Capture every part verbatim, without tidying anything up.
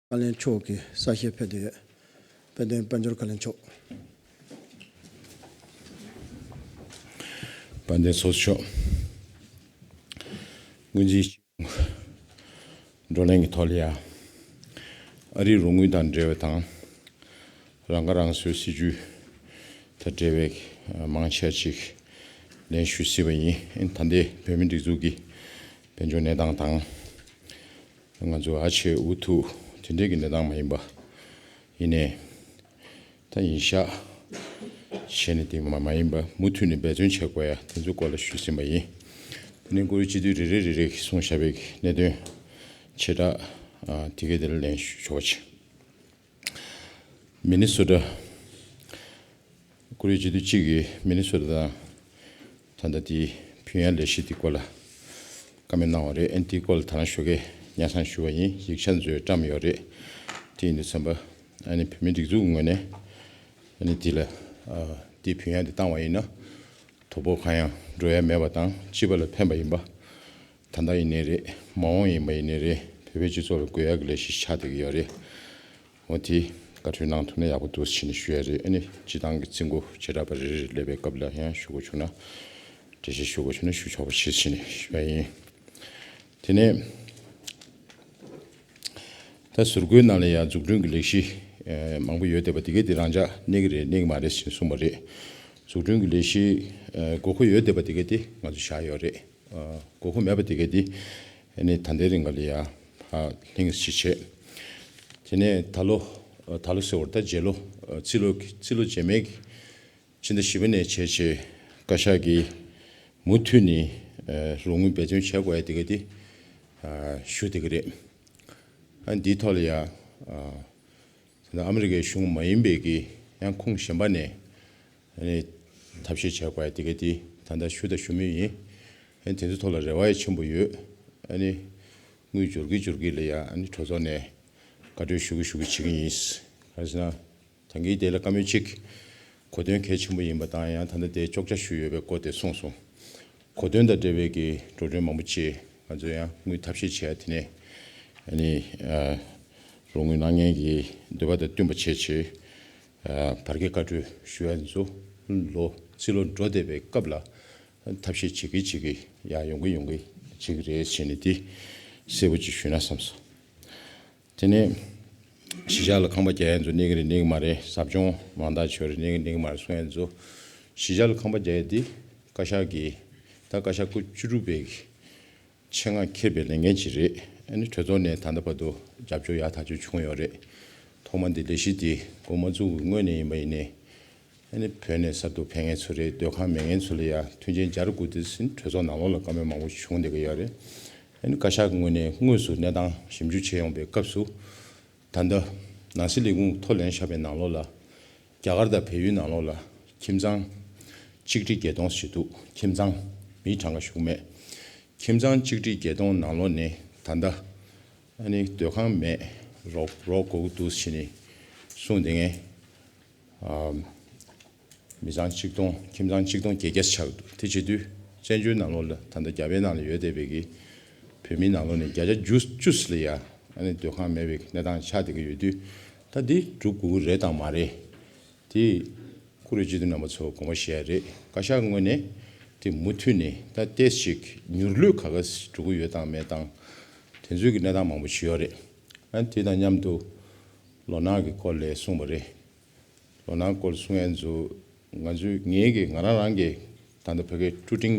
བཀའ་བློན་མཆོག་གིས་གསལ་བཤད་ཕེབས་ཏེ་ཡོད། དཔལ་ལྡན་དཔལ་འབྱོར་བཀའ་བློན་མཆོག་དཔལ་ལྡན་ཚོགས་གཙོ་མཆོག་སྔོན་རྩིས་བགྲོ་གླེང་གི་ཐོག་ལ་ཡ། ཨ་རིའི་རོགས་དངུལ་དང་འབྲེལ་བ་དང་། རང་ཁ་རང་གསོའི་སྲིད་ཇུས་དང་འབྲེལ་བའི་མང་ཆེ་ཅིག་ལན་ཞུ་སྲིད་པ་ཡིན། ད་ལྟའི་བོད་མིའི་སྒྲིག་འཛུགས་ཀྱི་དཔལ་འབྱོར་གནས་སྟངས་དང་། ང་ཚོ་ཨ་ཆེ་འུ་ཐུག་དེ་འདྲས་ཀྱི་གནས་སྟངས་མ་ཡིན་པ། ཡིན་ནའི། ད་ཡིན་ཤག་བྱས་ནས་དེ་མ་མ་ཡིན་པ་མུ་མཐུད་ནས་འབད་བརྩོན་བྱེད་དགོས་ཡ་དེ་ཚོའི་སྐོར་ལ་ཞུས་ཟིན་པ་ཡིན། དེ་ནས་བཀུར་འོས་སྤྱི་འཐུས་རེ་རེ་རེ་རེ་གིས་གསུངས་བཞག་པའི་གནད་དོན་ཆེ་དྲགས་དེ་གའི་དེ་ལ་ལན་ཞུ་ཆོག་པ་བྱེད། མི་ནི་སོ་ཊ། བཀུར་འོས་སྤྱི་འཐུས་གཅིག་གིས་མི་ནི་སོ་ཊ་དང་། ད་ལྟ་དེའི་ཕིན་ཡ་ལས་གཞི་དེ་སྐོར་ལ་བཀའ་མོལ་གནང་བ་རེད། ཨན་དེའི་སྐོར་ལ་ད་རང་ཞོགས་ཀས་སྙན་སེང་ཞུ་བ་ཡིན། ཡིག་ཆ་ཚོས་བཀྲམ་ཡོད་རེད། དེ་ཡིན་དུས་ཙམ་པ་ཨ་ནི་བོད་མིའི་སྒྲིག་འཛུགས་ཀྱི་ངོས་ནས་ཨ་ནི་དེ་ལ་དེའི་ཕིན་ཡ་དེ་བཏང་བ་ཡིན་ན་དོ་ཕོག་གང་ཡང་འགྲོ་ཡ་མེད་པ་དང་སྤྱི་པ་ལ་ཕན་པ་ཡིན་པ། ད་ལྟ་ཡིན་ནའི་རེད། མ་འོངས་ཡིན་པ་ཡིན་ནའི་རེད། བོད་པའི་སྤྱི་ཚོགས་ལ་དགོས་ཡག་གི་ལས་གཞི་ཆགས་བསྡད་ཀྱི་ཡོད་རེད། འོ་དེ་བཀའ་འཁྲོལ་གནང་ཐུབ་ན་ཡག་པོ་འདུག་ཟེར་ནས་ཞུ་ཡ་རེད། ཨ་ནི་སྤྱི་བཏང་གི་རྩིས་འགོ་བྱེ་བྲག་པ་རེ་རེ་སླེབས་པའི་སྐབས་ལ་ཡང་ཞུ་དགོས་བྱུང་ན། འགྲེལ་བཤད་ཞུ་དགོས་བྱུང་ན་ཞུ་ཆོག་པ་བྱེད་ཟེར་ནས་ཞུ་ཡ་ཡིན། དེ་ནས་ད་ཟུར་བཀོད་ནང་ལ་ཡང་འཛུགས་སྐྲུན་གྱི་ལས་གཞི་ཨ་མང་པོ་ཡོད་བསྡད་པ་དེ་གའི་དེ་རང་འཇགས་གནས་ཀྱི་རེད་གནས་ཀྱི་མ་རེད་ཟེར་གསུངས་པ་རེད། འཛུགས་སྐྲུན་གྱི་ལས་གཞི་ཨ་དགོས་མཁོ་ཡོད་བསྡད་པ་དེ་གའི་དེ་ང་ཚོ་བཞག་ཡོད་རེད། ཨ་དགོས་མཁོ་མེད་པ་དེ་གའི་དེ་ཨ་ནི་ད་ལྟའི་རིང་ག་ལ་ཡ་ཨ་ལྷིང་ཞིག་བྱས། དེ་ནས་ད་ལོ་ཨ་ད་ལོ་ཟེར་བར་ད་རྗེས་ལོ་ཨ་རྩིས་ལོ་རྩིས་ལོ་རྗེས་མའི་གི་ཕྱི་ཟླ་བཞི་པ་ནས་བྱས་བྱས་བཀའ་ཤག་གིས་མུ་མཐུད་ནས་ཨ་རོགས་དངུལ་འབད་བརྩོན་བྱེད་དགོས་ཡ་དེ་ག་དེ་ཨ་ཞུ་བསྡད་ཀྱི་རེད། ཨ་འདིའི་ཐོག་ལ་ཡ་ཨ་ད་ལྟ་ཨ་མི་རི་ཀའི་གཞུང་མ་ཡིན་པའི་གི་ཡང་ཁོངས་གཞན་པ་ནས་ཨ་ནི་ཐབས་ཤེས་བྱེད་དགོས་ཡ་དེ་ག་དེ་ད་ལྟ་ཞུ་དང་ཞུ་མུས་ཡིན། ཨ་ནི་དེ་ཚོའི་ཐོག་ལ་རེ་བ་ཡ་ཆེན་པོ་ཡོད། ཨ་ནི་དངུལ་འབྱོར་གི་འབྱོར་གི་ལ་ཡ་ཨ་ནི་གྲོས་ཚོགས་ནས་བཀའ་འཁྲོལ་ཞུ་གི་ཞུ་གི་བྱེད་ཀྱི་ཡིན། ག་རེ་ཟེར་ན། ད་གིན་དེ་ལ་བཀའ་མོལ་གཅིག་གོ་དོན་གལ་ཆེན་པོ་ཡིན་པ་དང་ཡང་ད་ལྟ་དེ་ལྕོགས་ཆ་ཞུས་ཡོད་པའི་སྐོར་དེ་གསུངས་སོང་། གོ་དོན་དང་འབྲེལ་བའི་གི་འགྲོ་གྲོན་མང་པོ་ཅིག་ང་ཚོ་ཡང་དངུལ་ཐབས་ཤེས་བྱས་དེ་ནས་ཨ་ནི་ཨ་རོགས་དངུལ་གནང་མཁན་གྱི་འདོད་པ་དང་བསྟུན་པ་བྱས་བྱས་ཨ་བར་བརྒལ་བཀའ་འཁྲོལ་ཞུ་ཡ་ཚོ་ལོ་རྩིས་ལོ་འགྲོ་བསྡད་པའི་སྐབས་ལ་ཐབས་ཤེས་བྱེད་ཀྱི་བྱེད་ཀྱི་ཡ་ཡོང་གི་ཡོང་གི་བྱེད་ཀྱི་རེད་བྱས་ནས་དེ་གསལ་པོ་ཅིག་ཞུས་ན་བསམ་སོང་། དེ་ནས་གཞིས་ཆགས་ལ་ཁང་པ་རྒྱག་ཡ་ཚོ་གནས་ཀྱི་རེད་གནས་ཀྱི་མ་རེད། ཟབ་སྦྱོང་མང་དག་བྱོས་རེད་གནས་ཀྱི་གནས་ཀྱི་མ་རེད་གསུང་ཡ་ཚོ། གཞིས་ཆགས་ལ་ཁང་པ་རྒྱག་ཡ་འདི་བཀའ་ཤག་གིས་ད་བཀའ་ཤག་སྐུ་བཅུ་དྲུག་པའི་ཆེད་མངགས་འཁྱེར་བའི་ལས་འགན་ཅིག་རེད། ཨ་ནི་གྲོས་ཚོགས་ནས་ད་ལྟ་བར་དུ་རྒྱབ་སྐྱོར་ཡག་ཐག་ཆོད་བྱུང་ཡོད་རེད། ཐོག་མ་འདི་ལས་གཞི་འདི་འགོ་མ་བཙུགས་ཀྱི་སྔོན་ནས་ཡིན་པ་ཡིན་ནའི། ཨ་ནི་བོད་ནས་གསར་དུ་ཕེབས་མཁན་ཚོ་རེད། སྡོད་ཁང་མེད་མཁན་ཚོ་ལ་ཡ་མཐུན་རྐྱེན་སྦྱར་དགོས་དུས་ཟིན་གྲོས་ཚོགས་ནང་ལོགས་ལ་བཀའ་མོལ་མང་པོ་བྱུང་བསྡད་ཀྱི་ཡོད་རེད། ཨ་ནི་བཀའ་ཤག་གི་ངོས་ནས་དངོས་སུ་གནས་སྟངས་ཞིབ་འཇུག་བྱེད་ཡོང་པའི་སྐབས་སུ། ད་ལྟ་ནང་སྲིད་ལས་ཁུངས་ཐོ་ལེན་བཞག་པའི་ནང་ལོགས་ལ། རྒྱ་གར་དང་བལ་ཡུལ་ནང་ལོགས་ལ་ཁྱིམ་ཚང་གཅིག་ཁྲི་བརྒྱད་སྟོང་ཞིག་འདུག་ཁྱིམ་ཚང་མིའི་གྲངས་ཀ་ཞུ་གི་མེད། ཁྱིམ་ཚང་གཅིག་ཁྲི་བརྒྱད་སྟོང་ནང་ལོགས་ནས་ད་ལྟ་ཨ་ནི་སྡོད་ཁང་མེད། རོགས་རོགས་དགོས་ཀྱི་འདུག་ཟེར་ནས་གསུངས་བསྡད་མཁན། མི་ཚང་ཆིག་སྟོང་ཁྱིམ་ཚང་ཆིག་སྟོང་བརྒྱད་བརྒྱ་ཆགས་འདུག་དེ་བྱེད་དུས་བཙན་བྱོལ་ནང་ལོགས་ལ་ད་ལྟ་རྒྱ་བལ་ནང་ལ་ཡོད་བསྡད་པའི་གི་བོད་མིའི་ནང་ལོགས་ནས་བརྒྱ་ཆ་བཅུ་བཅུ་ལ་ཡ་ཨ་ནི་སྡོད་ཁང་མེད་པའི་གནས་སྟངས་ཆགས་བསྡད་ཀྱི་ཡོད་དུས་ད་འདི་སྒྲུབ་དགོས་ཀྱི་རེད་དང་མ་རེད། དེ་བཀུར་འོས་སྤྱི་འཐུས་རྣམ་པ་ཚོ་དགོངས་པ་བཞེས་ཡ་རེད། བཀའ་ཤག་ངོས་ནས་དེ་མུ་མཐུད་ནས་ད་ཏོག་ཙམ་ཅིག་མྱུར་ལྷོད་ག་ག་འགྲོ་གི་ཡོད་དང་མེད་དང་དེ་ཚོའི་གི་གནས་སྟངས་མང་པོ་ཞིག་ཡོད་རེད། ཨ་ནི་དེ་དང་མཉམ་དུ་ལོ་ནག་གི་སྐོར་ལ་གསུངས་པ་རེད། ལོ་ནག་སྐོར་གསུང་ཡན་ཚོ་ང་ཚོས་ངའི་གི་ང་རང་རང་གི་ད་ལྟ་བོད་སྐད་ཀྲུ་ཀྲིང་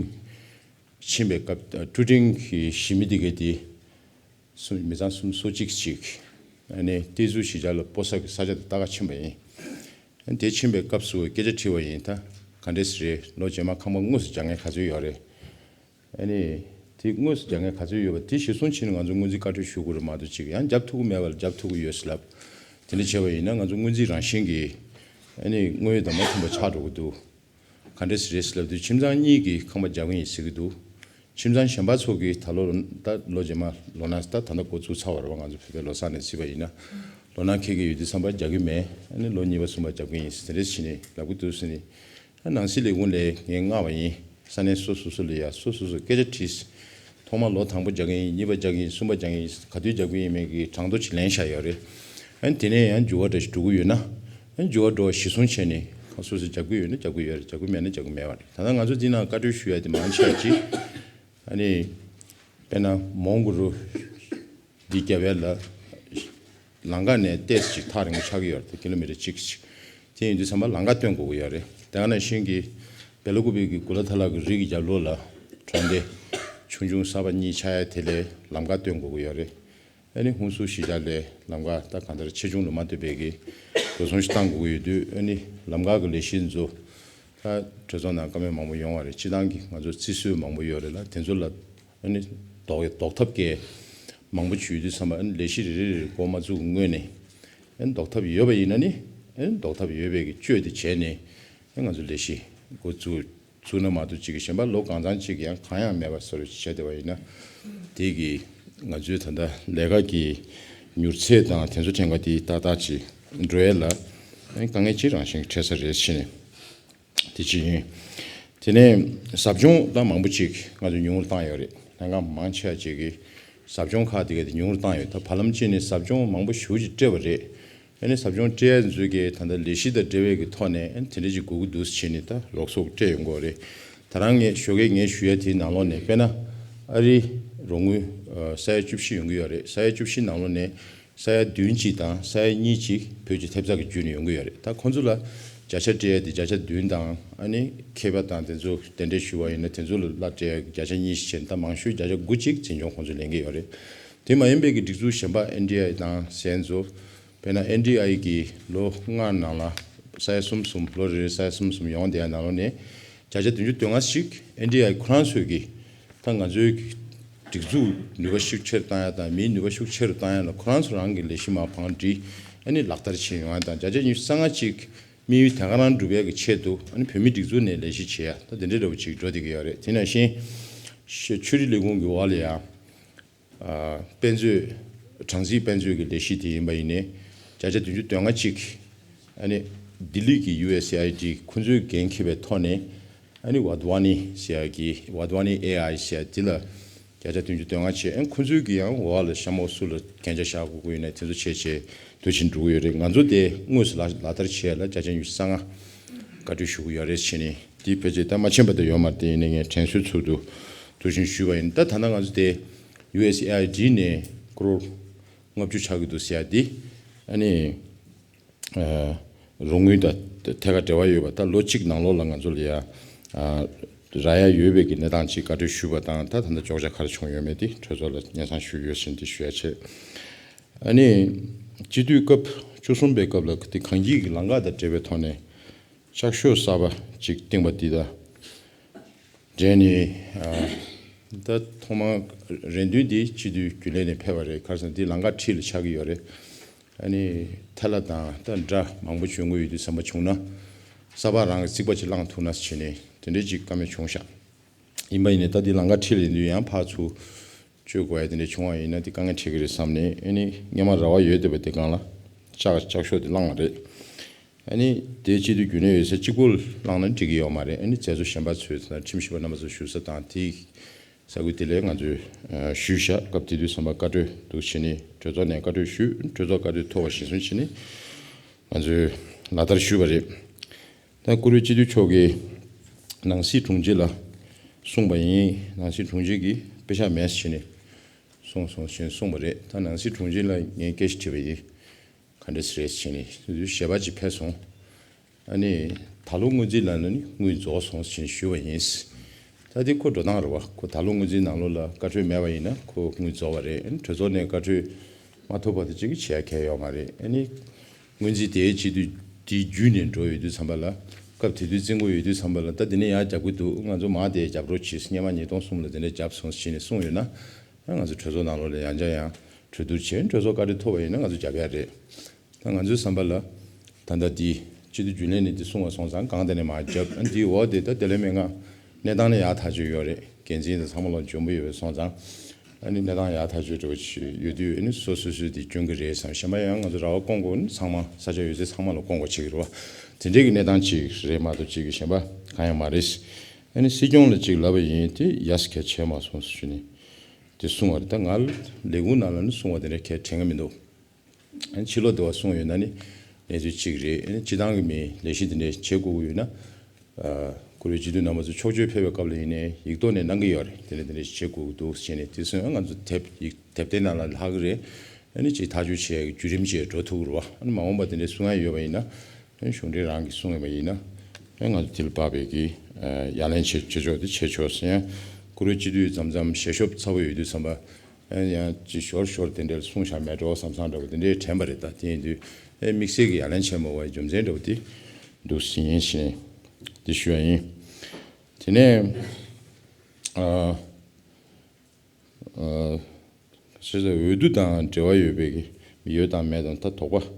ཕྱིན་པའི་སྐབས་ཀྲུ་ཀྲིང་གི་ཞི་མི་དེ་གའི་དེ་སུམ་མི་ཚང་སུམ་སོ་གཅིག་ཅིག་ཨ་ནི་ཏི་ཟུ་གཞིས་ཆགས་ལ་སྤོ་ས་གི་ས་ཆ་དེ་ལྟ་ག་ཕྱིན་པ་ཡིན། ཨ་ནི་དེ་ཕྱིན་པའི་སྐབས་སུ་སྐད་ཆ་དྲིས་པ་ཡིན། ད་ག་འདྲས་རེད། ལོ་རྗེས་མ་ཁང་པ་དངོས་སུ་རྒྱག་མཁན་ག་ཚོད་ཡོད་རེད། ཨ་ནི། དེ་དངོས་སུ་རྒྱག་མཁན་ག་ཚོད་ཡོད་པ་དེ་གཞིར་བཟུང་བྱས་ནས་ང་ཚོ་སྔོན་རྩིས་བཀའ་འཁྲོལ་ཞུ་དགོས་རེད་མ་གཏོགས་ཅིག་ཡང་རྒྱབ་ཐུབ་ཀྱི་མེད་པ་ལ་རྒྱབ་ཐུབ་ཀྱི་ཡོད་ཟེར་ལབ། དེ་འདྲ་བྱས་པ་ཡིན་ན་ང་ཚོ་སྔོན་རྩིས་རང་བཞིན་གྱིས་ཨ་ནི་དངོས་ཡོད་དང་མ་མཐུན་པ་ཆགས་འགྲོ་གི་འདུག་ག་འདྲས་རེད་ཟེར་ལབ་དུས་ཁྱིམ་ཚང་གཉིས་ཀྱིས་ཁང་པ་རྒྱག་གི་ཡིན་ཟེར་གྱི་འདུག་ཁྱིམ་ཚང་གཞན་པ་ཚོ་གིས་ད་ལོ་ད་ལོ་རྗེས་མ་ལོ་ན་ད་ད་ལྟ་འགོ་བཙུགས་ཚར་བ་རེད་པ། ང་ཚོ་བོད་པའི་ལོ་གསར་ནས་བརྩིས་པ་ཡིན་ན་ལོ་ན་འཁེལ་གྱི་ཡོད་དུས་ཙམ་པ་རྒྱག་གི་མེད། ཨ་ནི་ལོ་གཉིས་པ་གསུམ་པ་རྒྱག་གི་ཡིན་ཟེར་དེ་འདྲས་བྱས་ནས་ལབ་ཀྱི་འདུག་ཟེར་ནས། ནང་སྲིད་ལས་ཁུངས་ལ་ངས་མངགས་པ་ཡིན། ས་གནས་སོ་སོ་སོ་ལ་ཡ་སོ་སོ་སོ་སྐད་ཆ་དྲིས། ཐོག་མ་ལོ་དང་པོ་རྒྱག་གི་ཡིན། གཉིས་པ་རྒྱག་གི་ཡིན། གསུམ་པ་རྒྱག་གི་ཡིན། ག་དུས་རྒྱག་གི་ཡིན་མེད་ཀྱི་གྲངས་ཐོ་ཅིག་ལེན་བཞག་ཡོད་རེད། ཨ་ནི་དེ་ནས་ཡང་འགྱུར་བ་འདྲ་ཞིག་འགྲོ་གི་ཡོད་ན། ཨ་ནི་འགྱུར་བ་འགྲོ་བ་གཞི་བཟུང་བྱས་ནས་ཁོ་སོ་སོས་རྒྱག་གི་ཡོད་ན་རྒྱག་གི་ཡོད་རེད། རྒྱག་གི་མེད་ན་རྒྱག་གི་མེད་པ་རེད། ད་ལྟ་ང་ཚོ་འདི་ནང་བཀའ་འཁྲོལ་ཞུ་ཡ་དེ་མང་ཆེ་བ་ཅིག་ཨ་ནི་དཔེར་ན་མོན་གྷོ་རུ་འདི་རྒྱབ་ཡ་ལ་ལམ་ཁ་ནས་ཏོག་ཙམ་ཅིག་ཐག་རིང་པོ་ཆགས་ཀྱི་ཡོད་རེད། ཀི་ལོ་མི་ཊར་གཅིག་ཅིག་དེ་ཡིན་དུས་ཙམ་པ་ལམ་ཁ་སྟོན་དགོས་ཀྱི་ཡོད་རེད། དེ་ག་ནང་བཞིན་གྱི་སྦེ་ལ་ཀུ་པེ་གི་གུ་ལ་ཐ་ལ་གི་རི་གི་རྒྱབ་ལོགས་ལ་གྲོང་སྡེ་ཆུང་ཆུང་གསར་པ་གཉིས་ཆགས་ཡ་དེ་ལ་ལམ་ཁ་སྟོན་དགོས་ཀྱི་ཡོད་རེད། ཨ་ནི་ཧུན་སུར་གཞིས་ཆགས་ལ་ལམ་ཁ་ད་གང་ལྟར་ཆེ་ཆུང་ལ་མ་ལྟོས་པའི་གི་འགྲོ་སོང་ཞིག་བཏང་དགོས་ཀྱི་ཡོད་དུས། ཨ་ནི་ལམ་ཁ་གི་ལས་གཞི་ཚོ་ད་གྲོས་ཚོགས་ནང་བཀའ་མོལ་མང་པོ་ཡོང་བ་རེད། སྤྱི་བཏང་གི་ང་ཚོ་རྩིས་སྲོལ་མང་པོ་ཡོད་རེད་ལ། དེ་ཚོ་ལ་ཨ་ནི་ཟློག་ཟློག་ཐབས་ཀྱི་མང་པོ་ཅིག་ཡོད་དུས་ཙམ་པ། ཨ་ནི་ལས་གཞི་རེ་རེ་རེ་འགོ་མ་བཙུགས་སྔོན་ནས་ཨ་ནི་ཟློག་ཐབས་ཡོད་པ་ཡིན་ན་ནི། ཨ་ནི་ཟློག་ཐབས་ཡོད་པའི་གི་བཅོས་དེ་བྱས་ནས་ཨ་ནི་ང་ཚོ་ལས་གཞི་འགོ་བཙུགས་བཙུགས་ན་མ་གཏོགས་ཅིག་གི་གཞན་པ་ལོ་གང་ཚང་ཅིག་གི་ཡང་གང་ཡང་མེད་པ་བཟོ་འདྲ་ཅིག་བྱས་བསྡད་པ་ཡིན་ན། དེ་གི་ང་ཚོའི་ད་ལྟ་ལས་ཀ་གི་མྱུར་ཚད་དང་དེ་ཚོ་ཕྲན་བུ་དེ་ཏག་ཏག་ཅིག་འགྲོ་ཡས་ལ་ཨ་ནི་དཀའ་ངལ་ཅིག་རང་བཞིན་གྱི་འཕྲད་ས་རེད་ཟེར་ནས། དེ་གཅིག་ཡིན། དེ་ནས་ཟབ་སྦྱོང་ད་མང་པོ་ཅིག་ང་ཚོས་ཉུང་རུ་བཏང་ཡོད་རེད། ལྷན་ཁང་མང་ཆེ་བ་ཅིག་གིས་ཟབ་སྦྱོང་ཁག་དེ་ག་དེ་ཉུང་རུ་བཏང་ཡོད། ད་བར་ལམ་གཅིག་ནས་ཟབ་སྦྱོང་མང་པོ་ཞེ་ཅིག་སྤྲད་པ་རེད། ཨ་ནི་ཟབ་སྦྱོང་སྤྲད་ཡ་ཚོས་ཀྱི་ད་ལྟ་ལས་གཞི་དང་འབྲེལ་བའི་གི་ཐོག་ནས་ཨ་ནི་དེ་འདྲ་ཅིག་དགོས་ཀྱི་འདུག་ཟེར་ནས་ད་རོགས་ཚོགས་སྤྲད་ཡོང་གི་ཡོད་རེད། ད་རང་ངས་ཞོགས་ཀས་ངས་ཞུ་ཡ་དེའི་ནང་ལོགས་ནས། དཔེར་ན་ཨ་རིའི་རོགས་དངུལ་ཨ་ས་ཡ་བཅུ་བཞི་ཡོང་གི་ཡོད་རེད། ས་ཡ་བཅུ་བཞི་ནང་ལོགས་ནས་ས་ཡ་བདུན་གཅིག་དང་ས་ཡ་གཉིས་གཅིག་བོད་ཀྱི་ཐེབས་རྩ་གི་བརྒྱུད་ནས་ཡོང་གི་ཡོད་རེད། ད་ཁོང་ཚོ་ལ་བརྒྱ་ཆ་སྤྲད་ཡ་དེ་བརྒྱ་ཆ་བདུན་དང་། ཨ་ནི་མཁས་པ་དང་དེ་ཚོ་གདན་འདྲེན་ཞུ་བ་ཡིན་ན་དེ་ཚོ་ལ་སླར་སྤྲད་ཡ་བརྒྱ་ཆ་གཉིས་ཤིག་བྱས་ནས། ད་མང་ཤོས་བརྒྱ་ཆ་དགུ་གཅིག་འཛིན་སྐྱོང་ཁོང་ཚོས་ལེན་གྱི་ཡོད་རེད། དེ་མ་ཡིན་པའི་གི་སྒྲིག་འཛུགས་གཞན་པ་ཨེན་ཌི་ཨའི་དང་གཞན་ཚོ། དཔེར་ན་ཨེན་ཌི་ཨའི་གི་ལོ་ལྔ་ནང་ལ་ས་ཡ་གསུམ་གསུམ། ལོ་རེ་རེ་ས་ཡ་གསུམ་གསུམ་ཡོང་བསྡད་ཡ་ནང་ལོགས་ནས་བརྒྱ་ཆ་བདུན་ཅུ་དོན་ལྔ་ཞིག་ཨེན་ཌི་ཨའི་ཁོ་རང་ཚོས་ཀྱི་ད་ང་ཚོའི་སྒྲིག་འཛུགས་ནུས་པ་ཤུགས་ཆེ་རུ་བཏང་ཡ་དང་མིའི་ནུས་པ་ཤུགས་ཆེ་རུ་བཏང་ཡ་ལ་ཁོ་རང་ཚོ་རང་གི་ལས་གཞི་མར་བང་སྒྲིག་ཨ་ནི་ལག་བསྟར་བྱེད་ཡོང་ཡ་དང་། བརྒྱ་ཆ་ཉི་ཤུ་རྩ་ལྔ་ཅིག་དམིགས་ཡུལ་དེ་ག་རང་འགྲུབ་ཡ་གི་ཆེད་དུ་ཨ་ནི་བོད་མིའི་སྒྲིག་འཛུགས་ནས་ལས་གཞི་བྱེད་ཡ་ད་དེ་འདྲའི་འདྲ་བོ་ཅིག་འགྲོ་བསྡད་ཀྱི་ཡོད་རེད། དེ་ནང་བཞིན་ཆོས་རིག་ལས་ཁུངས་ཀྱི་འོག་ལ་ཡང་། ཨ། དཔེ་མཛོད། གྲངས་རྩིས་དཔེ་མཛོད་ཀྱི་ལས་གཞི་དེ་ཡིན་པ་ཡིན་ནའི་བརྒྱ་ཆ་བདུན་ཅུ་དོན་ལྔ་གཅིག་ཨ་ནི་ལྡི་ལི་གི་ཡུ་ཨེས་ཨེ་ཨའི་ཌི་ཁོང་ཚོས་འགན་འཁྱེར་བའི་ཐོག་ནས། ཨ་ནི་ཝཱ་དྷ་ཝཱ་ནི་ཟེར་ཡ་གི། ཝཱ་དྷ་ཝཱ་ནི་ཨེ་ཨའི་ཟེར་ཡ་དེ་ལ་བརྒྱ་ཆ་བདུན་ཅུ་དོན་ལྔ་བྱས། ཨ་ནི་ཁོང་ཚོའི་གི་ཡང་འོག་ལ་གཤམ་འོག་སུ་ལ་གན་རྒྱ་བཞག་དགོས་ཀྱི་ཡོད་ན་དེ་ཚོ་བྱས་བྱས་དུ་ཕྱིན་འགྲོ་གི་ཡོད་རེད། ང་ཚོ་དེ་དངོས་སུ་ལག་ལག་བསྟར་བྱེད་ཡ་ལ་བརྒྱ་ཆ་ཉི་ཤུ་རྩ་ལྔ་བཀའ་འཁྲོལ་ཞུ་གི་ཡོད་རེད་བྱས་ནས། དེ་ཕལ་ཆེར་ད་མ་ཕྱིན་པ་དེ་ཡོད་མ་རེད། དེ་ཡིན་ནའི་ངས་དྲན་གསོའི་ཚུལ་དུ་དུ་ཕྱིན་ཞུས་པ་ཡིན། ད་ད་ལྟ་ང་ཚོ་དེ་ཡུ་ཨེས་ཨེ་ཨའི་ཌི་ནས་ཀོ་རོར་ལྔ་བཅུ་ཆགས་ཀྱི་འདུག་ཟེར་ཡ་དེ། ཨ་ནི་ཨ་རོགས་དངུལ་དང་ཐད་ཀར་འབྲེལ་བ་ཡོད་པ། ད་ལོ་གཅིག་ནང་ལོགས་ལ་ང་ཚོ་ལ་ཡ་ཨ་རག་ཡ་ཡོད་པའི་གི་གནས་སྟངས་ཅིག་བཀའ་འཁྲོལ་ཞུས་པ་དང་། ད་ད་ལྟ་ཅོག་ཆ་ག་རེ་བྱུང་ཡོད་མེད་དེ་གྲོས་ཚོགས་ལ་སྙན་སེང་ཞུས་ཡོད་ཟེར་ནས་དེ་ཞུ་ཡ་བྱས། ཨ་ནི་སྤྱི་འཐུས་སྐབས་བཅུ་གསུམ་པའི་སྐབས་ལ་དེ་གངས་སྐྱིད་ཀྱི་ལམ་ཁ་དང་འབྲེལ་བའི་ཐོག་ནས་ལྕགས་ཤོག་གསར་པ་ཅིག་བཏིང་བ་འདི་དང་འབྲེལ་ནས། ཨ། ད་ཐོག་མར་རེ་འདུན་འདི་སྤྱི་འཐུས་རྒྱུན་ལས་ནས་ཕེབས་པ་རེད། ག་རེ་ཟེར་ན་འདི་ལམ་ཁ་འཁྲིས་ལ་ཆགས་ཀྱི་ཡོད་རེད། ཨ་ནི་ཐལ་བ་དང་ད་སྒྲ་མང་པོ་བྱུང་གི་ཡོད་དུས་ཙམ་པ་བྱུང་ན། གསར་པ་རང་གི་རྩིག་པ་ཅིག་བསླངས་ཐུབ་ན་ཟེར་ནས་དེ་འདྲའི་ཅིག་བཀའ་མོལ་བྱུང་ཤག་ཡིན་པ་ཡིན་ནའི་ད་འདི་ལམ་ཁ་འཁྲིས་ལ་ཡིན་དུས་ཡང་ཕར་ཚུར་བཅོས་དགོས་ཡ་དེ་འདྲ་བྱུང་བ་ཡིན་ན་དེ་དཀའ་ངལ་འཕྲད་ཀྱི་རེད་བསམ་ནས། ཨ་ནི་སྔོན་མ་རེ་བ་ཡོད་བསྡད་པ་དེ་སྒང་ལ་ལྕགས་ལྕགས་ཤོག་དེ་བསླངས་པ་རེད། ཨ་ནི་དེ་སྤྱི་འཐུས་རྒྱུན་ལས་ཡོད་ས་གཅིག་པོ་བསླངས་ན་འགྲིག་གི་ཡོད་མ་རེད། ཨ་ནི་མཛད་གཙོ་གཞན་པ་ཚོས་དང་ཁྲིམས་ཞིབ་པ་རྣམ་པ་ཚོ་བཞུགས་ས་དང་དེའི་ས་ཁུལ་དེ་ལ་ང་ཚོས་ཞུས་བཞག་སྐབས་དེ་དུས་ཙམ་པ་བཀའ་འཁྲོལ་འདུག་བྱས་ནས་གྲོས་ཚོགས་ནས་བཀའ་འཁྲོལ་ཞུས། གྲོས་ཚོགས་བཀའ་འཁྲོལ་ཐོབ་པ་གཞིར་བཟུང་བྱས་ནས་ང་ཚོས་ལག་བསྟར་ཞུས་པ་རེད། ད་བཀུར་འོས་སྤྱི་འཐུས་མཆོག་གིས་ནང་སྲིད་དྲུང་ཆེ་ལ་གསུངས་པ་ཡིན། ནང་སྲིད་དྲུང་ཆེ་གིས་དཔེ་བཞག་མེད་ཟེར་ནས་གསུངས་སོང་ཞེས་གསུངས་པ་རེད། ད་ནང་སྲིད་དྲུང་ཆེ་ལ་ངས་སྐད་ཆ་དྲིས་པ་ཡིན། ག་འདྲ་རེད་ཟེར་ནས་ཞལ་པར་ཅིག་ཕེབས་སོང་། ཨ་ནི་ད་ལོ་སྔོན་རྩིས་ལ་ནི་དངུལ་རྫོགས་སོང་ཞེས་ཞུས་པ་ཡིན། ད་འདི་ཁོ་འགྲོ་སྟངས་རེད་བ། ཁོ་ད་ལོ་སྔོན་རྩིས་ནང་ལོགས་ལ་བཀའ་འཁྲོལ་མེད་པ་ཡིན་ན་ཁོ་དངུལ་རྫོགས་པ་རེད། ཨ་ནི་གྲོས་ཚོགས་ནས་བཀའ་འཁྲོལ་མ་ཐོབ་བར་དུ་ཅིག་བྱེད་ཡ་གང་ཡོད་མ་རེད། ཨ་ནི་སྔོན་རྩིས་དེའི་སྤྱི་འཐུས་དེའི་བརྒྱུད་ནས་འགྲོ་ཡོད་དུས་ཙམ་པ་ལ། སྐབས་དེ་དུས་རྩིས་འགོ་ཡོད་དུས་ཙམ་པ་ལ་ད་དེ་ནས་ཡར་རྒྱབ་ཀྱི་འདུག་ང་ཚོ་མར་དེ་རྒྱབ་རོགས་གྱིས། སྔོན་མ་ཉིས་སྟོང་གསུམ་ལ་དེ་འདྲ་བརྒྱབ་སོང་ཞེས་ནས་གསུངས་ཡོད་ན། ང་ཚོ་གྲོས་ཚོགས་ནང་ལོགས་ལ་ཡང་བསྐྱར་ཡང་གྲོས་བསྡུར་བྱས། གྲོས་ཚོགས་བཀའ་འཁྲོལ་ཐོབ་པ་ཡིན་ན་ང་ཚོ་རྒྱབ་ཡ་རེད། ད་ང་ཚོའི་བསམ་པ་ལ་ད་ལྟ་འདི་སྤྱི་འཐུས་རྒྱུན་ལས་ནས་འདི་གསུངས་པ་སོང་ཙང་གང་དེ་ནས་མར་རྒྱབ། ཨ་འདིའི་འོག་དེ་ད་བདེ་ལེགས་སྨན་ཁང་གནས་སྟངས་ནི་ཡག་ཐག་ཆོད་ཡོད་རེད། འགན་འཛིན་དང་ཚང་མ་ལ་འཇོན་པོ་ཡོད་པ་སོང་ཙང་། ཨ་ནི་གནས་སྟངས་ཡག་ཐག་ཆོད་འདྲ་བོ་ཞིག་ཡོད་དུས། ཨ་ནི་སོ་སོ་སོས་འདི་སྐྱོན་གྱི་རེད་བསམ། གཞན་པ་ཡང་ང་ཚོ་ར་བ་སྐོང་དགོས་ནི་ཚང་མ་ས་ཆ་ཡོད་ཚད་ཚང་མ་ལ་སྐོང་དགོས་བྱེད་ཀྱི་རེད་བ། དེ་འདྲའི་གི་གནས་སྟངས་ཅིག་རེད་མ་གཏོགས་ཅིག་གི་གཞན་པ་གང་ཡང་མ་རེད། ཨ་ནི་སྲིད་སྐྱོང་ལ་ཅིག་ལབ་པ་ཡིན། དེ་ཡ་སི་གལ་ཆེ་མ་སོང་ཟེར་ནས། དེ་གསུང་བ་རེད། ད་ང་ལས་ཁུངས་ནང་ལ་ནི་གསུང་བ་དེ་འདྲ་གལ་དྲན་གི་མི་འདུག་ཨ་ནི་ཕྱི་ལོགས་དེ་བ་གསུང་ཡོད་ན་ནི་གནས་ཚུལ་གཅིག་རེད། ཨ་ནི་སྤྱི་བཏང་གི་མི་ལས་གཞི་དེ་འདྲ་བྱེད་དགོས་ཀྱི་ཡོད་ན། ཨ་བཀུར་འོས་སྤྱི་འཐུས་རྣམ་པ་ཚོ་ཕྱོགས་བསྐྱོད་ཕེབས་པའི་སྐབས་ལ་ཡིན་ནའི་ཡིག་ཐོག་ནས་གནང་གི་ཡོད་རེད། དེ་འདྲ་དེ་འདྲ་བྱེད་དགོས་ཀྱི་འདུག་ཟེར་ནས་དེ་ཚོ་ཡང་ང་ཚོ་དེབ་ཡིག་དེབ་དེ་ནང་ལ་ལྷག་གི་རེད། ཨ་ནི་ཅིག་ཐག་གཅོད་བྱེད་ཡག་གི་བརྒྱུད་རིམ་ཅིག་འགྲོ་ཐུབ་ཀྱི་རེད་བ། ཨ་ནི་མ་འོངས་པ་དེ་འདྲའི་གསུང་ཡག་ཡོད་པ་ཡིན་ན། ཨ་ནི་གཞུང་འབྲེལ་རང་གིས་གསུང་ཡོད་པ་ཡིན་ན། ཨ་ནི་ང་ཚོ་དེ་ལ་དཔག་པའི་གི་ཨ་ཡ་ལན་བྱེད་བྱེད་ཕྱོགས་དེ་བྱེད་ཆོག་ཟེར། ཡང་བཀུར་འོས་སྤྱི་འཐུས་མཚམས་མཚམས་ཞལ་ཤོབ་ཚ་པོ་ཡོད་དུས་ཙམ་པ། ཨ་ནི་ཡང་ཅིག་ཞོར་ཞོར་དེ་འདྲའི་གསུང་བཞག་མེད་འགྲོ་བསམ་བསམ་འདྲ་བོ་དེ་འདྲའི་དྲན་པ་རེད། ད་དེ་ཡིན་དུས་ཨ་དམིགས་བསལ་གྱི་ཡ་ལན་བྱས་མ་བའི་རྒྱུ་མཚན་འདྲ་བོ་དེ་འདུག་ཟིན་ཡིན་ཞེས་དེ་ཞུ་ཡ་ཡིན། དེ་ནས་ཨ་ཨ་ཞེས་འོས་བསྡུ་དང་འབྲེལ་བ་ཡོད་པའི་གི་ཡོད་དང་མེད་དང་ད་དོགས་པ་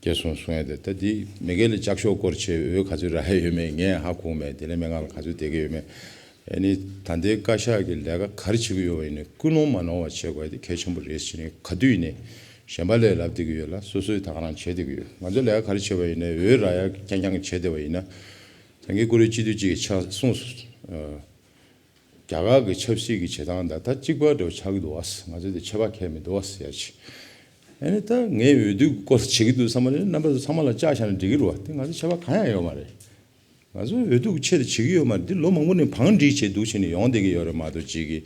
སྐྱེས་སོང་གསུང་ཡ་དེ། ད་འདི་མེ་ཀེ་ལི་ལྕགས་ཤོག་སྐོར་བྱས་འོས་ག་ཚོད་རག་ཡ་ཡོད་མེད་ངས་ཧ་གོ་མེད། དེ་ལས་སྨན་ཁང་ལ་ག་ཚོད་བསྡད་ཀྱི་ཡོད་མེད། ཨ་ནི་ད་ལྟའི་བཀའ་ཤག་གི་ལས་ཀ་ག་རེ་བྱེད་ཀྱི་ཡོད་པ་ཡིན་ནའི་ཀུན་སློང་མ་ནོར་བ་བྱེད་དགོས་ཡ་དེ་གལ་ཆེན་པོ་རེད་ཟེར་ནས། ག་དུས་ཡིན་ནའི་གཞན་པ་ལས་ལབ་བསྡད་ཀྱི་ཡོད་ལ། སོ་སོས་ད་ག་རང་བྱེད་བསྡད་ཀྱི་ཡོད། ང་ཚོ་ལས་ཀ་ག་རེ་བྱེད་པ་ཡིན་ནའི་འོས་རག་ཡ་རྐྱང་རྐྱང་བྱེད་བསྡད་པ་ཡིན་ན། ད་གིན་བཀུར་འོས་སྤྱི་འཐུས་གཅིག་གིས་ཆ་གསུངས་སོང་། ཨ་རྒྱ་གར་གྱི་ཆབ་སྲིད་ཀྱི་བྱེད་སྟངས་དང་ད་གཅིག་པ་འདྲ་བོ་ཆགས་ཀྱི་འདུག་བ། ང་ཚོ་དེ་ཁྱད་པར་གང་ཡང་མི་འདུག་བ་ཟེར་ཡ་ཅིག་ཨ་ནི་ད་ངས་འོས་བསྡུ་སྐོར་བྱེད་ཀྱི་འདུག་བསམ་པ་རེད། རྣམ་པ་ཚོ་ཚང་མ་ལ་བཅར་བཞག་ན་འགྲིག་གི་རེད་བ། དེ་ང་ཚོ་ཁྱད་པར་གང་ཡང་ཡོད་མ་རེད། ང་ཚོ་འོས་བསྡུ་ཆེད་དུ་བྱེད་ཀྱི་ཡོད་མ་རེད། འདི་ལོ་མང་པོ་ནས་བང་སྒྲིག་བྱས་འདུག་བྱས་ནས་ཡོང་བསྡད་ཀྱི་ཡོད་རེད་མ་གཏོགས། གཅིག་གིས་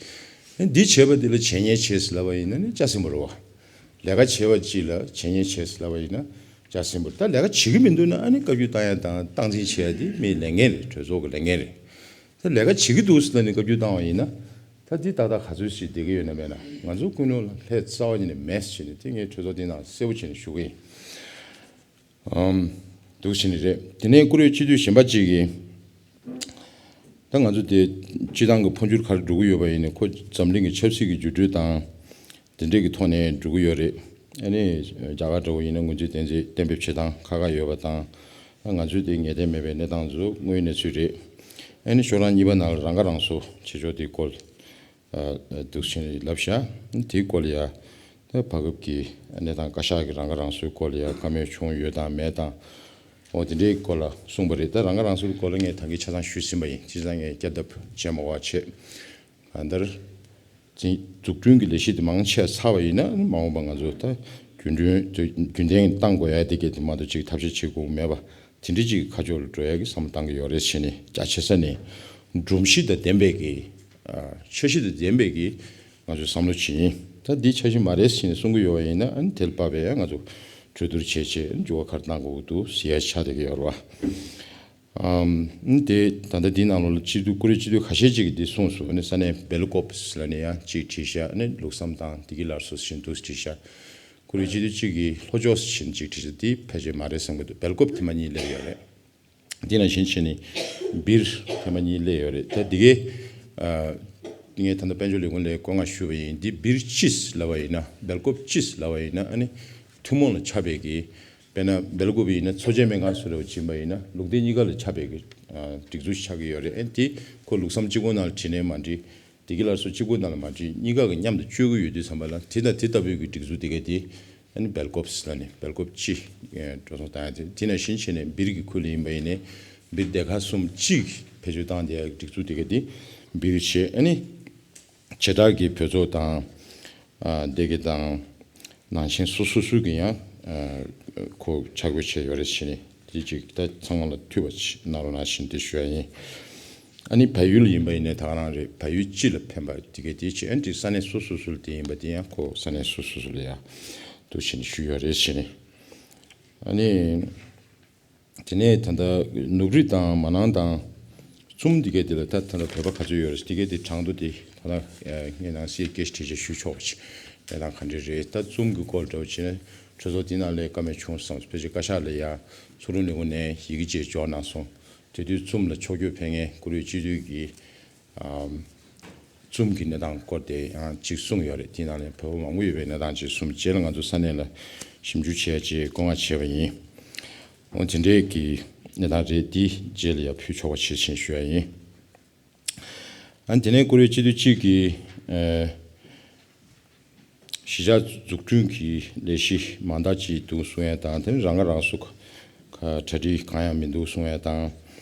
ཨ་ནི་འདི་བྱས་པ་འདི་ལ་བྱས་ཉེས་བྱས་ཟེར་ལབ་པ་ཡིན་ན་ནི་སྐྱ་སེང་པོ་རེད་བ། ལས་ཀ་བྱས་པ་གཅིག་ལ་བྱས་ཉེས་བྱས་ཟེར་ལབ་པ་ཡིན་ན་སྐྱ་སེང་པོ་རེད། ད་ལས་ཀ་བྱེད་ཀྱི་མི་འདུག་ན་ཨ་ནི་བཀའ་བཀྱོན་བཏང་ཡ་དང་སྟངས་འཛིན་བྱེད་ཡ་དེ་མིའི་ལས་འགན་རེད། གྲོས་ཚོགས་ཀྱི་ལས་འགན་རེད། ད་ལས་ཀ་བྱེད་ཀྱི་འདུག་ཟེར་ནས་བཀའ་བཀྱོན་བཏང་བ་ཡིན་ན། ད་འདི་ཏག་ཏག་ག་ཚོད་ཞིག་བསྡད་ཀྱི་ཡོད་ན་མེད་ན། ང་ཚོ་ཀུན་སློང་ལ་ལྷད་རྩ་བ་ཉིད་ནས་མེད་ཟེར་ནས་དེ་ངས་གྲོས་ཚོགས་འདི་ནང་གསལ་པོ་བྱས་ནས་ཞུ་གི་ཡིན། ཨམ། འདུག་བྱས་ནས་རེད། དེ་ནས་བཀུར་འོས་སྤྱི་འཐུས་གཞན་པ་གཅིག་གིས། ད་ང་ཚོ་དེ་སྤྱི་བཏང་གི་འཕོ་འགྱུར་ག་རེ་འགྲོ་གི་ཡོད་པ་ཡིན་ནའི་ཁོ་འཛམ་གླིང་གི་ཆབ་སྲིད་ཀྱི་འགྱུར་འགྲོས་དང་དེ་འདྲས་ཀྱི་ཐོག་ནས་འགྲོ་གི་ཡོད་རེད། ཨ་ནི་རྒྱ་གར་འདྲ་བོ་ཡིན་ན་ངོས་འཛིན་གཏན་འཛིན་གཏན་འབེབས་བྱེད་སྟངས་ཁག་ཁག་ཡོད་པ་དང་། ང་ཚོའི་དེ་ངེས་གཏན་མེད་པའི་གནས་སྟངས་ཚོ་དངོས་ཡོད་གནས་ཚུལ་རེད། ཨ་ནི་ཤོག་གྲངས་གཉིས་པ་ནང་ལ་རང་ཁ་རང་གསོ་བྱེད་ཕྱོགས་དེའི་སྐོར། ཨ་འདུག་བྱས་ནས་ལབ་ཤག་དེའི་སྐོར་ལ་ཡ། ད་བར་སྐབས་ཀྱི་གནས་སྟངས་བཀའ་ཤག་གི་རང་ཁ་རང་གསོའི་སྐོར་ལ་ཡ་བཀའ་མོལ་བྱུང་ཡོད་དང་མེད་དང་། འོ་དེ་འདྲའི་སྐོར་ལ་གསུངས་པ་རེད། ད་རང་ཁ་རང་གསོའི་སྐོར་ལ་ངས་ད་གིན་ཆ་ཚང་ཞུས་ཟིན་པ་ཡིན། བྱས་ཙང་ངས་བསྐྱར་ལྡབ་བྱས་མ་དགོས་པ་བྱས། གང་ལྟར། འཛིན་འཛུགས་སྐྲུན་གྱི་ལས་གཞི་དེ་མང་ཆེ་བ་ཚར་བ་ཡིན་ན་མ་འོངས་པ་ང་ཚོ་ད་རྒྱུན་འགྲོན་དེ་རྒྱུན་ལྡན་བཏང་དགོས་ཡ་དེ་གས་དེ་མ་གཏོགས་ཅིག་ཐབས་ཤེས་བྱེད་དགོས་མེད་པ། དེ་འདྲ་ཅིག་ཁ་ཕྱོགས་ལ་འགྲོ་ཡ་གི་བསམ་བློ་བཏང་གི་ཡོད་རེད་བྱས་ནས། རྒྱ་ཆེ་ས་ནས་སྒྲོམ་གཞི་དང་ལྡན་པའི་གི་ཨ་འཆར་གཞི་དང་ལྡན་པའི་གི་ང་ཚོས་བསམ་བློ་བྱེད་ཡིན། ད་འདི་འཆར་གཞི་མ་རེད་ཟེར་ནས་གསུང་གི་ཡོད་པ་ཡིན་ན། ཨ་ནི་དེ་ལ་དཔག་པའི་ང་ཚོ་གྲོས་བསྡུར་བྱས་བྱས་འགྱུར་བ་ག་རེ་གཏང་དགོས་ཀྱི་འདུག་ཟེར་ཡ་ཆགས་བསྡད་ཀྱི་ཡོད་རེད་བ། ཨམ། དེ་ད་ལྟ་འདིའི་ནང་ལོགས་ལ་སྤྱི་འཐུས་བཀུར་འོས་སྤྱི་འཐུས་ཁ་ཤས་ཅིག་གིས་འདི་གསུངས་སོང་། ཨ་ནི་ས་གནས་སྦེལ་ཀོབ་ལ་ནས་ཡང་ཅིག་བྲིས་ཤག་ཨ་ནི་ལུགས་བསམ་དང་བདེ་སྐྱིད་སླར་གསོ་ཟེར་འདུག་བྲིས་ཤག་བཀུར་འོས་སྤྱི་འཐུས་གཅིག་གིས་ལྷོ་ཕྱོགས་ཟེར་ཅིག་བྲིས་ཤག་འདི་ཕལ་ཆེར་མ་རེད་བསམ་གྱི་འདུག་སྦེལ་ཀོབ་ཐེངས་མ་གཉིས་སླེབས་ཡོད་རེད། འདི་ནང་བཞིན་བྱས་ནས་སྦིར་ཐེངས་མ་གཉིས་སླེབས་ཡོད་རེད། ད་འདི་གའི་ཨ་ངས་ད་ལྟ་དཔལ་འབྱོར་ལས་ཁུངས་ལ་བཀོད་མངགས་ཞུས་པ་ཡིན། འདི་སྦིར་གཅིག་ལབ་པ་ཡིན་ན། སྦེལ་ཀོབ་གཅིག་ལབ་པ་ཡིན་ན། ཨ་ནི་ཐུན་མོང་ལ་ཆགས་པའི་གི། དཔེར་ན་སྦེལ་ཀོབ་ཡིན་ན་འཚོ་བྱེད་སྨན་ཁང་སུ་རེ་བ་བྱིན་པ་ཡིན་ན་ལུང་བསྟན་གཉིས་ཀ་ལ་ཆགས་པའི་གི་ཨ་སྒྲིག་འཛུགས་ཆགས་ཀྱི་ཡོད་རེད། ཨ་ནི་དེ་ཁོ་ལུགས་བསམ་གཅིག་པོ་ནང་ལ་བྲིས་ནའི་མ་འགྲིག་བདེ་སྐྱིད་སླར་གསོ་གཅིག་པོ་ནང་ལ་མ་འགྲིག་གཉིས་ཀ་གི་མཉམ་དུ་སྤྱོད་ཀྱི་ཡོད་དུས་ཙམ་པ་ལ། དེ་དང་དེ་ལྟ་བུའི་གི་སྒྲིག་འཛུགས་དེ་ག་དེ་ཨ་ནི་སྦེལ་ཀོབ་ལ་ནི་སྦེལ་ཀོབ་གཅིག་ཨེ་འགྲོ་སོང་བཏང་ཡ་དེ། དེ་ནང་བཞིན་བྱས་ནས་སྦིར་གྱི་ཁུལ་ལ་ཡིན་པ་ཡིན་ནའི་སྦིར་སྡེ་ཁག་གསུམ་གཅིག་བེད་སྤྱོད་བཏང་བསྡད་ཡ་གི་སྒྲིག་འཛུགས་དེ་ག་དེ་སྦིར་བྱས། ཨ་ནི་བྱེ་བྲག་གི་བོད་ཚོགས་དང་ཨ་སྡེ་དགེ་དང་ནང་ཆེན་སོ་སོ་སོ་གི་ཡང་ཨ་ཁོ་ཆ་བགོས་བྱས་ཡོད་རེད་བྱས་ནས། དེ་གཅིག་ད་ཚང་མ་ལ་ཐུགས་ཕན་གནང་རོགས་གནང་ཞེས་དེ་ཞུ་ཡ་ཡིན། ཨ་ནི་བལ་ཡུལ་ཡིན་པ་ཡིན་ནའི་ད་ག་རང་རེད། བལ་ཡུལ་སྤྱི་ལ་ཕན་པ་དེ་གས་དེ་བྱས། ཨ་ནི་ས་གནས་སོ་སོ་སོ་ལ་དེ་ཡིན་པ་དེ་ཡང་ཁོ་ས་གནས་སོ་སོ་སོ་ལ་ཡ་འདུག་བྱས་ནས་ཞུས་ཡོད་རེད་བྱས་ནས། ཨ་ནི་དེ་ནས་ད་ལྟ་ནུབ་རི་དང་མ་ནང་དང་ཙུམ་དེ་གས་དེ་ལ་ད་ད་ལྟ་བོད་པ་ག་ཚོད་ཡོད་རེད། དེ་གས་དེ་གྲངས་ཐོ་དེ་ད་ལྟ་ངས་ནང་གསེས་སྐད་ཆ་དྲིས་ཆ་ཞུ་ཆོག་ཅིག་གནས་སྟངས་ག་འདྲ་རེད། ད་ཙུམ་གི་སྐོར་འདྲ་བོ་བྱས་ན་གྲོས་ཚོགས་དེ་ནང་ལ་བཀའ་མོལ་བྱུང་སོང་། ཕལ་ཆེར་བཀའ་ཤག་ལ་ཡ་ཚོགས་རུ་ལས་ཁུངས་ནས་ཡི་གེ་ཅིག་འབྱོར་གནང་སོང་། དེ་དུས་ཙུམ་ལ་ཕྱོགས་བསྐྱོད་ཕེབས་མཁན་བཀུར་འོས་སྤྱི་འཐུས་ཀྱིས་ཨམ་ཙུམ་གྱི་གནས་སྟངས་སྐོར་དེ་ཡང་ཅིག་གསུངས་ཡོད་རེད། དེའི་ནང་ནས་བོད་པ་མང་པོ་ཡོད་པའི་གནས་སྟངས་ཅིག་གསུངས། རྗེས་ལ་ང་ཚོ་ས་གནས་ལ་ཞིབ་འཇུག་བྱས་རྗེས་བཀོད་མངགས་བྱས་པ་ཡིན། འོ་དེ་འདྲའི་གི་གནས་སྟངས་རེད། འདི་རྗེས་ལ་ཡང་ཕུལ་ཆོག་པ་བྱེད་ཅེས་ཞུ་ཡ་ཡིན། ཨ་ནི་དེ་ནས་བཀུར་འོས་སྤྱི་འཐུས་གཅིག་གིས་ཨ་གཞིས་ཆགས་འཛུགས་སྐྲུན་གྱི་ལས་གཞི་མང་དག་ཅིག་འདུག་གསུང་ཡ་དང་། དེ་ནི་རང་ཁ་རང་གསོ་གྲ་སྒྲིག་གང་ཡང་མི་འདུག་གསུང་ཡ་དང་།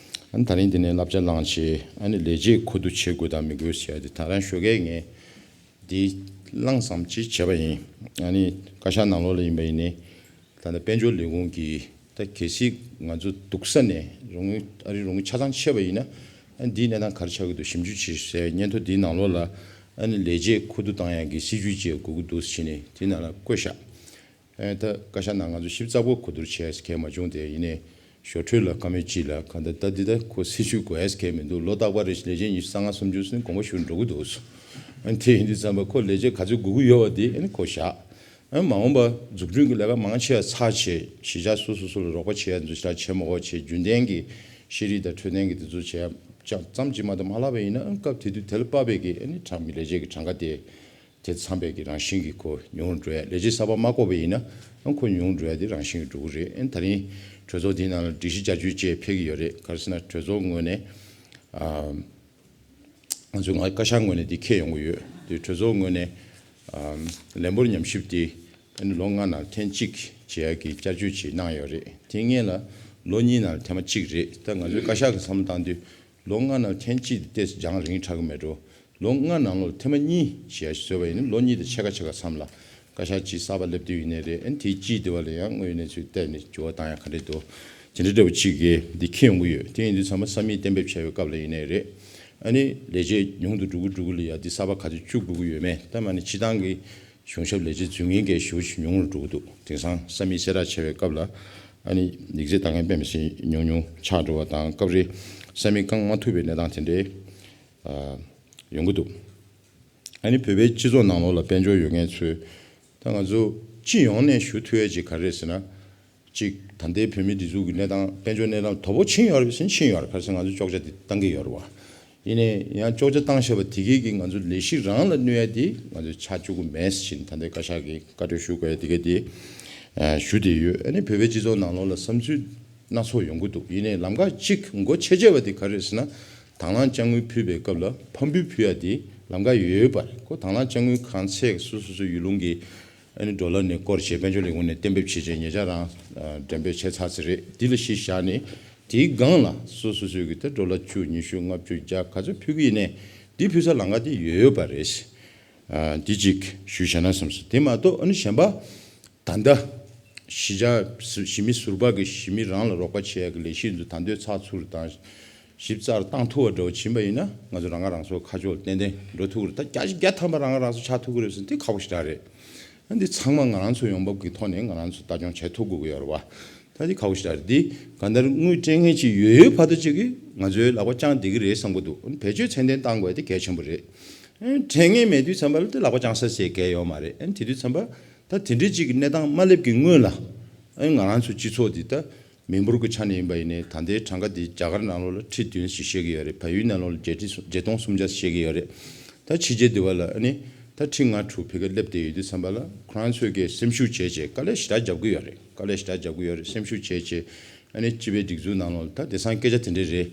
ཨ་ནི་ད་རིང་འདི་ནས་བསླབ་བྱ་བླངས་བྱས་ཨ་ནི་ལས་བྱེད་མཁོ་བསྡུ་བྱེད་དགོས་དང་མི་དགོས་ཟེར་ཡ་དེ་ད་རང་ཞོགས་ཀས་ངས་ དེ་བླངས་ཙམ་ཅིག་བྱས་པ་ཡིན། ཨ་ནི་བཀའ་ཤག་ནང་ལོགས་ལ་ཡིན་པ་ཡིན་ནའི། ད་ལྟ་དཔལ་འབྱོར་ལས་ཁུངས་ཀྱིས་ད་གལ་སྲིད་ང་ཚོ་སྡུག་ས་ནས་རོགས་དངུལ་ཨ་རི་རོགས་དངུལ་ཆ་ཚང་ཆད་པ་ཡིན་ན། ཨ་ནི་འདིའི་གནས་སྟངས་ག་རེ་ཆགས་ཀྱི་འདུག་ཞིབ་འཇུག་བྱེད་ཟེར་སྙན་ཐོ་འདིའི་ནང་ལོགས་ལ། ཨ་ནི་ལས་བྱེད་མཁོ་བསྡུ་བཏང་ཡག་གི་སྲིད་ཇུས་ཅིག་དགོས་ཀྱི་འདུག་ཟེར་ནས་དེའི་ནང་ལ་བཀོད་བཞག་ཨ་ནི་ད་བཀའ་ཤག་ནང་ང་ཚོ་ཞིབ་ཚགས་པོ་གོ་བསྡུར་བྱས་ཟེར་མཁན་མ་བྱུང་སྟེ། ཡིན་ནའི་ཞོར་འཕྲོས་ལ་བཀའ་མོལ་ཅིག་ལ། གང་ལྟར་ད་འདི་ད་ཁོ་སྲིད་ཇུས་དགོས་ཟེར་མཁན་མི་འདུག་ལོ་རྟག་པར་རེ་བཞིན་ལས་བྱེད་ཉི་ཤུ་རྩ་ལྔ་སུམ་ཅུ་ཟིན་དགོངས་པ་ཞུ་འགྲོ་གི་འདུག་ཨ་ནི་དེ་ཡིན་དུས་ཙམ་པ་ཁོ་ལས་བྱེད་ག་ཚོད་དགོས་ཀྱི་ཡོད་པ་དེ་ཨ་ནི་ཁོ་བཞག་ཨ་ནི་མ་འོངས་པ་འཛུགས་སྐྲུན་གྱི་ལས་ཀ་མང་ཆེ་བ་ཚར་བྱས། གཞིས་ཆགས་སོ་སོ་སོ་ལ་རོགས་པ་བྱེད་ཡ་འཛུགས་ཆགས་བྱེད་མ་དགོས་བྱས། རྒྱུན་ལྡན་གྱི་ཤེས་རིག་དང་འཕྲོད་བསྟེན་གྱི་དེ་ཚོ་བྱེད་ཡ་ཅང་ཙམ་ཅིག་མ་གཏོགས་མ་ལྷག་པ་ཡིན་ན། ཨ་ནི་སྐབས་དེ་དུས་དེ་ལ་དཔག་པའི་གི་ཨ་ནི་གྲངས་ཀྱི་ལས་བྱེད་ཀྱི་གྲངས་ཀ་དེ་དེ་ཚང་པའི་གི་རང་བཞིན་གྱི་ཁོ་ཉུང་རུ་འགྲོ་ཡ། ལས་བྱེད་གསར་པ་མ་བསྐོ་བ་ཡིན་ན་ཨ་ཁོ་ཉུང་རུ་འགྲོ་ཡ་དེ་རང་བཞིན་གྱི་འགྲོ་གི་རེད། ཨ་ནི་ད་རིང་གྲོས་ཚོགས་དེའི་ནང་ལ་སྒྲིག་གཞི་བསྐྱར་བཅོས་བཅས་ཕེབས་ཀྱི་ཡོད་རེད། ག་རེ་ཟེར་ན་གྲོས་ཚོགས་ངོས་ནས། ཨ། ང་ཚོའི་ང་བཀའ་ཤག་ངོས་ནས་འདི་འཁྱེར་ཡོང་གི་ཡོད། དེ་གྲོས་ཚོགས་ངོས་ནས། ཨམ། ལན་འབོར་ཉམས་ཞིབ་དེ་ཨ་ནི་ལོ་ལྔ་ནང་ཐེངས་གཅིག་བྱེད་ཡག་གི་བསྐྱར་བཅོས་ཅིག་གནང་ཡོད་རེད། དེ་སྔོན་ལ་ལོ་གཉིས་ནང་ཐེངས་མ་གཅིག་རེད། ད་ང་ཚོའི་བཀའ་ཤག་གི་བསམ་བློ་བཏང་དུས་ལོ་ལྔ་ནང་ཐེངས་གཅིག་དེ་ཏོག་ཙམ་རྒྱང་རིང་དྲགས་ཀྱི་མེད་འགྲོ། ལོ་ལྔ་ནང་ལོགས་ཐེངས་མ་གཉིས་བྱེད་ཡག་ཞིག་བཟོས་པ་ཡིན་ན། ལོ་གཉིས་དང་ཕྱེད་ཀ་ཕྱེད་ཀ་མཚམས་ལ་བཀའ་ཤག་གཅིག་གསར་པ་སླེབས་དུས་ཡིན་ནའི་རེད། ཨ་ནི་དེའི་དཀྱིལ་དེ་བ་ལ་ཡང་དངོས་ཡོད་གནས་ཚུལ་བལྟས་ནས་འགྱུར་བ་བཏང་ཡག་ག་འདྲས་འདུག་དེ་འདྲ་འདྲ་བོ་གཅིག་གིས་འདི་འཁྱེར་ཡོང་གི་ཡོད། དེ་ཡིན་དུས་ཚང་མ་ས་མིག་གཏན་འབེབས་བྱས་པའི་སྐབས་ལ་ཡིན་ནའི་རེད། ཨ་ནི་ལས་བྱེད་ཉུང་དུ་འགྲོ་གི་འགྲོ་གི་ལ་ཡ་འདི་གསར་པ་ག་ཚོད་བཅུག་དགོས་ཀྱི་ཡོད་མེད། ད་མ་ནི་སྤྱི་བཏང་གི་གཞུང་ཞབས་ལས་བྱེད་འཛུལ་མཁན་གྱི་ཞེ་པོ་ཅིག་ཉུང་རུ་འགྲོ་གི་འདུག་དེང་སང་ས་མིག་གསལ་བསྒྲགས་བྱས་པའི་སྐབས་ལ་ཨ་ནི་ཡིག་ཚད་བཏང་མཁན་དཔེ་མི་སྲིད་ཉུང་ཉུང་ཆགས་འགྲོ་བ་དང་། སྐབས་རེ་ས་མིག་བཀང་མ་ཐུབ་པའི་གནས་སྟངས་དེ་འདྲའི་ཨ་ཡོང་གི་འདུག་ཨ་ནི་བོད་པའི་སྤྱི་ཚོགས་ནང་ལོགས་ལ་དཔལ་འབྱོར་ཡོད་མཁན་ཚོས། ད་ང་ཚོ་སྤྱི་ཡོངས་ནས་ཞུ་ཐུབ་ཡ་ཅིག་ག་རེ་རེད་ཟེར་ན། གཅིག་ད་ལྟའི་བོད་མིའི་སྒྲིག་འཛུགས་ཀྱི་གནས་སྟངས། དཔལ་འབྱོར་གནས་སྟངས་དོ་ཕོག་ཕྱིན་ཡོད་རེད་ཟེར་ན་ཕྱིན་ཡོད་རེད། ག་རེ་ཟེར་ན་ང་ཚོས་གཅོག་ཆ་དེ་བཏང་གི་ཡོད་རེད་བ། ཡིན་ནའི་ཡང་གཅོག་ཆ་བཏང་བཞག་པ་དེ་གས་ཀྱིས་ང་ཚོ་ལས་གཞི་རང་ལ་གནོད་ཡ་དེ་ང་ཚོས་ཆགས་བཅུག་གི་མེད་ཟེར་བཞིན། ད་ལྟའི་བཀའ་ཤག་གིས་བཀའ་འཁྲོལ་ཞུ་དགོས་ཡ་དེ་གས་དེ་ཞུ་བསྡད་ཡོད། ཨ་ནི་བོད་པའི་སྤྱི་ཚོགས་ནང་ལོགས་ལ་བསམ་ཚུལ་སྣ་ཚོགས་ཡོང་གི་འདུག་ཡིན་ནའི་ལམ་ཁ་གཅིག་མགོ་ཆེ་ཆེ་བ་དེ་ག་རེ་རེད་ཟེར་ན། དང་བླངས་དཔྱ་དངུལ་ཕུལ་བའི་སྐབས་ལ་ཕམ་འབུལ་ཕུལ་ཡ་དེ་ལམ་ཁ་ཡོད་ཡོད་པ་རེད། ཁོ་དང་བླངས་དཔྱ་དངུལ་གང་ཚད་སོ་སོ་སོའི་ཡུལ་ལུང་གི་ཨ་ནི་ཌོ་ལར་ནས་སྐོར་བྱས། དཔལ་འབྱོར་ལས་ཁུངས་ནས་གཏན་འབེབས་བྱས་བྱས། ཉེ་ཆར་རང་ཨ་འགྲེམས་སྤེལ་བྱས་ཚར་ཚར་རེད། འདི་ལ་གཞི་བཞག་ནས་དེའི་སྒང་ལ་སོ་སོ་སོའི་གི་ད་ཌོ་ལར་བཅུ། ཉི་ཤུ། ལྔ་བཅུ། བརྒྱ། ག་ཚོད་ཕུལ་གི་ཡིན་ནའི་འདི་ཕུལ་ས་ལམ་ཁ་དེ་ཡོད་ཡོད་པ་རེད། ཨ་འདི་གཅིག་ཞུས་བཞག་ན་བསམ་སོང་། དེ་མ་གཏོགས་ཨ་ནི་གཞན་པ། ད་ལྟ་གཞིས་ཆགས་གཞིས་མི་ཟུར་པ་གི་གཞིས་མི་རང་ལ་རོགས་པ་བྱེད་ཡག་གི་ལས་གཞི་འདི་ད་དུང་ཚགས་ཚུད་དང་ཞིབ་ཚགས་བཏང་ཐུབ་པ་འདྲ་བོ་ཕྱིན་པ་ཡིན་ན། ང་ཚོ་རང་ཁ་རང་གསོ་ཁ་ཕྱོགས་ཏན་ཏན་འགྲོ་ཐུབ་ཀྱི་རེད། ད་བརྒྱ་ཆ་བརྒྱ་ཐམ་པ་རང་ཁ་རང་གསོ་ཆགས་ཐུབ་ཀྱི་རེད་ཟེར་ན་དེ་ཁག་པོ་ཞེ་དྲག་རེད། ཨ་འདི་ཚང་མ་ང་རང་ཚོ་ཡོང་འབབ་ཀྱི་ཐོག་ནས་ང་རང་ཚོ་ལྟ་སྐྱོང་བྱེད་ཐུབ་དགོས་ཀྱི་ཡོད་རེད་བ། ད་འདི་ཁག་པོ་ཞེ་དྲག་རེད། འདི་གང་ལྟར་དངུལ་སྤྲད་མཁན་ཅིག་ཡོད་ཡོད་བར་དུ་ཅིག་གིས་ང་ཚོའི་ལག་པ་བརྐྱངས་བསྡད་ཀྱི་རེད་བསམ་གྱི་འདུག་བེད་སྤྱོད་ཚད་ལྡན་བཏང་དགོས་དེ་གལ་ཆེན་པོ་རེད། ཨ་ནི་སྤྲད་མཁན་མེད་དུས་ཙམ་པ་ལ་དེ་ལག་པ་བརྐྱངས་ས་ཟེར་གལ་ཡོད་མ་རེད། ཨ་ནི་དེ་དུས་ཙམ་པ་ད་དེ་འདྲའི་ཅིག་གི་གནས་སྟངས་མ་སླེབས་ཀྱི་སྔོན་ལ། ཨ་ནི་ང་རང་ཚོ་སྤྱི་ཚོགས་འདི་ད་མི་འབོར་གྱི་ཆ་ནས་ཡིན་པ་ཡིན་ནའི་ད་ལྟའི་གྲངས་ཀ་འདི་རྒྱ་གར་ནང་ལོགས་ལ་ཁྲི་བདུན་ཞིག་བཤད་ཀྱི་ཡོད་རེད། བལ་ཡུལ་ནང་ལོགས་ལ་བརྒྱད་ཁྲི་སུམ་བརྒྱད་སྟོང་སུམ་བརྒྱ་ཞིག་བཤད་ཀྱི་ཡོད་རེད། ད་ཕྱི་རྒྱལ་འདི་བ་ལ་ཨ་ནི་ད་ཁྲི་ལྔ་དྲུག་ཕ་གིར་སླེབས་བསྡད་ཡོད་དུས་ཙམ་པ་ལ་ཁོ་རང་ཚོས་ཀྱི་སེམས་ཤུགས་བྱས་བྱས་དཀའ་ལས་ཞེ་དྲག་རྒྱབ་ཀྱི་ཡོད་རེད། དཀའ་ལས་ཞེ་དྲག་རྒྱབ་ཀྱི་ཡོད་རེད། སེམས་ཤུགས་བྱས་བྱས་ཨ་ནི་སྤྱི་པའི་སྒྲིག་འཛུགས་ནང་ལོགས་ལ་ད་དེང་སང་སྐད་ཆ་དེ་འདྲ་རེད།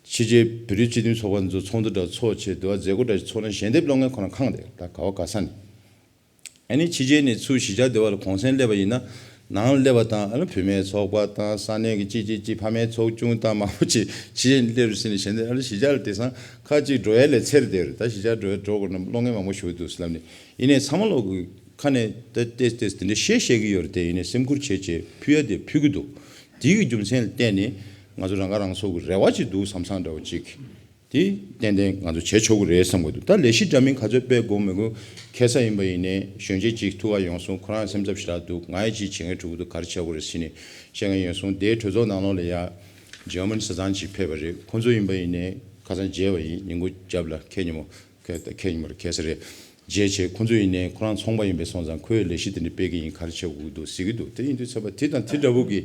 ཕྱི་རྒྱལ་བོད་རིགས་སྤྱི་མཐུན་ཚོགས་པ་ཚོ་ཚོགས་འདུ་འདྲ་ཚོགས་བྱས། དུ་བ་མཛད་སྒོ་འདྲ་ཚོགས་ན་ཞལ་འདེབས་སློང་མཁན་ཁོ་རང་ཁེངས་བསྡད། ད་ག་བ་ག་ས་ནས། ཨ་ནི་ཕྱི་རྒྱལ་ནས་ཚུར་གཞིས་ཆགས་སྡེ་བ་ལ་གུང་སེང་སླེབས་པ་ཡིན་ན། ནང་ལ་སླེབས་པ་དང་ཨ་ནི་བུད་མེད་ཚོགས་པ་དང་ས་གནས་ཀྱི་ཅི་ཅི་ཅི་ཕ་མའི་ཚོགས་ཆུང་དང་མང་པོ་ཅིག་ཕྱི་རྒྱལ་ནས་སླེབས་རེད་ཟེར་ནས་ཞལ་འདེབས། ཨ་ནི་གཞིས་ཆགས་ལ་དེང་སང་ཁ་ཅིག་འགྲོ་ཡ་ལས་ཚེར་བསྡད་རེད། ད་གཞིས་ཆགས་འགྲོ་ཡ་འགྲོ་དགོས་ན་སློང་མཁན་མང་པོ་ཞིག་འདུག་ཟེར་ལབ་ནས། ཡིན་ནའི་ཚང་མ་ལོག་གི་ཁ་ནས་ད་ཏེས་ཏེས་དེ་འདྲ་བཤད་བཤད་ཀྱི་ཡོད་རེད་དེ། ཡིན་ནའི་སེམས་ཁུར་བྱས་བྱས་ཕུལ་ཡ་དེ་ཕུལ་གྱི་འདུག་དེའི་གི་རྒྱུ་མཚན་ལ་བརྟེན་ནས་ང་ཚོ་རང་ཁ་རང་གསོ་གི་རེ་བ་ཅིག་འདུག་བསམ་བསམ་འདྲ་བོ་ཅིག་དེ་ཏན་ཏན་ང་ཚོ་བྱེད་ཆོག་གི་རེད་བསམ་གྱི་འདུག་ད་ལས་གཞི་འདྲ་མིན་ག་ཚོད་སྤེལ་དགོས་མི་དགོས་ཁ་སང་ཡིན་པ་ཡིན་ནའི་གཞོན་སྐྱེས་ཅིག་ཐུག་ག་ཡོང་སོང་། ཁོ་རང་སེམས་འཚབ་ཞེ་དྲག་འདུག་ང་ཡི་ཅིག་བྱེད་མཁན་ཕྲུ་གུ་འདུག་ག་རེ་བྱེད་དགོས་རེད་ཟེར་ནས་བཤད་མཁན་ཡོང་སོང་། དེའི་གྲོས་ཚོགས་ནང་ལོགས་ལ་ཡ་ཇར་མན་བཟའ་ཚང་ཅིག་ཕེབས་པ་རེད། ཁོང་ཚོ་ཡིན་པ་ཡིན་ནའི་ཁ་སང་མཇལ་བ་ཡིན། ཉིན་གུང་རྒྱབ་ལ་ཁེ་ཉིན་མོ། ཁེ་ཁེ་ཉིན་མོ་རེད། ཁེ་ས་རེད། མཇལ་བྱས་ཁོང་ཚོ་ཡིན་ནའི་ཁོ་རང་ཚོང་པ་ཡིན་པས་སོང་ཙང་ཁོས་ལས་གཞི་དེ་འདྲ་སྤེལ་གི་ཡིན། ག་རེ་བྱེད་དགོས་ཀྱི་འདུག་ཟེར་གྱི་འདུག་དེ་ཡིན་དུས་ཙམ་པ་དེ་དང་དེ་འདྲ་བོ་གི་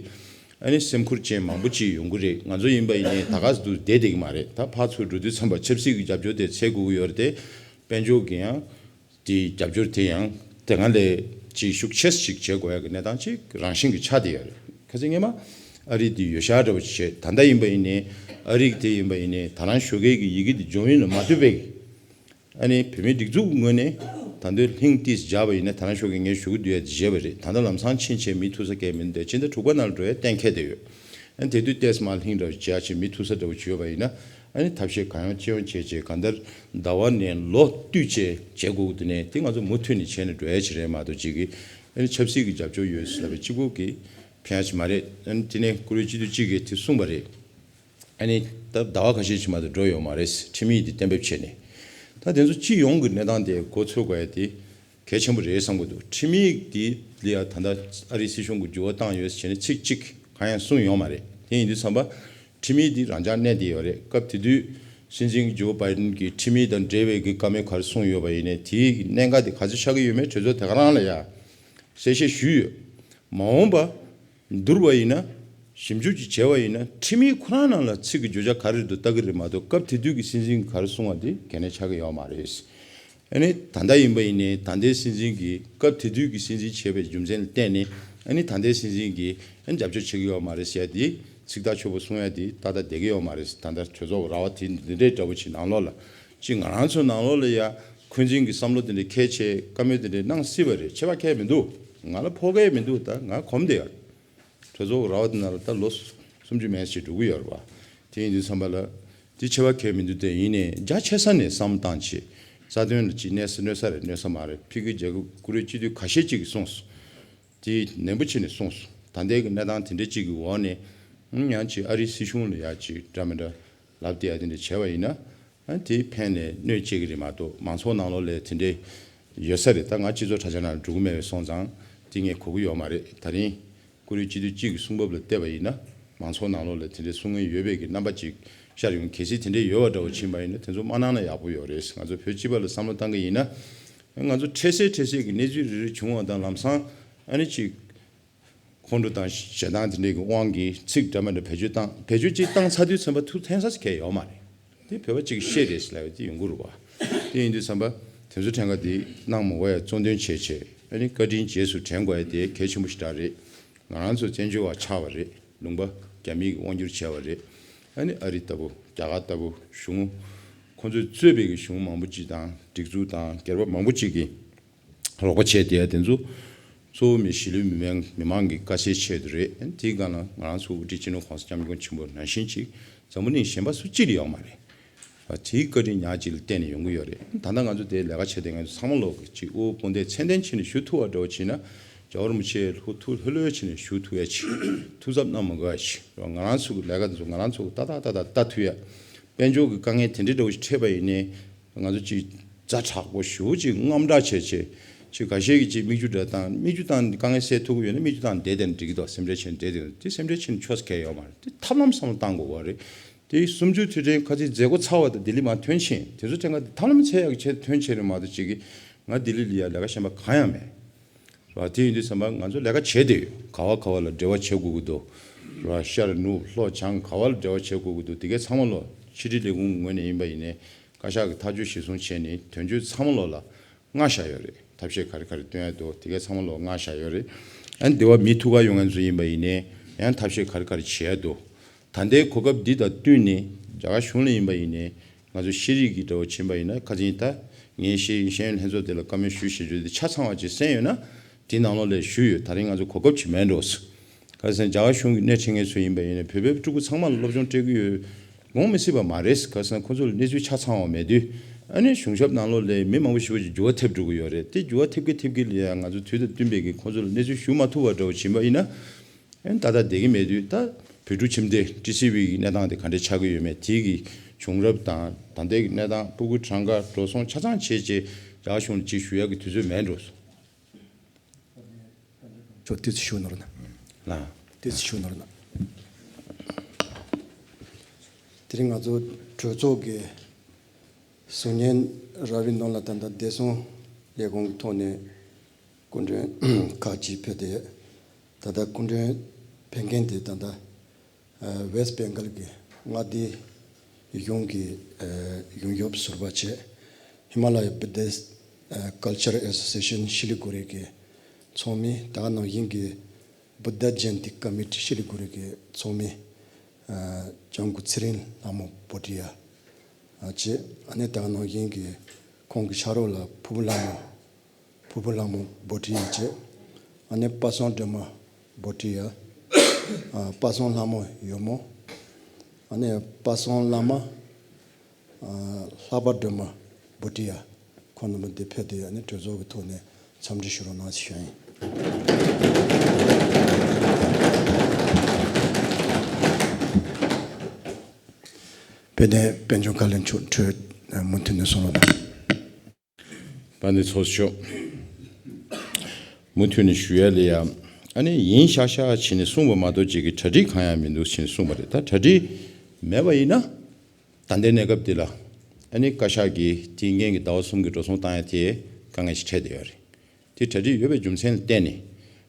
ཨ་ནི་སེམས་ཁུར་ཅན་མང་པོ་ཅིག་ཡོང་གི་རེད། ང་ཚོ་ཡིན་པ་ཡིན་ནའི་ད་ག་ཟེ་འདུག་བསྡད་བསྡད་ཀྱི་མ་རེད། ད་ཕར་ཚུར་འགྲོ་དུས་ཙམ་པ་ཆབ་སྲིད་ཀྱི་རྒྱབ་སྐྱོར་དེ་འཚོལ་དགོས་ཀྱི་ཡོད་རེད་དེ། དཔལ་འབྱོར་གྱི་ཡང་དེའི་རྒྱབ་སྐྱོར་དེ་ཡང་དེ་སྔ་ལས་ཅིག་ཤུགས་ཆེ་ཞིག་བྱེད་དགོས་ཡ་གི་གནས་སྟངས་ཅིག་རང་བཞིན་གྱི་ཆགས་བསྡད་ཡོད་རེད། ཁ་སང་སྔོན་མ་ཨ་རི་དེ་ཡོད་ཤག་འདྲ་བོ་ཅིག་བྱས། ད་ལྟ་ཡིན་པ་ཡིན་ནའི་ཨ་རི་དེ་ཡིན་པ་ཡིན་ནའི་ད་རང་ཞོགས་ཀས་ཀྱི་ཡི་གེ་དེ་ཇོན་ཡིན་ལ་མ་ལྟོས་པའི། ཨ་ནི་བོད་མིའི་སྒྲིག་འཛུགས་ངོས་ནས་ད་དུང་ལྷིང་ཏིས་སྦྱར་བ་ཡིན་ན། ད་རང་ཤོག་གི་ངས་ཞུ་གི་འདུག་ཡ་བྱས་པ་རེད། ད་ལྟ་ལམ་སང་ཕྱིན་ཆད་མི་ཐུག་ས་གལ་མི་འདུག་སྤྱི་ཟླ་དྲུག་པ་ནང་ལ་འགྲོ་ཡ་གཏན་འཁེལ་བསྡད་ཡོད། ཨ་ནི་དེ་དུས་ཏོག་ཙམ་ལྷིང་འདྲ་བོ་བྱས་ཡ་ཅིག་མི་ཐུག་ས་འདྲ་བོ་བྱས་ཡོད་པ་ཡིན་ན། ཨ་ནི་ཐབས་ཤེས་གང་ཡོང་ཅི་ཡོང་བྱས་བྱས་གང་ལྟར་ཟླ་བ་ནས་ལོ་བསྟུད་བྱས་བྱེད་དགོས་ཀྱི་འདུག་ནས་དེ་ང་ཚོ་མུ་མཐུད་ནས་བྱས་ནས་འགྲོ་ཡ་ཅིག་རེད་མ་གཏོགས་ཅིག་གི་ཨ་ནི་ཆབ་སྲིད་ཀྱི་རྒྱབ་སྐྱོར་ཡོད་ཟེར་ལབ་པའི་གཅིག་པོ་གི་ཕན་ཡ་ཅིག་མ་རེད། ཨ་ནི་དེ་ནས་བཀུར་འོས་སྤྱི་འཐུས་གཅིག་གིས་དེ་གསུངས་པ་རེད། ཨ་ནི་ད་ཟླ་བ་ཁ་ཤས་ཅིག་མ་གཏོགས་འགྲོ་ཡོད་མ་རེད། ཁྲིམས་ཡིག་དེ་གཏན་འབེབས་བྱས་ནས་ད་དེ་ཚོ་སྤྱི་ཡོངས་ཀྱི་གནས་སྟངས་དེ་མགོ་འཚོས་དགོས་ཡ་དེ་གལ་ཆེན་པོ་རེད་བསམ་གྱི་འདུག་ཁྲིམས་ཡིག་འདི་ལ་ཡང་ད་ལྟ་ཨ་རིའི་སྲིད་གཞུང་གིས་འགྱུར་བ་བཏང་ཡོད་ཟེར་ནས་ཚིག་གཅིག་གང་ཡང་གསུངས་ཡོད་མ་རེད། དེ་ཡིན་དུས་ཙམ་པ་ཁྲིམས་ཡིག་འདི་རང་འཇགས་གནས་བསྡད་ཡོད་རེད། སྐབས་དེ་དུས་སྲིད་འཛིན་ཇོ་བྷའི་ཌེན་གྱིས་ཁྲིམས་ཡིག་དང་འབྲེལ་བའི་གི་བཀའ་མོལ་ག་རེ་གསུངས་ཡོད་པ་ཡིན་ནའི་དེའི་གནད་འགག་དེ་ག་ཚོད་ཆགས་ཀྱི་ཡོད་མེད་གྲོས་ཚོགས་དེ་ག་རང་ལ་ཡང་གསལ་བཤད་ཞུས་ཡོད། མ་འོངས་པ་བསྡུར་བ་ཡིན་ན། ཞིབ་འཇུག་ཅིག་བྱས་པ་ཡིན་ན་ཁྲིམས་ཡིག་ཁོ་རང་ནང་ལ་ཚིག་གི་བརྗོད་བྱ་ག་རེ་འདུག་ལྟ་གི་རེད་མ་གཏོགས་སྐབས་དེ་དུས་ཀྱི་སྲིད་འཛིན་གྱིས་ག་རེ་གསུངས་པ་དེ་གལ་གནད་ཆགས་ཀྱི་ཡོད་མ་རེད། ཨ་ནི་ད་ལྟ་ཡིན་པ་ཡིན་ནའི་ད་ལྟའི་སྲིད་འཛིན་གྱིས་སྐབས་དེ་དུས་ཀྱི་སྲིད་འཛིན་བྱས་པའི་རྒྱུ་མཚན་ལ་བརྟེན་ནས་ཨ་ནི་ད་ལྟའི་སྲིད་འཛིན་གྱིས་ཨ་ནི་རྒྱབ་སྐྱོར་བྱེད་ཀྱི་ཡོད་མ་རེད་ཟེར་ཡ་དེ་ཚིག་ཐག་ཆོད་པོ་གསུང་ཡ་དེ་ཏག་ཏག་བསྡད་ཀྱི་ཡོད་མ་རེད། ད་ལྟ་གྲོས་ཚོགས་ར་བ་དེ་འདི་འདྲའི་འདྲ་པོ་ཅིག་ནང་ལོགས་ལ་ཅིག་ང་རང་ཚོའི་ནང་ལོགས་ལ་ཡ་འཁོན་འཛིན་གྱི་བསམ་བློ་དེ་འདྲ་འཁྱེར་བྱས་བཀའ་མོལ་དེ་འདྲ་གནང་སྲིད་པ་རེད། ཁྱད་པར་གང་ཡང་མི་འདུག་ང་ལ་ཕོག་གི་མི་འདུག་ད་ང་གོམས་བསྡད་ཡོད་རེད། གྲོས་ཚོགས་ར་བ་དེ་ནང་ལ་ད་ལོ་སུམ་ཅུ་མན་ཙམ་ཅིག་འགྲོ་གི་ཡོད་རེད་པ། དེ་ཡིན་དུས་ཙམ་པ་ལ་དེ་ཆེ་བ་གལ་མི་འདུག་དེ་ཡིན་ནའི་རྒྱ་ཆེ་ས་ནས་བསམ་བློ་བཏང་བྱས་རྩ་དོན་ལ་ཅིག་གནོད་ས་གནོད་ས་རེད། གནོད་ས་མ་རེད། ཕ་གི་རྒྱལ་ཁབ་བཀུར་འོས་སྤྱི་འཐུས་ཁ་ཤས་ཅིག་གིས་གསུངས་སོང་། དེ་ནན་པོ་བྱས་ནས་གསུངས་སོང་། ད་ལྟའི་གི་གནས་སྟངས་དེ་འདྲ་ཅིག་གི་འོག་ནས་ཡང་ཅིག་ཨ་རིའི་སྲིད་གཞུང་ལ་ཡ་ཅིག་འདྲ་མི་འདྲ་ལབ་བསྡད་ཡ་དེ་འདྲ་བྱས་པ་ཡིན་ན། ཨ་དེའི་ཕན་ནས་གནོད་སྐྱེལ་གི་རེད་མ་གཏོགས་མང་ཚོགས་ནང་ལོགས་ལ་དེ་འདྲའི་ཡོད་ས་རེད། ད་ང་སྤྱི་ཚོགས་གྲྭ་ཆ་ནང་འགྲོ་གི་མེད་པའི་སོང་ཙང་དེ་ངས་གོ་གི་ཡོད་མ་རེད། ད་རིང་བཀུར་འོས་སྤྱི་འཐུས་གཅིག་གི་གསུང་བབ་ལ་བལྟས་པ་ཡིན་ན་མང་ཚོགས་ནང་ལོགས་ལ་དེ་འདྲའི་གསུང་མཁན་ཡོད་པའི་གི་རྣམ་པ་ཅིག་ཤར་ཡོང་། གལ་སྲིད་དེ་འདྲའི་ཡོད་པ་འདྲ་བོ་ཕྱིན་པ་ཡིན་ན་དེ་ཚོ་མ་གནང་ན་ཡག་པོ་ཡོད་རེད། ང་ཚོ་བོད་སྤྱི་པ་ལ་བསམ་བློ་བཏང་གི་ཡིན་ན་ང་ཚོ་འཕྲལ་སེལ་འཕྲལ་སེལ་གི་གནས་ཚུལ་རེ་རེ་བྱུང་བ་དང་ལམ་སང་ཨ་ནི་ཅིག་ཁོང་ཁྲོ་དང་ཞེ་སྡང་དེ་འདྲའི་གི་དབང་གིས་ཚིག་འདྲ་མི་འདྲ་བེད་སྤྱོད་བཏང་། བེད་སྤྱོད་ཅིག་བཏང་ཚར་དུས་ཚན་པ་ཐུག་འཐེན་ས་ཞིག་གས་ཡོད་མ་རེད། དེ་བོད་པ་ཅིག་གི་ཤེས་རེད་ཟེར་ལབ་ཡ་དེ་ཡོང་གི་རེད་བ། དེ་ཡིན་དུས་ཚན་པ་དེ་ཚོ་ཕྲན་ག་དེ་གནང་མ་དགོས་ཡ་གཙོ་འདོན་བྱས་བྱས་ཨ་ནི་བཀའ་དྲིན་རྗེས་སུ་དྲན་དགོས་ཡ་དེ་གལ་ཆེན་པོ་ཞིག་རང་རེད། ང་རང་ཚོ་བཙན་བྱོལ་བ་ཆགས་པ་རེད། ལུང་པ་རྒྱ་མིས་དབང་བསྒྱུར་བྱས་པ་རེད། ཨ་ནི་ཨ་རི་ལྟ་བུ་རྒྱ་གར་ལྟ་བུ་གཞུང་ཁོང་ཚོས་གཙོས་པའི་གི་གཞུང་མང་པོ་ཅིག་དང་སྒྲིག་འཛུགས་དང་སྒེར་པ་མང་པོ་ཅིག་གིས། རོགས་པ་བྱས་བསྡད་ཡ་དེ་ཚོ་གཙོ་བོ་མི་གཞིས་ལུས་མི་མང་མི་མང་གི་དཀའ་སེལ་ཆེད་དུ་རེད། དེའི་སྒང་ལ་ང་རང་ཚོ་དབུ་ཁྲིད་སྤྱི་ནོར་༸གོང་ས་༸སྐྱབས་མགོན་ཆེན་པོ་ནང་བཞིན་ཅིག་འཛམ་བུ་གླིང་གཞན་པ་སུ་གཅིག་ལ་ཡོད་མ་རེད། དེའི་བཀའ་དྲིན་ཉག་གཅིག་ལ་བརྟེན་ནས་ཡོང་གི་ཡོད་རེད། ད་ལྟ་ང་ཚོ་དེ་ལས་ཀ་བྱེད་བསྡད་མཁན་ཚོ་ཚང་མ་ལོག་གི་ཅིག་དབུ་དཔུང་སྡེ་ཚད་ལྡན་བྱས་ནས་ཞུ་ཐུབ་པ་འདྲ་བོ་བྱས་ན་རྒྱལ་བ་རིན་པོ་ཆེ་ལྷོ་ཐུགས་ལྷོད་ལྷོད་བྱས་ནས་ཞུ་ཐུབ་ཡ་ཅིག་ཐུགས་འཚབ་གནང་མི་དགོས་ཡ་ཅིག་ང་རང་ཚོ་གི་ལས་ཀ་དེ་ཚོ་ང་རང་ཚོ་གི་ཏག་ཏག་ཏག་ཏག་ལྟ་ཐུབ་ཡ། དཔལ་འབྱོར་གྱི་དཀའ་ངལ་དེ་འདྲའི་འདྲ་བོ་ཞིག་འཕྲད་པ་ཡིན་ནའི་ང་ཚོ་ཅིག་ཛ་དྲག་པོ་ཞེ་པོ་ཅིག་དངངས་སྐྲག་བྱས་བྱས་ཅིག་ཁ་ཤས་ཀྱིས་ཅིག་མིག་ཆུ་འདྲ་བཏང་། མིག་ཆུ་བཏང་དཀའ་ངལ་སེལ་ཐུབ་ཀྱི་ཡོད་ན་མིག་ཆུ་བཏང་བསྡད་བསྡད་ན་འགྲིག་གི་འདུག་སེམས་ཁྲལ་བྱས་ནས་བསྡད་བསྡད་ན་དེ་སེམས་ཁྲལ་བྱས་ནས་ཆོག་ས་གང་ཡང་ཡོད་མ་རེད། དེ་ཐབས་ལམ་བསམ་བློ་བཏང་དགོས་པ་རེད། དེ་གསུམ་བཅུ་དུས་དྲན་ཁ་ཚིག་མཛད་སྒོ་ཚར་བ་དང་ལྡི་ལི་མར་ཐོན་ཕྱིན་དེ་ཚོ་དྲན་ཁ་དེ་ཐབས་ལམ་འཚོལ་ཡག་གི་ཆེད་དུ་ཐོན་ཕྱིན་རེད་མ་གཏོགས་ཅིག་གིས་ང་ལྡི་ལི་ལ་ཡ་ལས་ཀ་གཞན་པ་གང་ཡང་མེད། ར་དེ་ཡིན་དུས་ཙམ་པ་ང་ཚོ་ལས་ཀ་བྱས་བསྡད་ཡོད། ག་བ་ག་བ་ལ་འབྲེལ་བ་བྱེད་དགོས་ཀྱི་འདུག་ར་ཤར་ནུབ་ལྷོ་བྱང་ག་བ་ལ་འབྲེལ་བ་བྱེད་དགོས་ཀྱི་འདུག་དེ་གའི་ཚང་མ་ལོ་ཕྱི་དྲིལ་ལས་ཁུངས་ངོས་ནས་ཡིན་པ་ཡིན་ནའི་བཀའ་ཤག་གི་ཐག་གཅོད་གཞིར་བཟུང་བྱས་ནས་དོན་གཅོད་ཚང་མ་ལོ་ལ་མངགས་བཞག་ཡོད་རེད། ཐབས་ཤེས་ག་རེ་ག་རེ་སྟོན་ཡ་འདུག་དེ་གའི་ཚང་མ་ལོ་ལ་མངགས་བཞག་ཡོད་རེད། ཨ་ནི་དེ་བ་མི་ཐུག་ག་ཡོང་མཁན་ཚོ་ཡིན་པ་ཡིན་ནའི་ཡང་ཐབས་ཤེས་ག་རེ་ག་རེ་བྱེད་ཡ་འདུག་ད་ལྟའི་གོ་སྐབས་འདི་དང་བསྟུན་ནས་རྒྱ་གར་གཞུང་ལ་ཡིན་པ་ཡིན་ནའི་ང་ཚོ་ཤེས་རིག་གི་འདྲ་བོ་ཕྱིན་པ་ཡིན་ན་ཁ་སང་ད་ངས་ཤེས་ཡོན་ཤེས་ཡོན་ལྷན་ཚོགས་དེ་ལ་བཀའ་མོལ་ཞུ་ཞེས་བརྗོད་དེ་ཆ་ཚང་བ་ཅིག་གསན་ཡོད་ན་དེ་ནང་ལོགས་ལ་ཞུས་ཡོད། ད་རིང་ང་ཚོ་གོ་སྐབས་ཅིག་མེད་འགྲོ། ཁ་སང་རྒྱ་གར་གཞུང་གི་སྣེ་ཁྲིད་མཁན་ཚོ་ཡིན་པ་ཡིན་ན་བོད་པའི་ཕྲུ་གུ་ཚང་མ་ལ་སློབ་སྦྱོང་སྤྲད་ཀྱི་ཡོད་དགོངས་མི་སྲིད་པ་མ་རེད། ཁ་སང་ཁོ་ཚོ་ལ་གནས་ཚུལ་ཆ་ཚང་བ་མེད་དུས་ཨ་ནི་གཞུང་ཞབས་ནང་ལོགས་ལ་མི་མང་པོ་ཞེ་པོ་ཅིག་འགྱུར་བ་ཐེབས་འགྲོ་གི་ཡོད་རེད། དེ་འགྱུར་བ་ཐེབས་ཀྱི་ཐེབས་ཀྱི་ལ་ཡང་ང་ཚོ་དུས་དང་བསྟུན་པའི་གི་ཁོ་ཚོ་ལ་གནས་ཚུལ་ཞུ་མ་ཐུབ་པ་འདྲ་བོ་ཕྱིན་པ་ཡིན་ན། ཨན་ད་ལྟ་བསྡད་ཀྱི་མེད་དུས་ད་བོད་ཕྲུག་ཁྱིམ་སྡེ་ཊི་སི་ཝི་གི་གནས་སྟངས་དེ་ག་འདྲ་ཆགས་ཀྱི་ཡོད་མེད་དེ་གི་བྱུང་རབས་དང་ད་ལྟའི་གི་གནས་སྟངས་སྤུ་གུ་གྲངས་ཀ་འགྲོ་སོང་ཆ་ཚང་བྱས་རྗེས་རྒྱ་གཞུང་ལ་ཅིག་ཞུ་ཡག་གི་དུས་ཚོད་མེད་འགྲོ་སོང་། ཁྱོད་ཏོག་ཙམ་ཞུ་ནོར་ན། ལ། ཏོག་ཙམ་ཞུ་ནོར་ན། དེ་རིང་ང་ཚོ་གྲོས་ཚོགས་ཀྱི་གསུང་སྙན་ར་བའི་ནང་ལ་ད་ལྟ་བདེ་སྲུང་ལས་ཁུངས་ཀྱི་ཐོག་ནས་སྐུ་མགྲོན་ཁག་ཅིག་ཕེབས་ཏེ། ད་ལྟ་སྐུ་མགྲོན་ཕེབས་མཁན་དེ་ད་ལྟ་ཨ་ཝེསྟ་བེང་གལ་གྱི་མངའ་སྡེ་གཞུང་གི་ཨ་ཡོངས་ཁྱབ་ཟུར་པ་བྱས། ཧི་མ་ལ་ཡ་བུ་དྷིསྟ་ཨ་ཀལ་ཅར་ཨེ་སོ་སི་ཨེ་ཤན་ཤི་ལི་གུ་རི་གི་ཚོགས་མི། ད་ག་ནང་བཞིན་གྱི་བུདྡྷ་ཇ་ཡན་ཏི་ཀ་མི་ཊི་ཤི་ལི་གུ་རི་གི་ཚོགས་མི་ཨ་ལྕམ་སྐུ་ཚེ་རིང་ལྷ་མོ་བྷོ་ཊི་ཡ་ཨ་བྱས། ཨ་ནི་ད་ག་ནང་བཞིན་གྱི་ཁོང་གི་ཕྱག་རོགས་ལ་ཕུར་བུ་ལྷ་མོ། ཕུར་བུ་ལྷ་མོ་བྷོ་ཊི་ཡ་བྱས། ཨ་ནི་པ་སངས་སྒྲོལ་མ་བྷོ་ཊི་ཡ། ཨ་པ་སངས་ལྷ་མོ་གཡོག་མོ། ཨ་ནི་པ་སངས་བླ་མ། ལྷག་པ་སྒྲོལ་མ་བྷུ་ཊི་ཡ་ཁོང་རྣམ་པ་འདི་ཕེབས་ཏེ་ཨ་ནི་གྲོས་ཚོགས་ཀྱི་ཐོག་ནས་འཚམས་འདྲི་ཞུ་རོགས་གནང་ཞེས་ཞུ་ཡ་ཡིན། དཔལ་ལྡན་དཔལ་འབྱོར་བཀའ་བློན་མཆོག་ཁྲོས་མུ་མཐུད་ནས་གསུང་རོགས་གནང་། པ་ནི་ཚོགས་ཞུ། མུ་མཐུད་ནས་ཞུ་ཡ་ལ་ཡ། ཨ་ནི་ཡིན་ཤག་ཤག་བྱས་ནས་གསུངས་པ་མ་གཏོགས་ཅིག་གི་གྲ་སྒྲིག་གང་ཡང་མི་འདུག་བྱས་ནས་གསུངས་པ་རེད། ད་གྲ་སྒྲིག་མེད་པ་ཡིན་ན། ད་ལྟའི་གནས་སྐབས་འདི་ལ། ཨ་ནི་བཀའ་ཤག་གིས་དེའི་འགན་གྱི་ཟླ་བ་གསུམ་གྱི་འགྲོ་སོང་བཏང་ཡ་དེ་དཀའ་ངལ་ཞིག་འཕྲད་བསྡད་ཡོད་རེད། དེ་གྲ་སྒྲིག་ཡོད་པའི་རྒྱུ་མཚན་ལ་བརྟེན་ནས།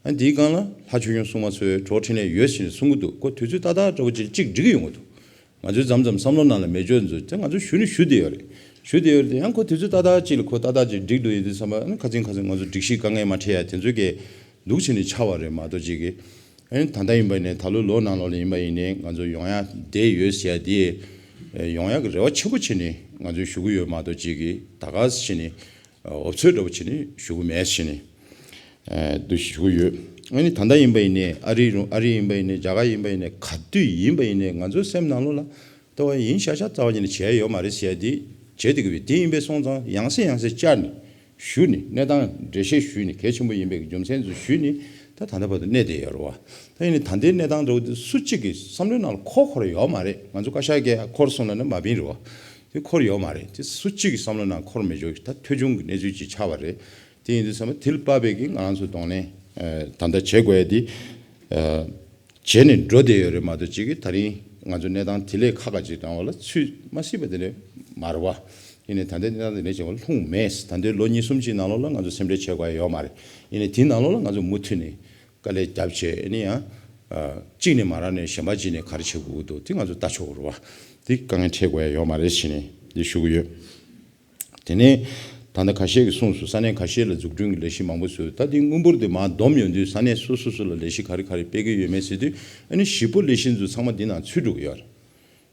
ཨ་འདིའི་སྒང་ལ་ལྷ་ཆོས་སྐྱོང་སྲུང་མ་ཚོས་གྲོགས་འཕྲིན་ལས་ཡོད་ཟེར་ནས་གསུང་གི་འདུག་ཁོ་དུས་ཚོད་ཏག་ཏག་འདྲ་བོ་ཅིག་ཅིག་འགྲིག་གི་ཡོང་གི་འདུག་ང་ཚོའི་མཚམས་མཚམས་བསམ་བློ་ནང་ལ་མེད་ཅོག་འཛུལ་ཏེ་ང་ཚོ་ཞུ་ནི་ཞུ་བསྡད་ཡོད་རེད། ཞུ་བསྡད་ཡོད་རེད་དེ་ཡང་ཁོ་དུས་ཚོད་ཏག་ཏག་ཅིག་ལ་ཁོ་ཏག་ཏག་ཅིག་འགྲིག་འགྲོ་ཡོད་དུས་ཙམ་པ་ཨ་ནི་ཁ་སང་ཁ་སང་ང་ཚོ་སྒྲིག་གཞི་དཀའ་ངལ་མ་འཕྲད་ཡ་དེ་ཚོ་གས་འདུག་བྱས་ནས་ཆགས་པ་རེད་མ་གཏོགས་ཅིག་གི་ཨ་ནི་ད་ལྟ་ཡིན་པ་ཡིན་ནའི་ད་ལོའི་ལོ་ནང་ལོགས་ལ་ཡིན་པ་ཡིན་ནའི་ང་ཚོ་ཡོང་ཡ་བསྡད་ཡོད་ཟེར་ཡ་དེ་ཡོང་ཡ་གི་རེ་བ་ཆེན་པོ་བྱས་ནས་ང་ཚོས་ཞུ་གི་ཡོད་མ་གཏོགས་ཅིག་གི་ད་ག་སེ་བྱས་ནས། འོབ་ཚོད་འདྲ་བོ་བྱས་ནས་ཞུ་གི་མེད་ཟེར་ནས། ཨ་འདུག་ཞུ་གི་ཡོད། ཨ་ནི་ད་ལྟ་ཡིན་པ་ཡིན་ནའི་ཨ་རི་རུ་ཨ་རི་ཡིན་པ་ཡིན་ནའི་རྒྱ་གར་ཡིན་པ་ཡིན་ནའི་ག་དུས་ཡིན་པ་ཡིན་ནའི་ང་ཚོའི་སེམས་ནང་ལོགས་ལ་ལྟ་བ་ཡིན་ཤག་ཤག་རྩ་བ་ཉིད་ནས་བྱས་ཡོད་མ་རེད་ཟེར་ཡ་དེ་བྱས་བསྡད་ཀྱི་ཡོད། དེ་ཡིན་པས་སོང་ཙང་ཡང་སེ་ཡང་སེ་བཅར་ནས་ཞུ་ནས་གནས་སྟངས་འགྲེལ་བཤད་ཞུས་ནས་གལ་ཆེན་པོ་ཡིན་པའི་རྒྱུ་མཚན་ཚོ་ཞུས་ནས་ད་ད་ལྟ་བར་དུ་གནས་བསྡད་ཡོད་རེད་བ། ད་ཡིན་ནའི་ད་ལྟའི་གནས་སྟངས་འདྲ་བོ་དེ་སུ་གཅིག་གི་བསམ་བློའི་ནང་ལ་འཁོར་འཁོར་ཡོད་མ་རེད། ང་ཚོ་བཀའ་ཤག་གིས་འཁོར་སོང་ལབ་ན་མ་བིན་རེད་བ། དེ་འཁོར་ཡོད་མ་རེད། དེ་སུ་གཅིག་གི་བསམ་བློ་ནང་འཁོར་མེད་ཅོག་ད་ཐོས་བྱུང་གི་གནས་ཚུལ་ཅིག་ཆགས་པ་རེད། དེ་ཡིན་དུས་ཙམ་པ་དེ་ལ་དཔག་པའི་གི་ང་རང་ཚོ་གདོང་ལེན་ཨ་ད་ལྟ་བྱེད་དགོས་ཡ་དེ་ཨ་བྱས་ནས་འགྲོ་བསྡད་ཡོད་རེད་མ་གཏོགས་ཅིག་གི་ད་རིང་ང་ཚོ་གནས་སྟངས་དེ་ལས་ཁག་ཁག་ཅིག་བཏང་བ་ལ་ཚུད་མ་སྲིད་པ་དེ་འདྲ་མ་རེད་བ། ཡིན་ནའི་ད་ལྟའི་གནས་སྟངས་དེ་འདྲ་བྱས་པ་ལྷུང་མེད། ད་ལྟའི་ལོ་གཉིས་གསུམ་ཅིག་ནང་ལོགས་ལ་ང་ཚོ་སེམས་ཁྲལ་བྱེད་དགོས་ཡ་ཡོད་མ་རེད། ཡིན་ནའི་དེའི་ནང་ལོགས་ལ་ང་ཚོ་མུ་མཐུད་ནས་དཀའ་ལས་རྒྱབ་བྱས་ཨ་ནི་ཡང་ཨ་གཅིག་ནས་མ་རག་ནས་གཞན་པ་གཅིག་ནས་ག་རེ་བྱེད་དགོས་ཀྱི་འདུག་དེ་ང་ཚོ་ལྟ་ཆོག་གི་རེད་བ། དེ་དཀའ་ངལ་འཕྲད་དགོས་ཡ་ཡོད་མ་རེད་ཟེར་ནས་འདི་ཞུ་གི་ཡོད། དེ་ནས་ད་ལྟ་ཁ་ཤས་ཀྱིས་གསུངས་སོང་། ས་གནས་ཁ་ཤས་ལ་འཛུགས་སྐྲུན་གྱི་ལས་གཞི་མང་པོ་བཟོས། ད་དེ་དངུལ་འབོར་དེ་མར་བསྡོམས་ཡོང་དུས་ས་གནས་སོ་སོ་སོ་ལ་ལས་གཞི་ག་རེ་ག་རེ་སྤེལ་གྱི་ཡོད་མེད་ཟེར་དུས་ཨ་ནི་གཞིས་སྤོ་ལས་གཞི་ཚོ་ཚང་མ་འདི་ནང་ཚུད་འགྲོ་གི་ཡོད་རེད།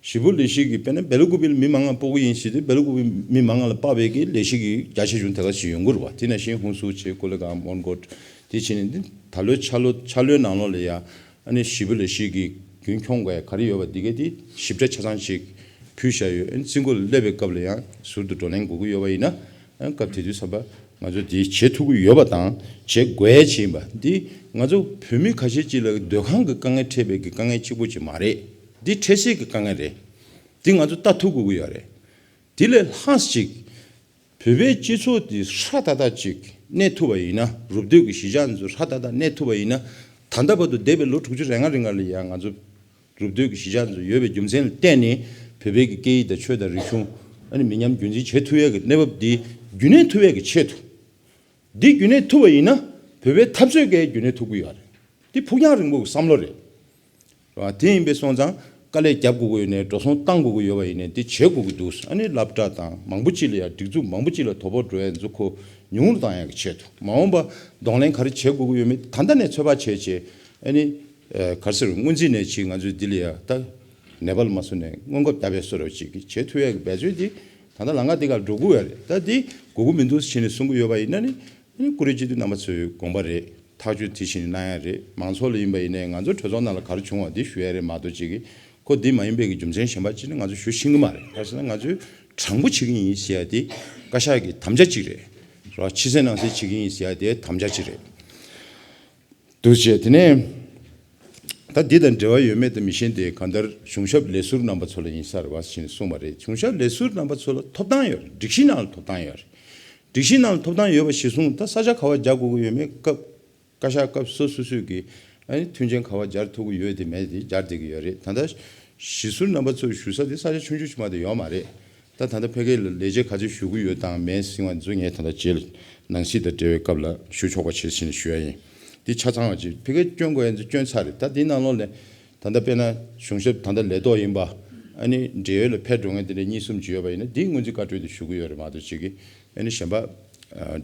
གཞིས་སྤོ་ལས་གཞི་གི་དཔེར་ན་སྦེལ་ཀོབ་ལ་མི་མང་ང་སྤོ་གི་ཡིན་ཟེར་དུས་སྦེལ་ཀོབ་ལ་མི་མང་ང་ལ་དཔག་པའི་གི་ལས་གཞི་གི་རྒྱ་ཆེ་ཆུང་དེ་ག་ཞིག་ཡོང་གི་རེད་བ། དེ་ནང་བཞིན་ཧུན་སུར་བྱས་ཀོ་ལི་གྷལ་མོན་གྷོ་དེ་བྱས་ནས་འདི་ད་ལོའི་འཆར་ལོ་འཆར་ལོའི་ནང་ལོགས་ལ་ཡ་ཨ་ནི་གཞིས་སྤོ་ལས་གཞི་གི་རྒྱུན་འཁྱོངས་དགོས་ཡ་ག་རེ་ཡོད་པ་འདི་ག་དེ་ཞིབ་ཕྲ་ཆ་ཚང་ཞིག་ཕུལ་བཞག་ཡོད། ཨ་ནི་རྩིས་འགོ་ལ་སླེབས་པའི་སྐབས་ལ་ཡང་ཟུར་དུ་བགྲོ་གླེང་དགོས་ཀྱི་ཡོད་པ་ཡིན་ན། ཨ་ནི་སྐབས་དེ་དུས་ཙམ་པ་ང་ཚོ་འདི་བྱེད་ཐུབ་ཀྱི་ཡོད་པ་དང་བྱེད་དགོས་ཡ་ཅིག་ཡིན་པ་འདི་ང་ཚོ་བོད་མི་ཁ་ཤས་ཅིག་ལ་སྡོད་ཁང་གི་དཀའ་ངལ་འཕྲད་པའི་གི་དཀའ་ངལ་གཅིག་པོ་ཅིག་མ་རེད། འདི་འཕྲལ་སེལ་གྱི་དཀའ་ངལ་རེད། འདི་ང་ཚོ་ལྟ་ཐུབ་དགོས་ཀྱི་ཡོད་རེད། དེ་ལས་ལྷག་ཅིག་བོད་པའི་སྤྱི་ཚོགས་འདི་སྲ་ཐག་ཐག་ཅིག་གནས་ཐུབ་པ་ཡིན་ན། རུབ་སྡོད་ཀྱི་གཞིས་ཆགས་འདི་ཚོ་སྲ་ཐག་ཐག་གནས་ཐུབ་པ་ཡིན་ན། ད་ལྟ་བར་དུ་འདས་པའི་ལོ་དྲུག་ཅུ་རེ་ལྔ་རིང་ལ་ཡང་ང་ཚོ་རུབ་སྡོད་ཀྱི་གཞིས་ཆགས་འདི་ཚོ་ཡོད་པའི་རྒྱུ་མཚན་ལ་བརྟེན་ནས་བོད་པའི་གི་སྐད་ཡིག་དང་ཆོས་དང་རིག་གཞུང་ཨ་ནི་མི་ཉམས་རྒྱུན་འཛིན་བྱེད་ཐུབ་ཡས་ཀྱི་གནས་བབ་འདི་རྒྱུན་གནས་ཐུབ་ཡས་ཀྱི་ཆེད་དུ། འདི་རྒྱུན་གནས་ཐུབ་པ་ཡིན་ན་བོད་པའི་འཐབ་རྩོད་ཀྱིས་རྒྱུན་གནས་ཐུབ་ཀྱི་ཡོད་རེད། འདི་ཕུགས་རྒྱང་རིང་པོ་གི་བསམ་བློ་རེད། རེད་བ། དེ་ཡིན་པས་སོང་ཙང་དཀའ་ལས་རྒྱབ་དགོས་ཀྱི་ཡོད་ནའི་འགྲོ་སོང་བཏང་དགོས་ཀྱི་ཡོད་པ་ཡིན་ནའི་འདི་བྱེད་དགོས་ཀྱི་འདུག་ཨ་ནི་སློབ་གྲྭ་དང་མང་པོ་ཅིག་ལ་ཡང་སྒྲིག་འཛུགས་མང་པོ་ཅིག་ལ་དོ་ཕོག་འགྲོ་ཡ་འཛུགས་ཁོ་ཉུང་རུ་བཏང་ཡ་གི་ཆེད་དུ་མ་འོངས་པ་གདོང་ལེན་ག་རེ་བྱེད་དགོས་ཀྱི་ཡོད་མེད་ད་ལྟ་ནས་ཚོད་དཔག་བྱས་བྱས་ཨ་ནི་ག་རེ་ཟེར་སྔོན་རྩིས་ནས་ཅིག་ང་ཚོས་འདི་ལ་ཡ་ད་ནེ་པཱལ་མ་སོང་ནས་སྔོན་འགོག་བརྒྱབ་པའི་བཟོ་འདྲ་ཅིག་གི་བྱེད་ཐུབ་ཡ་གི་འབད་རྩོལ་འདི་ད་ལྟ་ལམ་ཁ་འདི་ག་འགྲོ་དགོས་ཡ་རེད། ད་འདི་དགོས་ཀྱི་མི་འདུག་ཟེར་ནས་གསུང་གི་ཡོད་པ་ཡིན་ན་ནི། ཨ་ནི་བཀུར་འོས་སྤྱི་འཐུས་རྣམ་པ་ཚོའི་དགོངས་པ་རེད། ཐག་གཅོད་དེ་བཞིན་གནང་ཡ་རེད། མང་ཚོགས་ལ་ཡིན་པ་ཡིན་ནའི་ང་ཚོ་གྲོས་ཚོགས་ནང་ལ་ག་རེ་བྱུང་བ་འདི་ཞུ་ཡ་རེད་མ་གཏོགས་ཅིག་གིས་ཁོ་འདི་མ་ཡིན་པའི་གི་རྒྱུ་མཚན་གཞན་པ་ཅིག་ནི་ང་ཚོ་ཞུ་ཤེས་ཀྱི་མ་རེད། ག་རེ་ཟེར་ན་ང་ཚོས་དྲང་པོ་བྱེད་ཀྱི་ཡིན་ཟེར་ཡ་དེ་བཀའ་ཤག་གི་དམ་བཅའ་ཅིག་རེད། རོ་ཕྱི་གསལ་ནང་གསལ་བྱེད་ཀྱི་ཡིན་ཟེར་ཡ་དེ་དམ་བཅའ་ཅིག་རེད། འདུག་བྱས་དེ་ནས་ད་འདི་དང་འབྲེལ་བ་ཡོད་མེད་དང་མི་ཤེས་ཏེ་གང་ལྟར་གཞུང་ཞབས་ལས་ཟུར་རྣམ་པ་ཚོ་ལ་ཡིན་ས་རེད་བ་ཞེས་གསུངས་པ་རེད། གཞུང་ཞབས་ལས་ཟུར་རྣམ་པ་ཚོ་ལ་ཐོབ་ཐང་ཡོད་རེད། སྒྲིག་གཞི་ནང་ལ་ཐོབ་ཐང་ཡོད་རེད། སྒྲིག་གཞི་ནང་ལ་ཐོབ་ཐང་ཡོད་པ་གཞིར་བཟུང་ད་ས་ཆ་ག་པར་སྦྱར་དགོས་ཀྱི་ཡོད་མེད་སྐབས་བཀའ་ཤག་སྐབས་སོ་སོ་སོས་ཀྱི་ཨ་ནི་མཐུན་རྐྱེན་ག་པར་སྦྱར་ཐུབ་ཀྱི་ཡོད་དེ་མེད་དེ་སྦྱར་བསྡད་ཀྱི་ཡོད་རེད། ད་ལྟ་གཞི་ཟུར་རྣམ་པ་ཚོས་ཞུ་ས་དེ་ས་ཆ་ཆུང་ཆུང་ཞིག་མ་གཏོགས་ཡོད་མ་རེད། ད་ད་ལྟ་ཕ་གི་ལ་ལས་བྱེད་ག་ཚོད་ཞུ་གི་ཡོད་དང་མེད་ཟེར་བ་ཚོ་ངས་ད་ལྟ་རྗེས་ལ་ནང་སྲིད་དང་འབྲེལ་བའི་སྐབས་ལ་ཞུ་ཆོག་པ་བྱེད་ཟེར་ནས་ཞུ་ཡ་ཡིན། འདི་ཆ་ཚང་བ་ཅིག་ཕ་གི་སྐྱོན་དགོས་ཡ་ཚོ་སྐྱོན་ཚར་རེད། ད་འདི་ནང་ལོགས་ལ་ད་ལྟ་དཔེར་ན་གཞུང་ཞབས་ད་ལྟ་ལས་ཐོག་ཡིན་པ་ཨ་ནི་འབྲེལ་ཡོད་ལ་ཕེབས་འགྲོ་མཁན་དེ་འདྲ་གཉིས་གསུམ་ཅིག་ཡོད་པ་ཡིན་ན་འདིའི་སྔོན་རྩིས་བཀའ་འཁྲོལ་དེ་ཞུ་གི་ཡོད་རེད་མ་གཏོགས་ཅིག་གིས་ཨ་ནི་གཞན་པ་ཨ་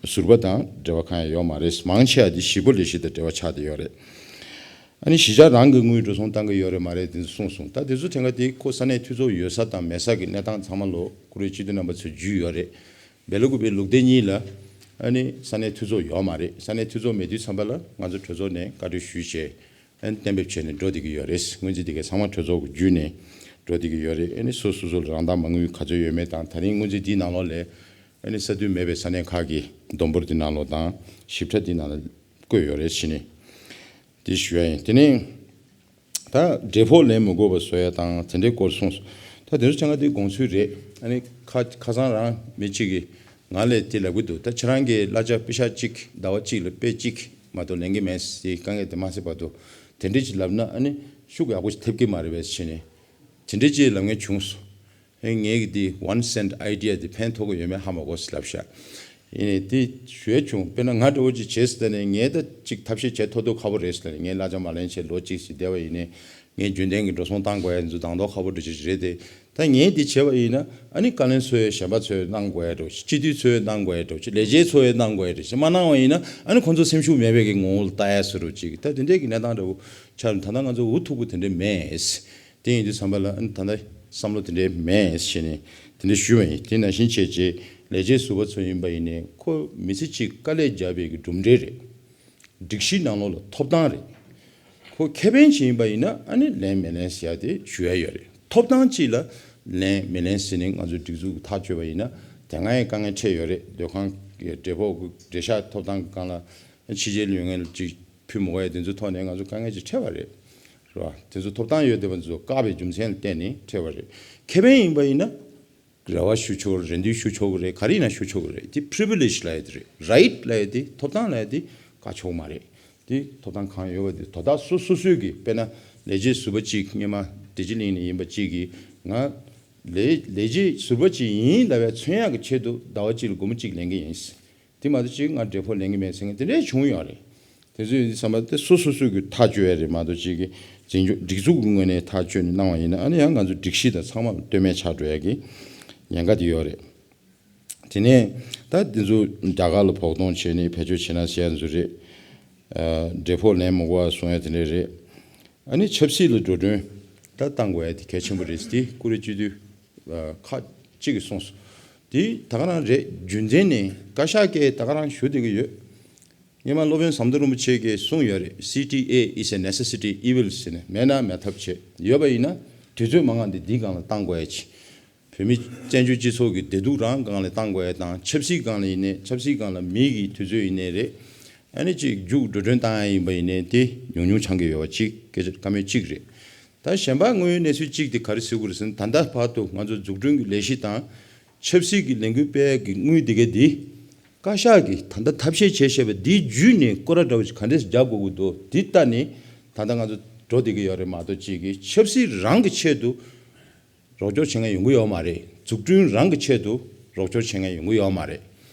ཟུར་པ་དང་འབྲེལ་བ་གང་ཡང་ཡོད་མ་རེད། མང་ཆེ་བ་འདི་གཞིས་སྤོ་ལས་གཞི་དང་འབྲེལ་བ་ཆགས་བསྡད་ཡོད་རེད། ཨ་ནི་གཞིས་ཆགས་རང་གི་དངུལ་འགྲོ་སོང་བཏང་གི་ཡོད་རེད་མ་རེད་དེ་ཚོ་གསུངས་སོང་། ད་དེ་ཚོ་ཐད་ཀ་དེ་ཁོ་ས་གནས་འཐུས་ཚོགས་ཡོད་ས་དང་མེད་ས་གི་གནས་སྟངས་ཚང་མ་ལོ་བཀུར་འོས་སྤྱི་འཐུས་རྣམ་པ་ཚོས་བརྒྱུད་ཡོད་རེད། སྦེལ་ཀོབ་པའི་ལུགས་བདེ་གཉིས་ལ་ཨ་ནི་ས་གནས་འཐུས་ཚོགས་ཡོད་མ་རེད། ས་གནས་འཐུས་ཚོགས་མེད་དུས་ཙམ་པ་ལ་ང་ཚོ་གྲོས་ཚོགས་ནས་བཀའ་འཁྲོལ་ཞུས་བྱས་ཨ་ནི་གཏན་འབེབས་བྱས་ནས་འགྲོ་བསྡད་ཀྱི་ཡོད་རེད། སྔོན་རྩིས་དེ་གའི་ཚང་མ་གྲོས་ཚོགས་ཀྱི་བརྒྱུད་ནས་ འགྲོ་བསྡད་ཀྱི་ཡོད་རེད། ཨ་ནི་སོ་སོ་སོ་ལ་རང་བདག་མ་དངུལ་ག་ཚོད་ཡོད་མེད་དང་། ད་རིང་སྔོན་རྩིས་འདིའི་ནང་ལོགས་ལ་ཨ་ནི་ས་དུས་མེད་པའི་ས་གནས་ཁག་གི་བསྡོམས་འབོར་འདི་ནང་ལོགས་དང་ཞིབ་ཕྲ་འདི་ནང་ལ་བཀོད་ཡོད་རེད་ཟེར་ནས་འདི་ཞུ་ཡ་ཡིན། དེ་ནས་ད་འབྲས་ཕོགས་ལེན་མི་དགོས་པ་བཟོ་ཡ་དང་དེ་འདྲའི་སྐོར་གསུངས་སོང་། ད་དེ་ཚོ་ཆ་ང་དེ་དགོངས་ཚུལ་རེད། ཨ་ནི་ཁ་ཁ་སང་རང་མི་གཅིག་གིས་ང་ལ་དེ་ལབ་གི་འདུག། ད་ཁྱེད་རང་གི་གླ་ཆ་པེ་ཤག་གཅིག་ཟླ་བ་གཅིག་ལ་དཔེ་གཅིག་མ་གཏོགས་ལེན་གི་མེད་ཟེར། དཀའ་ངལ་དེ་མ་སེལ་བར་དུ་དེ་འདྲས་ཅིག་ལབ་ན་ཨ་ནི་ཤུགས་ཡག་པོ་ཞིག་ཐེབས་ཀྱི་མ་རེད་པས་ཟེར་ནས། དེ་འདྲས་ཅིག་ལབ་མཁན་བྱུང་སོང་། ཨེ་ངས་ཀྱི་འདི་one cent idea འདི་ཕན་ཐོགས་ཀྱི་ཡོད་མེད་ཧ་མ་གོ་ཟེར་ལབ་ཤག། ཡིན་ནའི་འདི་ཞུ་ཡ་བྱུང་། དཔེར་ན་ང་འདྲ་བོ་ཅིག་བྱས་ཟེར་ནས་ངས་ད་ཅིག་ཐབས་ཤེས་བྱེད་ཐུབ་ཐུབ་ཁག་པོ་རེད་ཟེར་ནས། ངས་གླ་ཆ་མ་ལེན་བྱས་ལོ་གཅིག་ཙམ་བསྡད་པ་ཡིན་ནའི་ངས་རྒྱུན་ལྡན་གྱི་འགྲོ་སོང་བཏང་དགོས་ཡ་འདི་ཚོ་གདེང་ཐོག་ཁག་པོ་འདྲ་ཅིག་རེད་དེ། ད་ངས་འདི་བྱས་པ་ཡིན་ན་ཨ་ནི་བཀའ་བློན་ཚོས་གཞན་པ་ཚོས་གནང་དགོས་ཡ་འདྲ་བོ་ཅིག། སྤྱི་འཐུས་ཚོས་གནང་དགོས་ཡ་འདྲ་བོ་ཅིག། ལས་བྱེད་ཚོས་གནང་དགོས་ཡ་འདྲ་བོ་ཅིག་མ་གནང་བ་ཡིན་ན་ཨ་ནི་ཁོང་ཚོ་སེམས་ཤུགས་མེད་པའི་གི་ངོ་བོ་ལ་ལྟ་ཡ་བཟོ་འདྲ་བོ་ཅིག། ད་དེ་འདྲའི་གི་གནས་སྟངས་འདྲ་བོ་ཆགས་ནས་ད་ལྟ་ང་ཚོ་འུ་ཐུག་པོ་དེ་འདྲ་མེད། དེ་ཡིན་དུས་ཙམ་པ་ལ་ཨ་ནི་ད་ལྟ་བསམ་བློ་དེ་འདྲའི་མེད་ཟེར་ནས་དེ་འདྲ་ཞུས་པ་ཡིན། དེ་ནང་བཞིན་བྱས་རྗེས་ལས་བྱེད་ཟུར་པ་ཚོ་ཡིན་པ་ཡིན་ནའི་ཁོ་མི་ཚེ་གཅིག་དཀའ་ལས་བརྒྱབ་པའི་གི་གྲུབ་འབྲས་རེད། སྒྲིག་གཞི་ནང་ལོགས་ལ་ཐོབ་ཐང་རེད། ཁོ་ཁེ་ཕན་ཅིག་ཡིན་པ་ཡིན་ན་ཨ་ནི་ལེན་མི་ལེན་ཟེར་ཡ་དེ་ཞུ་ཡ་ཡོད་རེད། ཐོབ་ཐང་གཅིག་ལ་ལེན་མི་ལེན་ཟེར་ནས་ང་ཚོའི་སྒྲིག་འཛུགས་ཀྱི་ཐག་གཅོད་པ་ཡིན་ན་དེ་སྔ་ཡང་དཀའ་ངལ་འཕྲད་ཡོད་རེད། སྡོད་ཁང་གི་འབྲས་ཕོགས་ཀྱི་འབྲས་ཤག་ཐོབ་ཐང་གི་སྒང་ལ་ཕྱི་རྒྱལ་ཡོད་མཁན་ལ་ཅིག་ཕུལ་མི་དགོས་ཡ་དེ་ཚོའི་ཐོག་ནས་ང་ཚོ་དཀའ་ངལ་ཅིག་འཕྲད་པ་རེད། རེད་བ། དེ་ཚོ་ཐོབ་ཐང་ཡོད་བསྡད་པ་ཚོ་བཀག་པའི་རྒྱུ་མཚན་ལ་བརྟེན་ནས་འཕྲད་པ་རེད། ཁེ་ཕན་ཡིན་པ་ཡིན་ན་རེ་བ་ཞུ་ཆོག་རེད། རེ་འདུན་ཞུ་ཆོག་གི་རེད། ག་རེ་ཡིན་ན་ཞུ་ཆོག་གི་རེད། དེ་privilege ལབ་ཡ་དེ་རེད། right ལབ་ཡ་དེ། ཐོབ་ཐང་ལབ་ཡ་དེ་བཀག་ཆོག་མ་རེད། དེ་ཐོབ་ཐང་གང་ཡོད་པ་དེ་དོ་བདག་སོ་སོ་སོས་ཀྱི། དཔེར་ན་ལས་བྱེད་ཟུར་པ་གཅིག་སྔོན་མ་བདེ་སྐྱིད་གླིང་ནས་ཡིན་པ་གཅིག་གིས་ང་ལས་ལས་བྱེད་ཟུར་པ་གཅིག་ཡིན་ལབ་ཡ་མཚོན་ཡག་གི་ཆེད་དུ་ཟླ་བ་གཅིག་ལ་སྒོར་མོ་གཅིག་ལེན་གྱི་ཡིན། དེ་མ་གཏོགས་ཅིག་ང་འབྲས་ཕོགས་ལེན་གྱི་མེད་ཟེར་མཁན་དེ་འདྲས་བྱུང་ཡོད་རེད། དེ་ཚོའི་བསམ་པ་དེ་སོ་སོ་སོ་གི་ཐག་གཅོད་ཡ་རེད་མ་གཏོགས་ཅིག་གི་འཛིན་སྐྱོང་སྒྲིག་འཛུགས་ཀྱི་ངོས་ནས་ཐག་གཅོད་ནས་གནང་བ་ཡིན་ན་ཨ་ནི་ཡང་ང་ཚོ་སྒྲིག་གཞི་དང་ཚང་མ་ལ་ལྟོས་མེད་ཆགས་འགྲོ་ཡ་གི་ཉེན་ཁ་དེ་ཡོད་རེད། དེ་ནས་ད་དེ་ཚོ་རྒྱ་གར་ལ་བོགས་གཏོང་བྱས་ནས་བེད་སྤྱོད་བྱས་ན་ཟེར་ཡ་ཚོ་རེད། ཨ་འབྲས་ཕོགས་ལེན་མི་དགོས་པ་གསུང་ཡ་དེ་འདྲས་རེད། ཨ་ནི་ཆབ་སྲིད་ལ་འགྲོ་གྲོན་ད་བཏང་དགོས་ཡ་དེ་གལ་ཆེན་པོ་རེད་ཟེར་དེ་ཀུ་རེ་སྤྱི་འཐུས་ཁག་ཅིག་གིས་གསུངས་སོང་། དེ་ད་ག་རང་རེད། རྒྱུ་མཚན་ནི་བཀའ་ཤག་གིས་ད་ག་རང་ཞུ་བསྡད་ཀྱི་ཡོད། སྔོན་མ་སློབ་དཔོན་ཟམ་གདོང་རིན་པོ་ཆེ་གིས་གསུངས་ཡོད་རེད། C T A is a necessity evil ཟེར་ནས། མེད་ན་མེད་ཐབས་བྱེད། ཡོད་པ་ཡིན་ན་དུས་ཚོད་མང་ང་འདི་འདིའི་སྒང་ལ་བཏང་དགོས་ཡ་ཅིག། བོད་མི་བཙན་བྱོལ་སྤྱི་ཚོགས་ཀྱི་བདེ་སྡུག་རང་སྒང་ལ་བཏང་དགོས་ཡ་དང་། ཆབ་སྲིད་སྒང་ལ་ཡིན་ནའི་ཆབ་སྲིད་སྒང་ལ་མི་གི་དུས་ཚོད་ཡིན་ནའི་རེད། ཨ་ནི་ཅིག་རྒྱུགས་འགྲོ་གྲོན་བཏང་ཡ་ཡིན་པ་ཡིན་ནའི་དེ་ཉུང་ཉུང་ཆགས་ཀྱི་ཡོད་པ་ཅིག་སྐད་ཆ་བཀའ་མོལ་གཅིག་རེད། ད་གཞན་པ་དངོས་ཡོད་གནས་ཚུལ་གཅིག་དེ་ག་རེ་ཟེར་དགོས་རེད་ཟེར་ན། ད་ལྟ་བར་དུ་ང་ཚོ་འཛུགས་སྐྲུན་གྱི་ལས་གཞི་དང་ཆབ་སྲིད་ཀྱི་ལས་འགུལ་སྤེལ་ཡ་གི་དངུལ་དེ་གའི་འདི་བཀའ་ཤག་གིས་ད་ལྟ་ཐབས་ཤེས་བྱས་བཞག་པ་འདི་བརྒྱུད་ནས་སྐོར་ར་འདྲ་བོ་ཞིག་ག་འདྲས་རྒྱག་དགོས་ཀྱི་འདུག། འདི་ལྟ་ནས་ད་ལྟ་ང་ཚོ་འགྲོ་བསྡད་ཀྱི་ཡོད་རེད་མ་གཏོགས་ཅིག་གི་ཆབ་སྲིད་རང་གི་ཆེད་དུ་རོགས་སྐྱོར་བྱེད་མཁན་ཡོང་གི་ཡོད་མ་རེད། འཛུགས་སྐྲུན་རང་གི་ཆེད་དུ་རོགས་སྐྱོར་བྱེད་མཁན་ཡོང་གི་ཡོད་མ་རེད།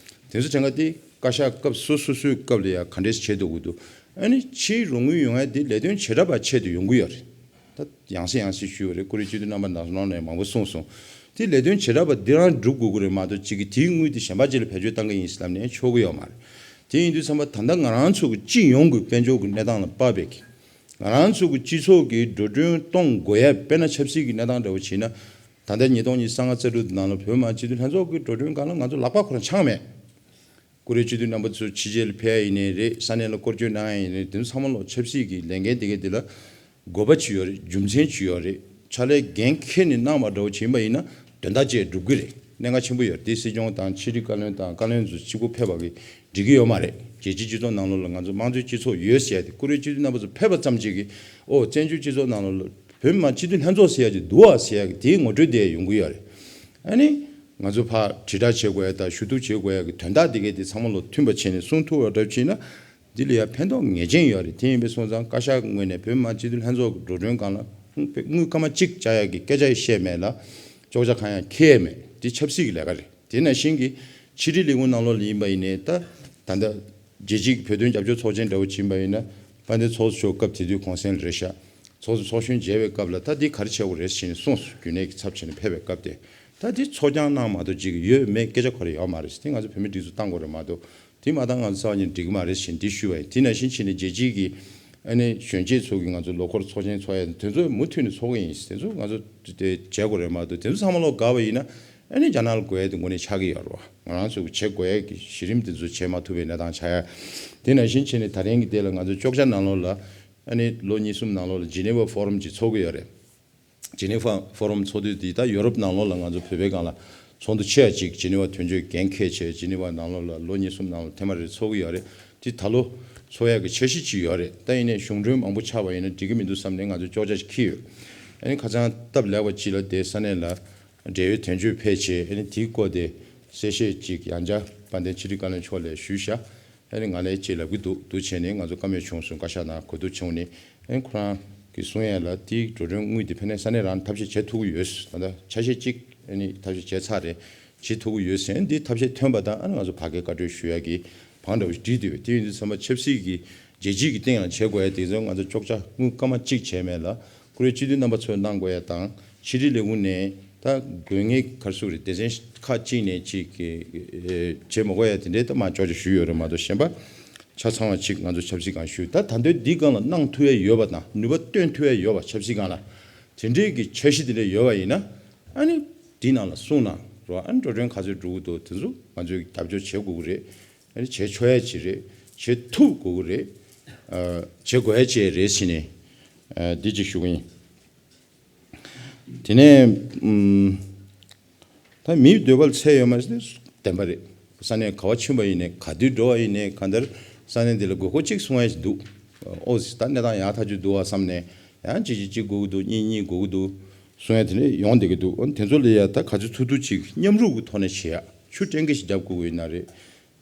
དེ་ཚོ་དྲན་ག་དེ་བཀའ་ཤག་སྐབས་སོ་སོ་སོའི་སྐབས་ལ་ཡ་ག་འདྲས་བྱེད་ཐུབ་ཀྱི་འདུག། ཨ་ནི་ཕྱིའི་རོགས་དངུལ་ཡོང་ཡ་དེ་ལས་དོན་བྱེ་བྲག་པ་ཆེད་དུ་ཡོང་གི་ཡོད་རེད། ད་ཡང་སེ་ཡང་སེ་ཞུས་པ་རེད། ཀུ་རེ་སྤྱི་འཐུས་རྣམ་པ་ནང་ནང་ནས་མང་པོ་གསུངས་སོང་། དེ་ལས་དོན་བྱེ་བྲག་པ་འདི་རང་སྒྲུབ་དགོས་ཀྱི་རེད་མ་གཏོགས་ཅིག་གི་དེའི་དངུལ་དེ་གཞན་པ་ཅིག་ལ་བེད་སྤྱོད་བཏང་གི་ཡིན་ཟེར་ལབ་ནས་ཆོག་གི་ཡོད་མ་རེད། དེ་ཡིན་དུས་ཙམ་པ་ད་ལྟ་ང་རང་ཚོ་གི་སྤྱི་ཡོངས་ཀྱི་དཔལ་འབྱོར་གྱི་གནས་སྟངས་ལ་དཔག་པའི་གི་ང་རང་ཚོ་གི་སྤྱི་ཚོགས་ཀྱི་འགྲོ་གྲོན་གཏོང་དགོས་ཡ། དཔེར་ན་ཆབ་སྲིད་ཀྱི་གནས་སྟངས་འདྲ་བོ་བྱས་ན། ད་ལྟ་ཉིས་སྟོང་ཉི་ཤུ་རྩ་ལྔ་རྩ་དྲུག་ནང་ལ་བོད་མི་མང་སྤྱི་འཐུས་ལྷན་ཚོགས་ཀྱི་འགྲོ་གྲོན་སྒང་ལ་ང་ཚོ་ལག་པ་ཁོ་རང་འཆང་མེད། ཀུ་རེ་སྤྱི་འཐུས་རྣམ་པ་ཚོ་ཕྱི་རྒྱལ་ལ་ཕེབས་ཡ་ཡིན་ནའི་རེད། ས་གནས་ལ་སྐོར་སྐྱོད་གནང་ཡ་ཡིན་ནའི་རེད། དེ་ཚོ་ཚང་མ་ལོག་ཆབ་སྲིད་ཀྱི་ལས་འགན་དེ་གའི་དེ་ལ་དགོས་པ་ཅིག་ཡོད་རེད། རྒྱུ་མཚན་ཅིག་ཡོད་རེད། ཕྱག་ལས་འགན་འཁྱེར་ནས་གནང་བ་འདྲ་བོ་བྱིན་པ་ཡིན་ན་དོན་དག་ཅིག་འགྲུབ་ཀྱི་རེད། གནད་འགག་ཆེན་པོ་ཡོད་རེད། དེ་སྲིད་སྐྱོང་དང་ཕྱི་དྲིལ་བཀའ་བློན་དང་བཀའ་བློན་ཚོ་གཅིག་པུ་ཕེབས་པ་གིས་འགྲིག་གི་ཡོད་མ་རེད། རྒྱལ་སྤྱིའི་སྤྱི་ཚོགས་ནང་ལོགས་ལ་ང་ཚོ་དམངས་གཙོའི་སྤྱི་ཚོགས་ཡོད་ཟེར་ཡ་དེ། ཀུ་རེ་སྤྱི་འཐུས་རྣམ་པ་ཚོ་ཕེབས་པ་ཙམ་ཅིག་གིས་ཨོ་བཙན་བྱོལ་སྤྱི་ཚོགས་ནང་ལོགས་ལ་བོད་མི་མང་སྤྱི་འཐུས་ལྷན་ཚོགས་ཟེར་ཡ་ཅིག་འདུག་ཨ་ཟེར་ཡ་གི་དེའི་ངོ་སྤྲོད་དེ་ཡོང་གི་ཡོད་རེད། ཨ་ནི་ང་ཚོ་ཕར་དྲིལ་བསྒྲགས་བྱེད་དགོས་ཡ་དང་ཞུ་གཏུག་བྱེད་དགོས་ཡ་གི་དོན་དག་དེ་གའི་དེ་ཚང་མ་ལོ་མཐུན་པ་བྱས་ནས་གསུང་ཐུབ་པ་འདྲ་བྱས་ན། འདི་ལ་ཡང་ཕན་ཐོགས་ངེས་ཅན་ཡོད་རེད། དེ་ཡིན་པའི་སོང་ཙང་བཀའ་ཤག་ངོས་ནས་བོད་མི་མང་སྤྱི་འཐུས་ལྷན་ཚོགས་ཀྱི་འགྲོ་གྲོན་སྒང་ལ་དངུལ་སྐར་མ་གཅིག་བཅག་ཡག་གི་སྐད་ཆ་ཡང་བཤད་མེད་ལ། ཅོག་ཆ་གང་ཡང་འཁྱེར་ཡས་མེད། འདི་ཆབ་སྲིད་ཀྱི་ལས་ཀ་རེད། དེ་ནང་བཞིན་གྱི་ཕྱི་དྲིལ་ལས་ཁུངས་ནང་ལོགས་ལ་ཡིན་པ་ཡིན་ནའི་ད་ད་ལྟ་རྒྱལ་སྤྱིའི་བོད་དོན་རྒྱབ་སྐྱོར་ཚོགས་ཆེན་འདྲ་བོ་ཕྱིན་པ་ཡིན་ན་དཔལ་ལྡན་ཚོགས་གཙོ་མཆོག་སྐབས་དེ་དུས་གུང་སེང་རེད་ཤག། ཚོགས་གཙོ་ཚོགས་གཞོན་མཇལ་བའི་སྐབས་ལ་ད་འདི་ག་རེ་བྱེད་དགོས་རེད་ཟེར་ནས་གསུངས་སོང་། རྒྱུན་ལས་ཀྱི་ཚབ་བྱས་ནས་ཕེབས་པའི་སྐབས་དེ། ད་འདི་ཚོགས་རྐྱང་གནང་མ་གཏོགས་ཅིག་ཡོད་མེད་སྐད་ཆ་ག་རེ་ཡོད་མ་རེད་ཟེར། དེ་ང་ཚོ་བོད་མིའི་སྒྲིག་འཛུགས་བཏང་དགོས་རེད་མ་གཏོགས། དེ་མ་བཏང་ང་ཚོ་རྩ་བ་ཉིད་འགྲིག་གི་མ་རེད་ཟེར་འདི་ཞུས་པ་ཡིན། དེ་ནང་བཞིན་བྱས་ནས་རྒྱལ་སྤྱིའི་གི་ཨ་ནི་གཞོན་སྐྱེས་ཚོ་གི་ང་ཚོ་ལོ་འཁོར་ཚོགས་ཆེན་ཚོགས་ཡ་དེ་ཚོ་མུ་མཐུད་ནས་ཚོགས་གི་ཡིན། དེ་ཚོ་ང་ཚོ་དེ་བྱེད་དགོས་རེད་མ་གཏོགས། དེ་ཚོ་ཚང་མ་ལོག་དགའ་བ་ཡིན་ན་ཨ་ནི་རྒྱ་ནག་ལ་དགོས་ཡ་དེ་དངོས་གནས་ཆགས་ཀྱི་ཡོད་རེད་བ། ང་རང་ཚོ་གི་བྱེད་དགོས་ཡ་གི་གཞི་རིམ་དེ་ཚོ་བྱེད་མ་ཐུབ་པའི་གནས་སྟངས་ཆགས་ཡ། དེ་ནང་བཞིན་བྱས་ནས་ད་རིང་གི་དེ་ལ་ང་ཚོ་ཅོག་ཅ་ནང་ལོགས་ལ་ཨ་ནི་ལོ་གཉིས་གསུམ་ནང་ལོགས་ལ་Geneva Forum ཅིག་ཚོགས་ཀྱི་ཡོད་རེད། ཇི་ནི་ཝ་ཕོ་རམ་ཚོགས་དུས་འདི་ད་ཡོ་རོབ་ནང་ལོགས་ལ་ང་ཚོ་བོད་པའི་སྒང་ལ་ཚོགས་འདུ་ཆེ་བ་ཅིག་ཇི་ནི་ཝ་དོན་གཅོད་འགན་འཁྱེར་བྱས་ཇི་ནི་ཝ་ནང་ལོགས་ལ་ལོ་གཉིས་གསུམ་ནང་ལ་ཐེངས་མ་རེ་ཚོགས་ཀྱི་ཡོད་རེད། དེ་ད་ལོ་ཚོགས་ཡག་གི་འཆར་གཞི་ཅིག་ཡོད་རེད། ད་ཡིན་ནའི་གཞུང་གྲོན་མང་པོ་ཆགས་པ་ཡིན་ན་འགྲིག་གི་མི་འདུག་བསམ་ནས་ང་ཚོ་ཅོག་ཅག་ཅིག་འཁྱེར་ཡོད། ཨ་ནི་ཁ་སང་སྟབས་ལེགས་པ་ཅིག་ལ་དེ་ས་གནས་ལ་འབྲེལ་ཡོད་དོན་གཅོད་ཕེབས་བྱས་ཨ་ནི་དེའི་སྐོར་དེ་གསལ་བཤད་ཅིག་ཡང་བསྐྱར་དཔལ་ལྡན་ཕྱི་དྲིལ་བཀའ་བློན་མཆོག་ལ་ཞུས་ཤག་ཨ་ནི་ང་ལ་ཅིག་ལབ་ཀྱི་འདུག་འདུག་བྱས་ནས་ང་ཚོ་བཀའ་མོལ་བྱུང་སོང་། བཀའ་ཤག་ནང་གོ་བསྡུར་བྱུང་ནས་ཨ་ནི་ཁོ་རང་གིས་གསུང་ཡས་ལ་དེའི་འགྲོ་གྲོན་དངུལ་དེ་ཕན་ནས་ས་གནས་རང་ཐབས་ཤེས་བྱེད་ཐུབ་ཀྱི་ཡོད། ད་ལྟ་ཆ་ཤས་གཅིག་ཨ་ནི་ཐབས་ཤེས་བྱས་ཚར་རེད། བྱེད་ཐུབ་ཀྱི་ཡོད་ཟེར་འདི་ཐབས་ཤེས་ཐོན་པ་དང་ཨ་ནི་ང་ཚོ་ཕ་གིར་བཀའ་འཁྲོལ་ཞུ་ཡ་གི་བང་འདྲ་བོ་ཞིག་བསྒྲིགས་འདུག་དེ་ཡིན་དུས་ཚང་མ་ཆབ་སྲིད་ཀྱི་རྒྱལ་སྤྱིའི་གི་སྟེང་ལ་བྱེད་དགོས་ཡ་དེ་ཚོ་ང་ཚོ་ཅོག་ཅག་དངུལ་སྐར་མ་གཅིག་བྱས་མེད་ལ་བཀུར་འོས་སྤྱི་འཐུས་རྣམ་པ་ཚོས་གནང་དགོས་ཡ་དང་ཕྱི་དྲིལ་ལས་ཁུངས་ནས་ད་དགོས་ངེས་ག་རེ་ཟེར་དགོས་རེད། སྡེ་ཚན་ཁག་གཅིག་ནས་གཅིག་གི་བྱེད་མ་དགོས་ཡ་དེ་འདྲའི་ད་མ་ཅོག་ཅག་ཞུས་ཡོད་རེད་མ་གཏོགས་གཞན་པ་ཆ་ཚང་བ་གཅིག་ང་ཚོ་ཆབ་སྲིད་སྒང་ཞུས། ད་ད་འདོད་འདི་སྒང་ལ་གནང་ཐུབ་ཡ་ཡོད་པ་དང་ནུས་པ་བཏོན་ཐུབ་ཡ་ཡོད་པ་ཆབ་སྲིད་སྒང་ལ་དེ་འདྲའི་གི་འཆར་གཞི་དེ་འདྲ་ཡོད་པ་ཡིན་ན་ཨ་ནི་འདི་ནང་ལ་གསུངས་གནང་རོགས། ཨ་ནི་འགྲོ་གྲོན་ག་ཚོད་འགྲོ་གི་འདུག་དེ་ཚོ་ང་ཚོས་རྒྱབ་སྐྱོར་བྱེད་དགོས་ཀྱི་རེད། ཨ་ནི་བྱེད་ཆོག་ཡ་ཅིག་རེད། བྱེད་ཐུབ་དགོས་ཀྱི་རེད། ཨ་བྱེད་དགོས་ཡ་ཅིག་རེད་ཟེར་ནས་ཨ་འདི་ཅིག་ཞུ་གི་ཡིན། དེ་ནས་ཨུམ། ད་མིའི་འདོད་པ་ལ་ཚད་ཡོད་མ་རེད་བདེན་པ་རེད། ས་གནས་ག་བ་ཕྱིན་པ་ཡིན་ནའི་ག་དུས་འགྲོ་བ་ཡིན་ནའི་གང་ལྟར་ས་གནས་འདི་ལ་དགོས་མཁོ་གཅིག་གསུང་ཡ་ཞིག་འདུག་ཨོ་ཙི་ད་གནས་སྟངས་ཡག་ཐག་ཆོད་འདུག་བ་བསམ་ནས་ཡང་གཅིག་གཅིག་གཅིག་དགོས་ཀྱི་འདུག་གཉིས་གཉིས་དགོས་ཀྱི་འདུག་གསུང་ཡ་དེ་འདྲ་ཡོང་བསྡད་ཀྱི་འདུག་འོ་དེ་ཚོ་ལ་ཡ་ད་ག་ཚོད་ཐུབ་ཐུབ་ཅིག་མཉམ་རུབ་ཀྱི་ཐོག་ནས་བྱེད་ཡ། ཆུ་ཊེང་ཀི་ཞིག་རྒྱབ་དགོས་ཀྱི་ཡོད་ན་རེད།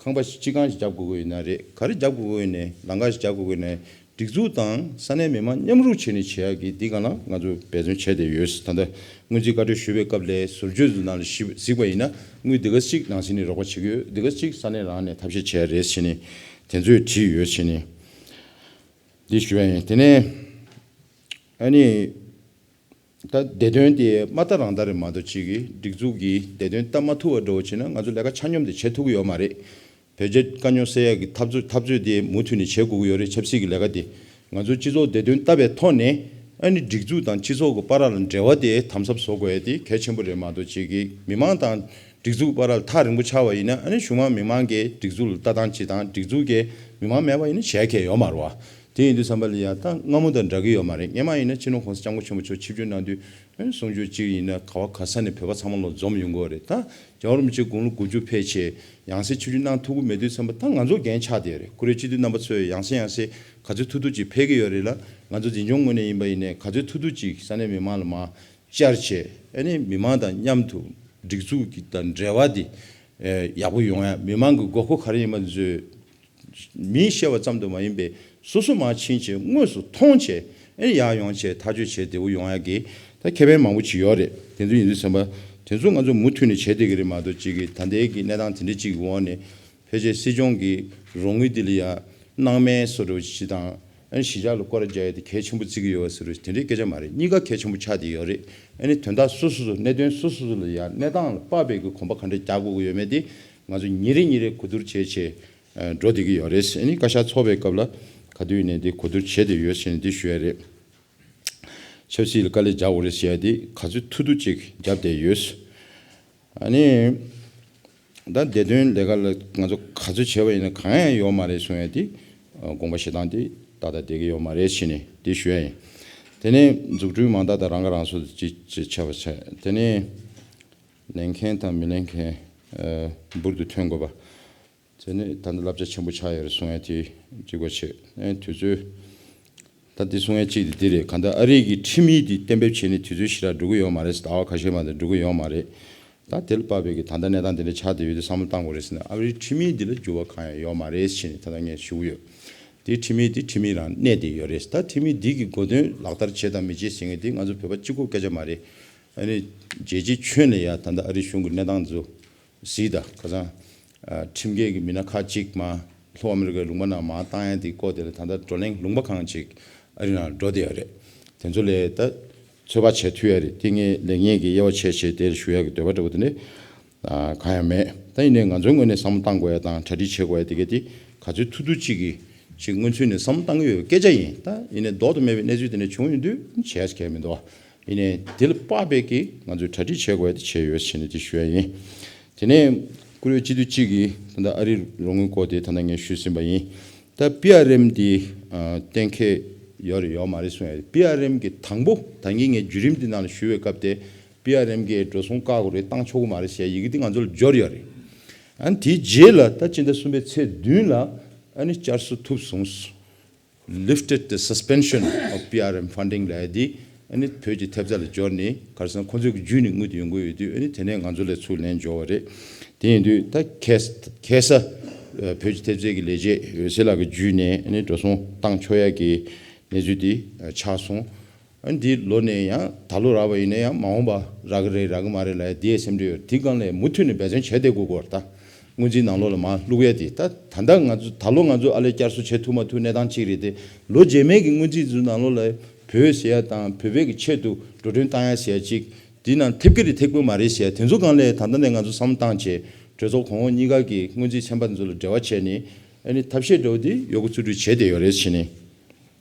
ཁང་པ་ཞིག་སྤྱི་ཁང་ཞིག་རྒྱབ་དགོས་ཀྱི་ཡོད་ན་རེད། ག་རེ་རྒྱབ་དགོས་ཀྱི་ཡོད་ནའི་ལམ་ཁ་ཞིག་རྒྱབ་དགོས་ཀྱི་ཡོད་ནའི་སྒྲིག་འཛུགས་དང་ས་གནས་མི་མང་མཉམ་རུབ་བྱས་ནས་བྱེད་ཡག་གི་འདི་སྒང་ལ་ང་ཚོ་འབད་བརྩོན་བྱས་བསྡད་ཡོད། ད་ལྟ་སྔོན་རྩིས་བཀའ་འཁྲོལ་ཞུས་པའི་སྐབས་ལས་ཟུར་བརྗོད་ཚོའི་ནང་ལ་ཞིབ་གཟིགས་པ་ཡིན་ན་དངུལ་འདི་ག་ཅིག་ནང་སྲིད་ནས་རོགས་པ་བྱེད་ཀྱི་ཡོད། འདི་ག་ཅིག་ས་གནས་རང་ནས་ཐབས་ཤེས་བྱས་རེད་བྱས་ནས་དེ་ཚོས་བྲིས་ཡོད་བྱས་ནས་འདི་ཞུ་ཡ་ཡིན། དེ་ནས་ཨ་ནི། ད་བདེ་དོན་དེ་མ་ལྟ་རང་ལྟ་རེད་མ་གཏོགས་གཅིག་གིས་སྒྲིག་འཛུགས་ཀྱིས་བདེ་དོན་ལྟ་མ་ཐུབ་པ་འདྲ་བོ་བྱས་ན་ང་ཚོ་ལས་ཀ་ཆ་སྙོམས་དེ་བྱེད་ཐུབ་ཀྱི་ཡོད་མ་རེད། བོད་རྒྱ་དཀའ་རྙོག་སེལ་ཡག་གི་འཐབ་རྩོད་འཐབ་རྩོད་དེ་མུ་མཐུད་ནས་བྱེད་དགོས་ཀྱི་ཡོད་རེད། ཆབ་སྲིད་ཀྱི་ལས་ཀ་དེ་ང་ཚོ་སྤྱི་ཚོགས་བདེ་དོན་ལྟ་བའི་ཐོག་ནས་ཨ་ནི་སྒྲིག་འཛུགས་དང་སྤྱི་ཚོགས་ཀྱི་བར་ལ་འབྲེལ་བ་དེ་དམ་ཟབ་བཟོ་དགོས་ཡ་དེ་གལ་ཆེན་པོ་རེད་མ་གཏོགས་གཅིག་གིས་མི་མང་དང་སྒྲིག་འཛུགས་བར་ལ་ཐག་རིང་པོ་ཆགས་པ་ཡིན་ན་ཨ་ནི་གཞུང་མང་མི་མང་གིས་སྒྲིག་འཛུགས་ལ་ལྟ་སྟངས་བྱེད་སྟངས་སྒྲིག་འཛུགས་ཀྱིས་མི་མང་མེད་པ་ཡིན་ན་བྱས་ཁེ་ཡོད་མ་རེད་བ། དེ་ཡིན་དུས་ཙམ་པ་ལ་ཡང་ད་སྔ་མོ་དང་འདྲ་གི་ཡོད་མ་རེད། སྔོན་མ་ཡིན་ན་སྤྱི་ནོར་༸གོང་ས་༸སྐྱབས་མགོན་ཆེན་པོ་མཆོག་ཆིབས་བསྒྱུར་གནང་དུས་གསུང་ཆོས་གཅིག་ཡིན་ན་ག་བ་ག་ས་ནས་བོད་པ་ཚང་མ་ལོ་འཛོམས་ཡོང་གི་ཡོད་རེད། ད་རྒྱལ་བ་རིན་པོ་ཆེ་དགུང་ལོ་དགུ་བཅུ་ཕེབས་བྱས་ཡང་སེ་ཆིབས་བསྒྱུར་གནང་ཐུབ་ཀྱི་མེད་དུས་ཙམ་པ་ད་ང་ཚོ་འགན་ཆགས་བསྡད་ཡོད་རེད། ཁོ་རའི་སྤྱི་འཐུས་རྣམ་པ་ཚོས་ཡང་སེ་ཡང་སེ་ག་ཚོད་ཐུབ་ཐུབ་ཅིག་ཕེབས་ཀྱི་ཡོད་རེད་ལ་ང་ཚོ་འཛིན་སྐྱོང་ངོས་ནས་ཡིན་པ་ཡིན་ནའི་ག་ཚོད་ཐུབ་ཐུབ་ཅིག་ས་གནས་མི་མང་ལ་མར་བཅར་བྱས་ཨ་ནི་མི་མང་དང་མཉམ་དུ་སྒྲིག་འཛུགས་ཀྱི་དང་འབྲེལ་བ་དེ་ཡག་པོ་ཡོང་ཡ། མི་མང་གི་དགོས་མཁོ་ག་རེ་ཡིན་པ་ཚོས་མིས་བཤད་པ་ཙམ་དུ་མ་ཡིན་པའི་སོ་སོ་མར་ཕྱིན་བྱས་དངོས་སུ་མཐོང་བྱས་ཨེ་ཡར་ཡོང་བྱས་ཐག་གཅོད་བྱས་བདེ་པོ་ཡོང་ཡ་གི་ད་ཁེ་ཕན་མང་པོ་ཅིག་ཡོད་རེད། དེ་ཚོ་ཡིན་དུས་ཙམ་པ་དེ་ཚོ་ང་ཚོ་མུ་མཐུད་ནས་བྱས་བསྡད་ཀྱི་རེད་མ་གཏོགས་གཅིག་གིས་ད་ལྟའི་གི་གནས་སྟངས་དེ་འདྲ་གཅིག་གི་འོག་ནས་ཕལ་ཆེར་སྲིད་སྐྱོང་གི་རོགས་དངུལ་དེ་ལ་ཡ་སྣང་མེད་བཟོ་འདྲ་བོ་ཅིག་དང་ཨ་ནི་གཞིས་ཆགས་ལ་སྐོར་ར་རྒྱག་ཡ་དེ་གལ་ཆེན་པོ་བརྩི་གི་ཡོད་པ་ཟེར་རོ་དེ་འདྲའི་སྐད་ཆ་མ་རེད། གཉིས་ཀ་གལ་ཆེན་པོ་ཆགས་བསྡད་ཡོད་རེད། ཨ་ནི་དོན་དག་སོ་སོ་སོ་གནད་དོན་སོ་སོ་སོ་ལ་ཡ་གནས་སྟངས་ལ་དཔག་པའི་གི་གོམ་པ་ག་འདྲ་རྒྱག་དགོས་ཀྱི་ཡོད་མེད་དེ་ང་ཚོ་ཉིན་རེ་ཉིན་རེ་གོ་བསྡུར་བྱས་བྱས་འགྲོ་བསྡད་ཀྱི་ཡོད་རེད། ཨ་ནི་བཀའ་ཤག་ཚོགས་པའི་སྐབས་ལ་ག་དུས་ནས་འདི་གོ་བསྡུར་བྱས་བསྡད་ཡོད་ཟེར་ནས་འདི་ཞུ་ཡ་རེད། ཆབ་སྲིད་ལ་དཀའ་ལས་རྒྱག་དགོས་རེད་ཟེར་ཡ་འདི་ག་ཚོད་ཐུབ་ཐུབ་ཅིག་རྒྱབ་བསྡད་ཡོད། ཨ་ནི། ད་བདེ་དོན་ལས་ཀ་ལ་ང་ཚོ་ག་ཚོད་བྱས་པ་ཡིན་ན་གང་ཡང་ཡོད་མ་རེད་གསུང་ཡ་དེ་དགོངས་པ་བཞེས་སྟངས་དེ་ཏག་ཏག་བསྡད་ཀྱི་ཡོད་མ་རེད་ཟེར་ནས་དེ་ཞུ་ཡ་ཡིན། དེ་ནས་འཛུགས་སྐྲུན་མང་དག་དང་རང་ཁ་རང་གསོ་དེ་ཅི་ཅི་བྱས་པ་བྱས། དེ་ནས་ལེན་མཁན་དང་མི་ལེན་མཁན་འབུར་དུ་ཐོན་དགོས་པ། དེ་ནས་ད་ལྟ་བསླབ་བྱ་ཆེན་པོ་ཆགས་ཡོད་རེད་གསུང་ཡ་དེ་གཅིག་པ་བྱས། ཨེ་དུས་ཚོད། ད་འདི་གསུང་ཡ་གཅིག་དེ་འདི་རེད། གང་ལྟར་ཨ་རི་གི་ཁྲིམས་ཡིག་འདི་གཏན་འབེབས་བྱས་ནས་དུས་ཚོད་ཞེ་དྲག་འགྲོ་གི་ཡོད་མ་རེད། ཟླ་བ་ཁ་ཤས་མ་གཏོགས་འགྲོ་གི་ཡོད་མ་རེད། ད་དེ་ལ་དཔག་པའི་གི་ད་ལྟ་གནས་སྟངས་འདི་འདྲ་ཆགས་བསྡད་ཡོད་དུས་བསམ་བློ་བཏང་དགོས་རེད་ཟེར་ན་ཨ་རིའི་ཁྲིམས་ཡིག་འདི་ལ་འགྱུར་བ་གང་ཡང་ཡོད་མ་རེད་ཟེར་ནས་ད་ལྟ་ངས་ཞུ་གི་ཡོད། དེ་ཁྲིམས་ཡིག་འདི་ཁྲིམས་ཡིག་རང་གནས་བསྡད་ཡོད་རེད། ད་ཁྲིམས་ཡིག་འདི་གི་གོ་དོན་ལག་བསྟར་བྱེད་དང་མི་བྱེད་ཟེར་མཁན་འདི་ང་ཚོ་བོད་པ་གཅིག་པོ་སྐད་ཆ་མ་རེད། ཨ་ནི་རྒྱལ་སྤྱིའི་ཁྱོན་ལ་ཡ་ད་ལྟ་ཨ་རིའི་གཞུང་གི་གནས་སྟངས་ཚོ་གཟིགས་དང་། ཁ་སང་ཨ་ཁྲིམས་འགལ་གྱི་མི་སྣ་ཁག་ཅིག་མར་ལྷོ་ཨ་མི་རི་ཀའི་ལུང་པ་ནང་མར་བཏང་ཡ་དེ་སྐོར་དེ་ལ་ད་ལྟ་བགྲོ་གླེང་ལུང་པ་གང་ཅིག་ཨ་རི་ནང་འགྲོ་བསྡད་ཡོད་རེད། དེ་ཚོ་ལས་ད་ཚོད་དཔག་བྱེད་ཐུབ་ཡ་རེད། དེ་ངས་ལེགས་ཉེས་ཀྱི་དབྱེ་བ་ཕྱེ་བྱས་དེར་ཞུ་ཡ་གི་འདོད་པ་འདྲ་བོ་དེ་འདྲ་ཨ་གང་ཡང་མེད། ད་ཡིན་ནའི་ང་ཚོའི་ངོས་ནས་བསམ་བློ་བཏང་དགོས་ཡ་དང་གྲ་སྒྲིག་བྱེད་དགོས་ཡ་དེ་ག་དེ་ག་ཚོད་ཐུབ་ཐུབ་ཅིག་གིས་ཅིག་སྔོན་ཚུད་ནས་བསམ་བློ་བཏང་གི་ཡོད་པའི་སྐད་ཆ་ཡིན། ད་ཡིན་ནའི་ལྡོག་ཏུ་མེད་པའི་གནས་ཚུལ་དེ་འདྲ་བྱུང་ཡོང་དུས་བྱས་ས་གལ་མི་འདུག་ཡིན་ནའི་དེ་ལ་དཔག་པའི་གི་ང་ཚོས་གྲ་སྒྲིག་བྱེད་དགོས་ཡ་དེ་བྱས་ཡོད་ཟེར་ནས་དེ་ཞུ་ཡ་ཡིན། དེ་ནས་བཀུར་འོས་སྤྱི་འཐུས་གཅིག་གིས་ད་ལྟ་ཨ་རིའི་རོགས་དངུལ་སྐོར་དེ་ད་ལྟ་ངས་ཞུས་ཟིན་པ་ཡིན། ད་པི་ཨར་ཨེམ་དེ་ཨ་གཏན་འཁེལ་ ཡོད་རེད་ཡོད་མ་རེད་གསུངས་ཡོད་རེད། པི་ཨར་ཨེམ་གི་དང་པོ་ད་གིན་ངས་བརྒྱུད་རིམ་འདི་ནང་ལ་ཞུ་བའི་སྐབས་དེ་པི་ཨར་ཨེམ་གིས་འགྲོ་སོང་བཀག་དགོས་རེད། བཏང་ཆོག་གི་མ་རེད་ཟེར་ཡ་ཡི་གེ་འདི་ང་ཚོ་ལ་འབྱོར་ཡོད་རེད། ཨ་ནི་དེའི་རྗེས་ལ་ད་སྤྱི་ཟླ་གསུམ་པའི་ཚེས་བདུན་ལ་ཨ་ནི་བསྐྱར་གསོ་ཐུབ་སོང་། Lifted the suspension of P R M funding ལབ་ཡ་འདི་ཨ་ནི་བོད་ཀྱི་ཐེབས་རྩ་ལ་འབྱོར་ནས་ག་རེ་ཟེར་ན་ཁོང་ཚོའི་བརྒྱུད་ནས་དངུལ་དེ་ཡོང་གི་ཡོད་དུས་ཨ་ནི་དེ་ནས་ང་ཚོ་ལ་ཚུར་ལན་འབྱོར་བ་རེད། དེ་ཡིན་དུས་ད་ཁ་ས་ཁ་ས་ཨ་བོད་ཀྱི་ཐེབས་རྩའི་གི་ལས་བྱེད་འོད་ཟེར་ལགས་ཀྱི་བརྒྱུད་ནས་ཨ་ནི་འགྲོ་སོང་བཏང་ཆོག་ཡ་གི་གནས་ཚུལ་འདི་ཨ་ཆགས་སོང་། ཨ་ནི་འདི་ལོ་ནས་ཡང་ད་ལོ་རག་པ་ཡིན་ན་ཡང་མ་འོངས་པ་རག་གི་རེད་རག་གི་མ་རེད་ལབ་ཡ་འདི་ཡ་སེམས་ཁྲལ་ཡོད། དེ་སྒང་ལ་མུ་མཐུད་ནས་འབད་བརྩོན་བྱས་བསྡད་དགོས་ཀྱི་ཡོད་རེད། ད་སྔོན་རྩིས་ནང་ལོགས་ལ་མར་བླུག་ཡ་དེ་ད་ད་ལྟ་ང་ཚོ་ད་ལོ་ང་ཚོ་ཨ་ལས་བསྐྱར་གསོ་བྱེད་ཐུབ་མ་ཐུབ་གནས་སྟངས་གཅིག་རེད་དེ། ལོ་རྗེས་མའི་གི་སྔོན་རྩིས་ཚོའི་ནང་ལོགས་ལ་བོད་ཟེར་ཡ་དང་བོད་པའི་གི་ཆེད་དུ་འགྲོ་གྲོན་བཏང་ཡ་ཟེར་ཡ་གཅིག་དེ་ནང་ཐེབས་ཀྱི་རེད་ཐེབས་ཀྱི་མ་རེད་ཟེར་ཡ་དེ་ཚོ་སྒང་ལ་ད་ལྟ་ནས་ང་ཚོ་བསམ་བློ་བཏང་བྱས་གྲོས་ཚོགས་གོང་འོག་གཉིས་ཀ་གི་སྔོན་རྩིས་ཚན་པ་དེ་ཚོ་ལ་འབྲེལ་བ་བྱས་ནས་ཨ་ནི་ཐབས་ཤེས་འདྲ་བོ་དེ་ཡོད་རྒུ་ཚུལ་ཁྲིམས་བྱས་བསྡད་ཡོད་རེད་ཟེར་ནས།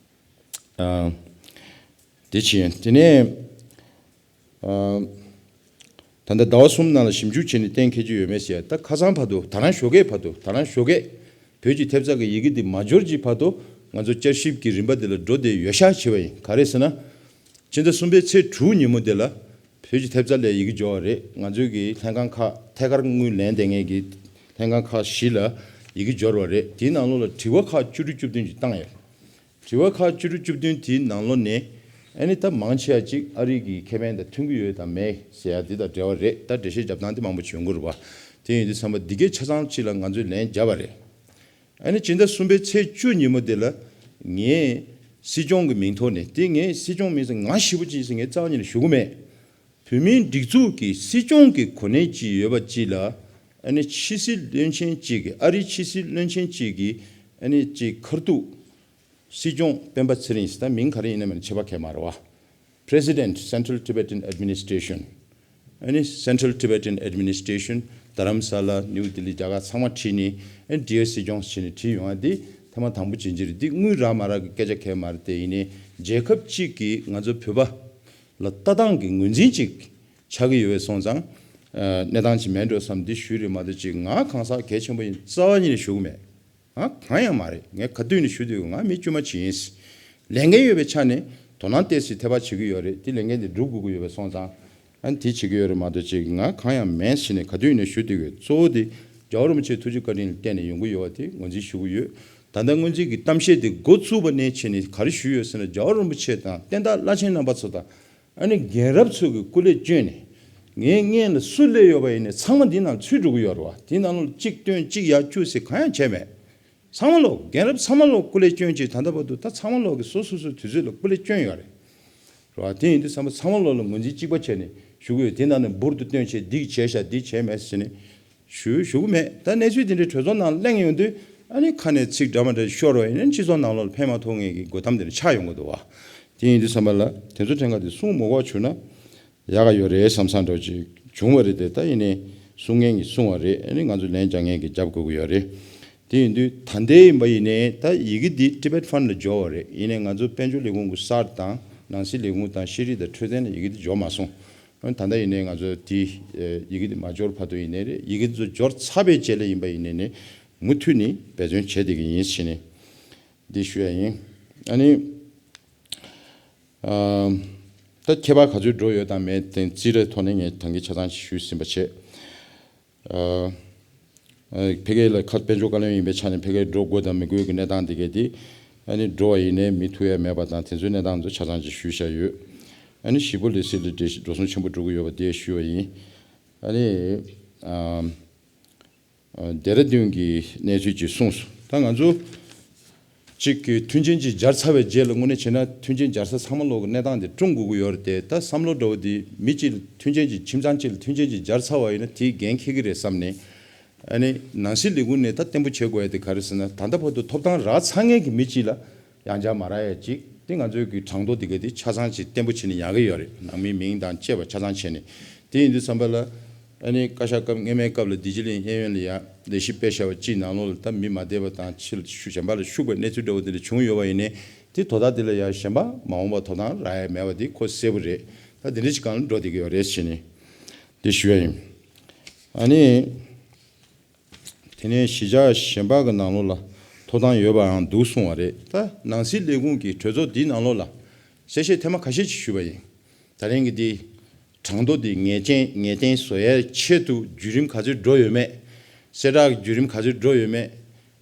ཨ། དེ་བྱས། དེ་ནས་ཨ། ད་ལྟ་ཟླ་བ་གསུམ་ནང་ལ་ཞིབ་འཇུག་བྱས་ནས་གཏན་འཁེལ་རྒྱུ་ཡོད་མེད་ཟེར། ད་ཁ་སང་བར་དུ་ད་རང་ཞོགས་ཀས་བར་དུ་ད་རང་ཞོགས་ཀས་བོད་ཀྱི་ཐེབས་རྩ་གི་ཡི་གེ་འདི་མ་འབྱོར་གྱི་བར་དུ་ང་ཚོ་བསྐྱར་ཞིབ་ཀྱི་རིམ་པ་འདི་ལ་འགྲོ་བསྡད་ཡོད་ཤག་བྱས་པ་ཡིན། ག་རེ་ཟེར་ན། ཕྱི་ཟླ་གསུམ་པའི་ཚེས་དྲུག་ཉིན་མོ་འདི་ལ་བོད་ཀྱི་ཐེབས་རྩ་ལ་ཡི་གེ་འབྱོར་བ་རེད། ང་ཚོའི་གི་ལྷན་ཁང་ཁག་ཐད་ཀར་དངུལ་ལེན་བསྡད་མཁན་གྱི་ལྷན་ཁང་ཁག་བཞི་ལ་ཡི་གེ་འབྱོར་བ་རེད། དེའི་ནང་ལོགས་ལ་དྲི་བ་ཁག་བཅུ་དྲུག་བཅུ་བདུན་ཅིག་བཏང་ཡོད། དྲི་བ་ཁག་བཅུ་དྲུག་བཅུ་བདུན་དེའི་ནང་ལོགས་ནས་ཨ་ནི་ད་མང་ཆེ་བ་ཅིག་ཨ་རི་གི་ཁེ་ཕན་དང་མཐུན་གྱི་ཡོད་དང་མེད་ཟེར་ཡ་འདི་དང་འབྲེལ་བ་རེད། ད་འགྲེལ་བཤད་རྒྱབ་སྟངས་དེ་མང་པོ་བྱུང་གི་རེད་བ། དེ་ཡིན་དུས་ཙམ་པ་འདི་གའི་ཆ་ཚང་ཅིག་ལ་ང་ཚོས་ལན་བརྒྱབ་པ་རེད། ཨ་ནི་སྤྱི་ཟླ་གསུམ་པའི་ཚེས་བཅུ་ཉིན་མོ་དེ་ལ་ངས་སྲིད་སྐྱོང་གི་མིང་ཐོག་ནས་དེ་ངས་སྲིད་སྐྱོང་མིང་ཟེར་ང་ཞེ་པོ་ཅིག་ཟེར་ངས་རྩ་བ་ཉིད་ནས་ཞུ་གི་མེད། བོད་མིའི་སྒྲིག་འཛུགས་ཀྱི་སྲིད་སྐྱོང་གི་གོ་གནས་ཅིག་ཡོད་པ་ཅིག་ལ་ཨ་ནི་ཕྱི་སྲིད་བློན་ཆེན་ཅིག་གི་ཨ་རིའི་ཕྱི་སྲིད་བློན་ཆེན་ཅིག་གི་ཨ་ནི་ཅིག་ཁ་ཐུག་སྲིད་སྐྱོང་སྤེན་པ་ཚེ་རིང་ཟེར། ད་མིང་ག་རེ་ཡིན་ན་མིན་ན་ཁྱད་པར་གང་ཡང་མ་རེད་བ། President Central Tibetan Administration ཨ་ནི་Central Tibetan Administration དྷ་རམ་ས་ལ་ནིའུ་ལྡི་ལི་རྒྱ་གར་ཚང་མ་ཁྲིད་ནས་ཨ་ནི་Dear སྲིད་སྐྱོང་ཟེར་ནས་བྲིས་ཡོང་བ་འདི་ཐེངས་མ་དང་པོ་ཅིག་ཅིག་རེད། འདི་དངུལ་རག་མ་རག་གི་སྐད་ཆ་གང་ཡང་མ་རེད། དེ་ཡིན་ནའི་རྒྱལ་ཁབ་གཅིག་གིས་ང་ཚོ་བོད་པ་ལ་ལྟ་སྟངས་ཀྱི་ངོས་འཛིན་ཅིག་ཆགས་ཀྱི་ཡོད་པས་སོང་ཙང་ཨ་གནས་སྟངས་ཅིག་མེད་འགྲོ་བསམ་འདི་ཞུས་རེད་མ་གཏོགས་ཅིག་ང་གང་ཟག་གལ་ཆེན་པོ་ཡིན་རྩ་བ་ཉིད་ནས་ཞུ་གི་མེད། ང་གང་ཡང་མ་རེད། ངས་ག་དུས་ནས་ཞུ་དུས་ང་མི་དཀྱུས་མ་ཅིག་ཡིན། ལས་འགན་ཡོད་པའི་ཆ་ནས་དོ་སྣང་ཏོག་ཙམ་ཐེབས་པ་བྱེད་ཀྱི་ཡོད་རེད། དེ་ལས་འགན་དེ་སྒྲུབ་དགོས་ཀྱི་ཡོད་པ་སོང་ཙང་ཨ་ནི་དེ་བྱེད་ཀྱི་ཡོད་རེད་མ་གཏོགས་ཅིག་ང་གང་ཡང་མིན་ཟེར་ནས་ག་དུས་ནས་ཞུ་དུས་གཙོ་བོ་དེ་རྒྱལ་བ་རིན་པོ་ཆེའི་ཐུགས་རྗེ་བཀའ་དྲིན་ལ་བརྟེན་ནས་ཡོང་གི་ཡོད་པ་དེ་ངོས་འཛིན་ཞུ་གི་ཡོད། ད་ལྟ་སྔོན་རྩིས་ཀྱི་གཏམ་བཤད་དེ་འགོ་བཙུགས་པ་ནས་བྱས་ནས་ག་རེ་ཞུས་ཡོད་ཟེར་ན། རྒྱལ་བ་རིན་པོ་ཆེ་དང་བསྟན་བདག་བླ་ཆེན་རྣམ་པ་ཚོ་དང་ཨ་ནི་རྒན་རབས་ཚོ་གི་སྐུ་ལས་བསྐྱོན་ནས་ངའི་སྔོན་ལ་སུ་སླེབས་ཡོད་པ་ཡིན་ནའི་ཚང་མ་འདི་ནང་ཚུད་འགྲོ་གི་ཡོད་རེད་བ། དེའི་ནང་ལོགས་གཅིག་བཏོན་གཅིག་ཡར་བཅུག་ཟེར་གང་ཡང་བྱས་མེད། ཚང་མ་ལོག་རྒན་རབས་ཚང་མ་ལོག་སྐུ་ལས་བསྐྱོན་བྱས་ད་ལྟ་བར་དུ་ད་ཚང་མ་ལོག་གི་སོ་སོ་སོའི་དུས་ཚོད་ལ་སྐུ་ལས་བསྐྱོན་ཡོད་རེད། རེད་བ། དེ་ཡིན་དུས་ཚང་མ་ཚང་མ་ལོག་ལ་ངོས་འཛིན་གཅིག་པ་བྱས་ནས་ཞུ་གི་ཡོད། དེ་ནང་ནས་འབུར་དུ་བཏོན་བྱས་འདི་བྱས་ཤག་འདི་བྱས་མེད་ཟེར་ནས་ཞུ་ཞུ་གི་མེད། ད་གནས་ཚུལ་དེ་འདྲའི་གྲོས་ཚོགས་ནང་གླེང་ཡོང་དུས་ཨ་ནི་ཁ་ནས་ཚིག་འདྲ་མ་འདྲ་ཤོར་བ་ཡིན་ན་སྤྱི་ཚོགས་ནང་ལོགས་ལ་ཕན་མ་ཐོགས་མཁན་གྱི་དགོད་གཏམ་དེ་འདྲ་ཆགས་ཡོང་གི་འདུག་བ། དེ་ཡིན་དུས་ཙམ་པ་ལ་དེ་ཚོ་ཕྲན་ག་དེ་གསུང་མ་དགོས་པ་བྱུང་ན་ཡག་ག་ཡོད་རེད་བསམ་བསམ་འདྲ་ཅིག་བྱུང་བ་རེད་དེ། ད་ཡིན་ནའི་གསུང་མཁན་གྱིས་གསུང་བ་རེད། ཨ་ནི་ང་ཚོ་ལན་རྒྱག་མཁན་གྱིས་རྒྱབ་དགོས་ཀྱི་ཡོད་རེད། དེ་ཡིན་དུས་ད་ལྟའི་ཡིན་པ་ཡིན་ནའི་ད་ཡི་གེ་འདི་Tibet Fund ལ་འབྱོར་བ་རེད། ཡིན་ནའི་ང་ཚོ་དཔལ་འབྱོར་ལས་ཁུངས་ཀྱི་གསར་དང་ནང་སྲིད་ལས་ཁུངས་དང་ཤེས་རིག་དང་འཕྲོད་བསྟེན་ལ་ཡི་གེ་འདི་འབྱོར་མ་སོང་། ཨ་ནི་ད་ལྟ་ཡིན་ནའི་ང་ཚོ་དེ་ཡི་གེ་འདི་མ་འབྱོར་བར་དུ་ཡིན་ནའི་རེད། ཡི་གེ་འདི་ཚོ་འབྱོར་ཚར་བའི་རྗེས་ལ་ཡིན་པ་ཡིན་ནའི་ནི་མུ་མཐུད་ནས་འབད་བརྩོན་བྱས་བསྡད་ཀྱི་ཡིན་ཟེར་ནས་འདི་ཞུ་ཡ་ཡིན། ཨ་ནི། ཨ། ད་ཁྱད་པར་ག་ཚོད་འགྲོ་ཡོད་དང་མེད་དེ་རྩིས་རེ་ཐོག་ནས་ངས་ད་གིན་ཆ་ཚང་ཞིག་ཞུས་ཟིན་པ་བྱས། ཨ། ཨ། ཕ་གི་ལ་ཁ་དཔལ་འབྱོར་བཀའ་བློན་ཡིན་པའི་ཆ་ནས་ཕ་གིར་འགྲོ་དགོས་དང་མི་དགོས་ཀྱི་གནས་སྟངས་དེ་གས་དེ་ཨ་ནི་འགྲོ་བ་ཡིན་ནའི་མི་ཐུག་ཡ་མེད་པ་དང་དེ་ཚོའི་གནས་སྟངས་ཚོ་ཆ་ཚང་ཞིག་ཞུས་བཞག་ཡོད། ཨ་ནི་ཞིས་པོ་ལི་སི་ལ་འགྲོ་སོང་ཆེན་པོ་འགྲོ་གི་ཡོད་པ་དེ་ཞུས་པ་ཡིན། ཨ་ནི། ཨ། ཨ། ལྡེ་ར་ལྡུན་གྱི་གནས་ཚུལ་ཅིག་གསུངས་སོང་། ད་ང་ཚོ་གཅིག་གི་མཐུན་རྐྱེན་ཅིག་སྦྱར་ཚར་བའི་རྗེས་ལ་དངོས་གནས་བྱས་ན་མཐུན་རྐྱེན་སྦྱར་ས་ཚང་མ་ལོག་གི་གནས་སྟངས་དེ་སྲུང་དགོས་ཀྱི་ཡོད་རེད་དེ། ད་བསམ་བློ་འདྲ་བོ་དེ་མི་གཅིག་ལ་མཐུན་རྐྱེན་ཅིག་ཁྱིམ་ཚང་གཅིག་ལ་མཐུན་རྐྱེན་ཅིག་སྦྱར་ཚར་བ་ཡིན་ན་དེས་འགན་འཁྱེར་གྱི་རེད་བསམ་ནས། ཨ་ནི་ནང་སྲིད་ལས་ཁུངས་ནས་ད་བརྟན་པོ་བྱེད་དགོས་ཡ་དེ་ག་རེ་ཟེར་ན། ད་ལྟ་བར་དུ་ཐོབ་ཐང་རག་ཚར་མཁན་གྱི་མི་གཅིག་ལ་ཡང་བསྐྱར་མ་རག་ཡ་གཅིག་དེ་ང་ཚོའི་གི་གྲངས་ཐོ་དེ་ག་དེ་ཆ་ཚང་ཅིག་བརྟན་པོ་བྱས་ནས་ཉར་གི་ཡོད་རེད། ནང་མིའི་མིང་དང་བཅས་པ་ཆ་ཚང་བྱས་ནས། དེ་ཡིན་དུས་ཙམ་པ་ལ་ཨ་ནི་བཀའ་ཤག་སྐབས་སྔོན་མའི་སྐབས་ལ་བདེ་སྐྱིད་གླིང་གཡས་གཡོན་ལ་ཡ་ལས་གཞི་སྤེལ་བཞག་པ་གཅིག་ནང་ལོགས་ལ་ད་མི་མ་བསྡད་པ་དང་ཕྱི་ལ་ཤུ་གཞན་པ་ལ་ཤུགས་པའི་གནས་ཚུལ་འདྲ་བོ་དེ་འདྲ་བྱུང་ཡོད་པ་ཡིན་ནའི་དེ་དོ་བདག་དེ་ལ་ཡ་གཞན་པ་མ་འོངས་པ་ཐོབ་ཐང་རག་ཡ་མེད་པ་དེ་ཁོ་གསལ་པོ་རེད། ད་དེ་འདྲ་ཞིག་སྒང་ལ་འགྲོ་བསྡད་ཀྱི་ཡོད་རེད་ཟེར་ནས་དེ་ཞུ་ཡ་ཡིན། ཨ་ནི། དེ་ནས་གཞིས་ཆགས་གཞན་པ་གི་ནང་ལོགས་ལ་ཐོ་ ཐོབ་ཐང་ཡོད་པའང་འདུག་གསུངས་པ་རེད། ད་ནང་སྲིད་ལས་ཁུངས་ཀྱི་གྲོས་ཚོགས་འདིའི་ནང་ལོགས་ལ་གསལ་བཤད་ཐེངས་མ་ཁ་ཤས་ཅིག་ཞུས་པ་ཡིན། ད་རིང་གི་འདི་གྲངས་ཐོ་འདི་ངེས་ཅན་ངེས་གཏན་བཟོ་ཡའི་ཆེད་དུ་བརྒྱུད་རིམ་ག་ཚོད་འགྲོ་ཡོད་མེད། གསལ་བསྒྲགས་ཀྱི་བརྒྱུད་རིམ་ག་ཚོད་འགྲོ་ཡོད་མེད།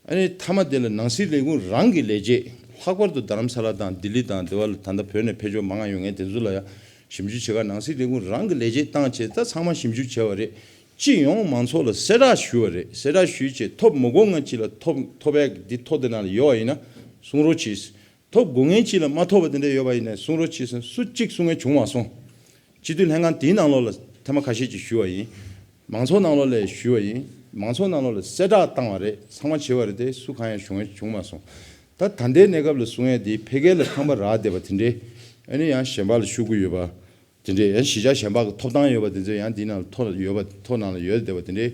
ཨ་ནི་མཐའ་མ་དེ་ལ་ནང་སྲིད་ལས་ཁུངས་རང་གི་ལས་བྱེད། ལྷག་པར་དུ་རྡ་རམ་ས་ལ་དང་ལྡི་ལི་དང་དེ་བ་ལ་ད་ལྟ་བོད་ནས་ཕེབས་ཕྱོགས་མང་ང་ཡོད་མཁན་དེ་ཚོ་ལ་ཡང་ཞིབ་འཇུག་བྱེད་ག་ནང་སྲིད་ལས་ཁུངས་རང་གི་ལས་བྱེད་བཏང་བྱས་ད་ཚང་མ་ཞིབ་འཇུག་བྱས་པ་རེད། སྤྱི་ཡོངས་མང་ཚོགས་ལ་གསལ་བསྒྲགས་ཞུས་པ་རེད། གསལ་བསྒྲགས་ཞུས་བྱས་ཐོབ་མི་དགོས་ང་ཅི་ལ་ཐོབ་ཐོབ་ཡ་འདི་ཐོ་དེ་ནང་ལ་ཡོད་པ་ཡིན་ན་གསུང་རོགས་གྱིས། ཐོབ་དགོས་མཁན་ཅིག་ལ་མ་ཐོབ་པ་དེ་འདྲ་ཡོད་པ་ཡིན་ན་གསུང་རོགས་གྱིས་ཟེར་སུ་གཅིག་གསུང་མཁན་བྱུང་མ་སོང་། སྤྱི་འཐུས་ལྷན་ཁང་དེའི་ནང་ལོགས་ལ་ཐེངས་མ་ཁ་ཤས་ཅིག་ཞུས་པ་ཡིན། མང་ཚོགས་ནང་ལོགས་ལ་ཞུས་པ་ཡིན། མང་ཚོགས་ནང་ལོགས་ལ་གསལ་བསྒྲགས་བཏང་བ་རེད། ཚང་མ་བྱས་པ་རེད་དེ་སུ་གང་ཡང་བྱུང་བྱུང་མ་སོང་། ད་ད་ལྟའི་གནས་སྐབས་ལ་གསུང་ཡ་དེ་ཕལ་སྐད་ལ་ཁང་པ་རག་བསྡད་པ་དེ་འདྲའི་ཨ་ནི་ཡང་གཞན་པ་ལ་ཞུ་གི་ཡོད་པ། དེ་འདྲའི་ཡང་གཞིས་ཆགས་གཞན་པ་གི་ཐོབ་ཐང་ཡོད་པ་དེ་ཚོ་ཡང་འདི་ནང་ལ་ཐོ་ཡོད་པ་ཐོ་ནང་ལ་ཡོད་བསྡད་པ་དེ་འདྲའི་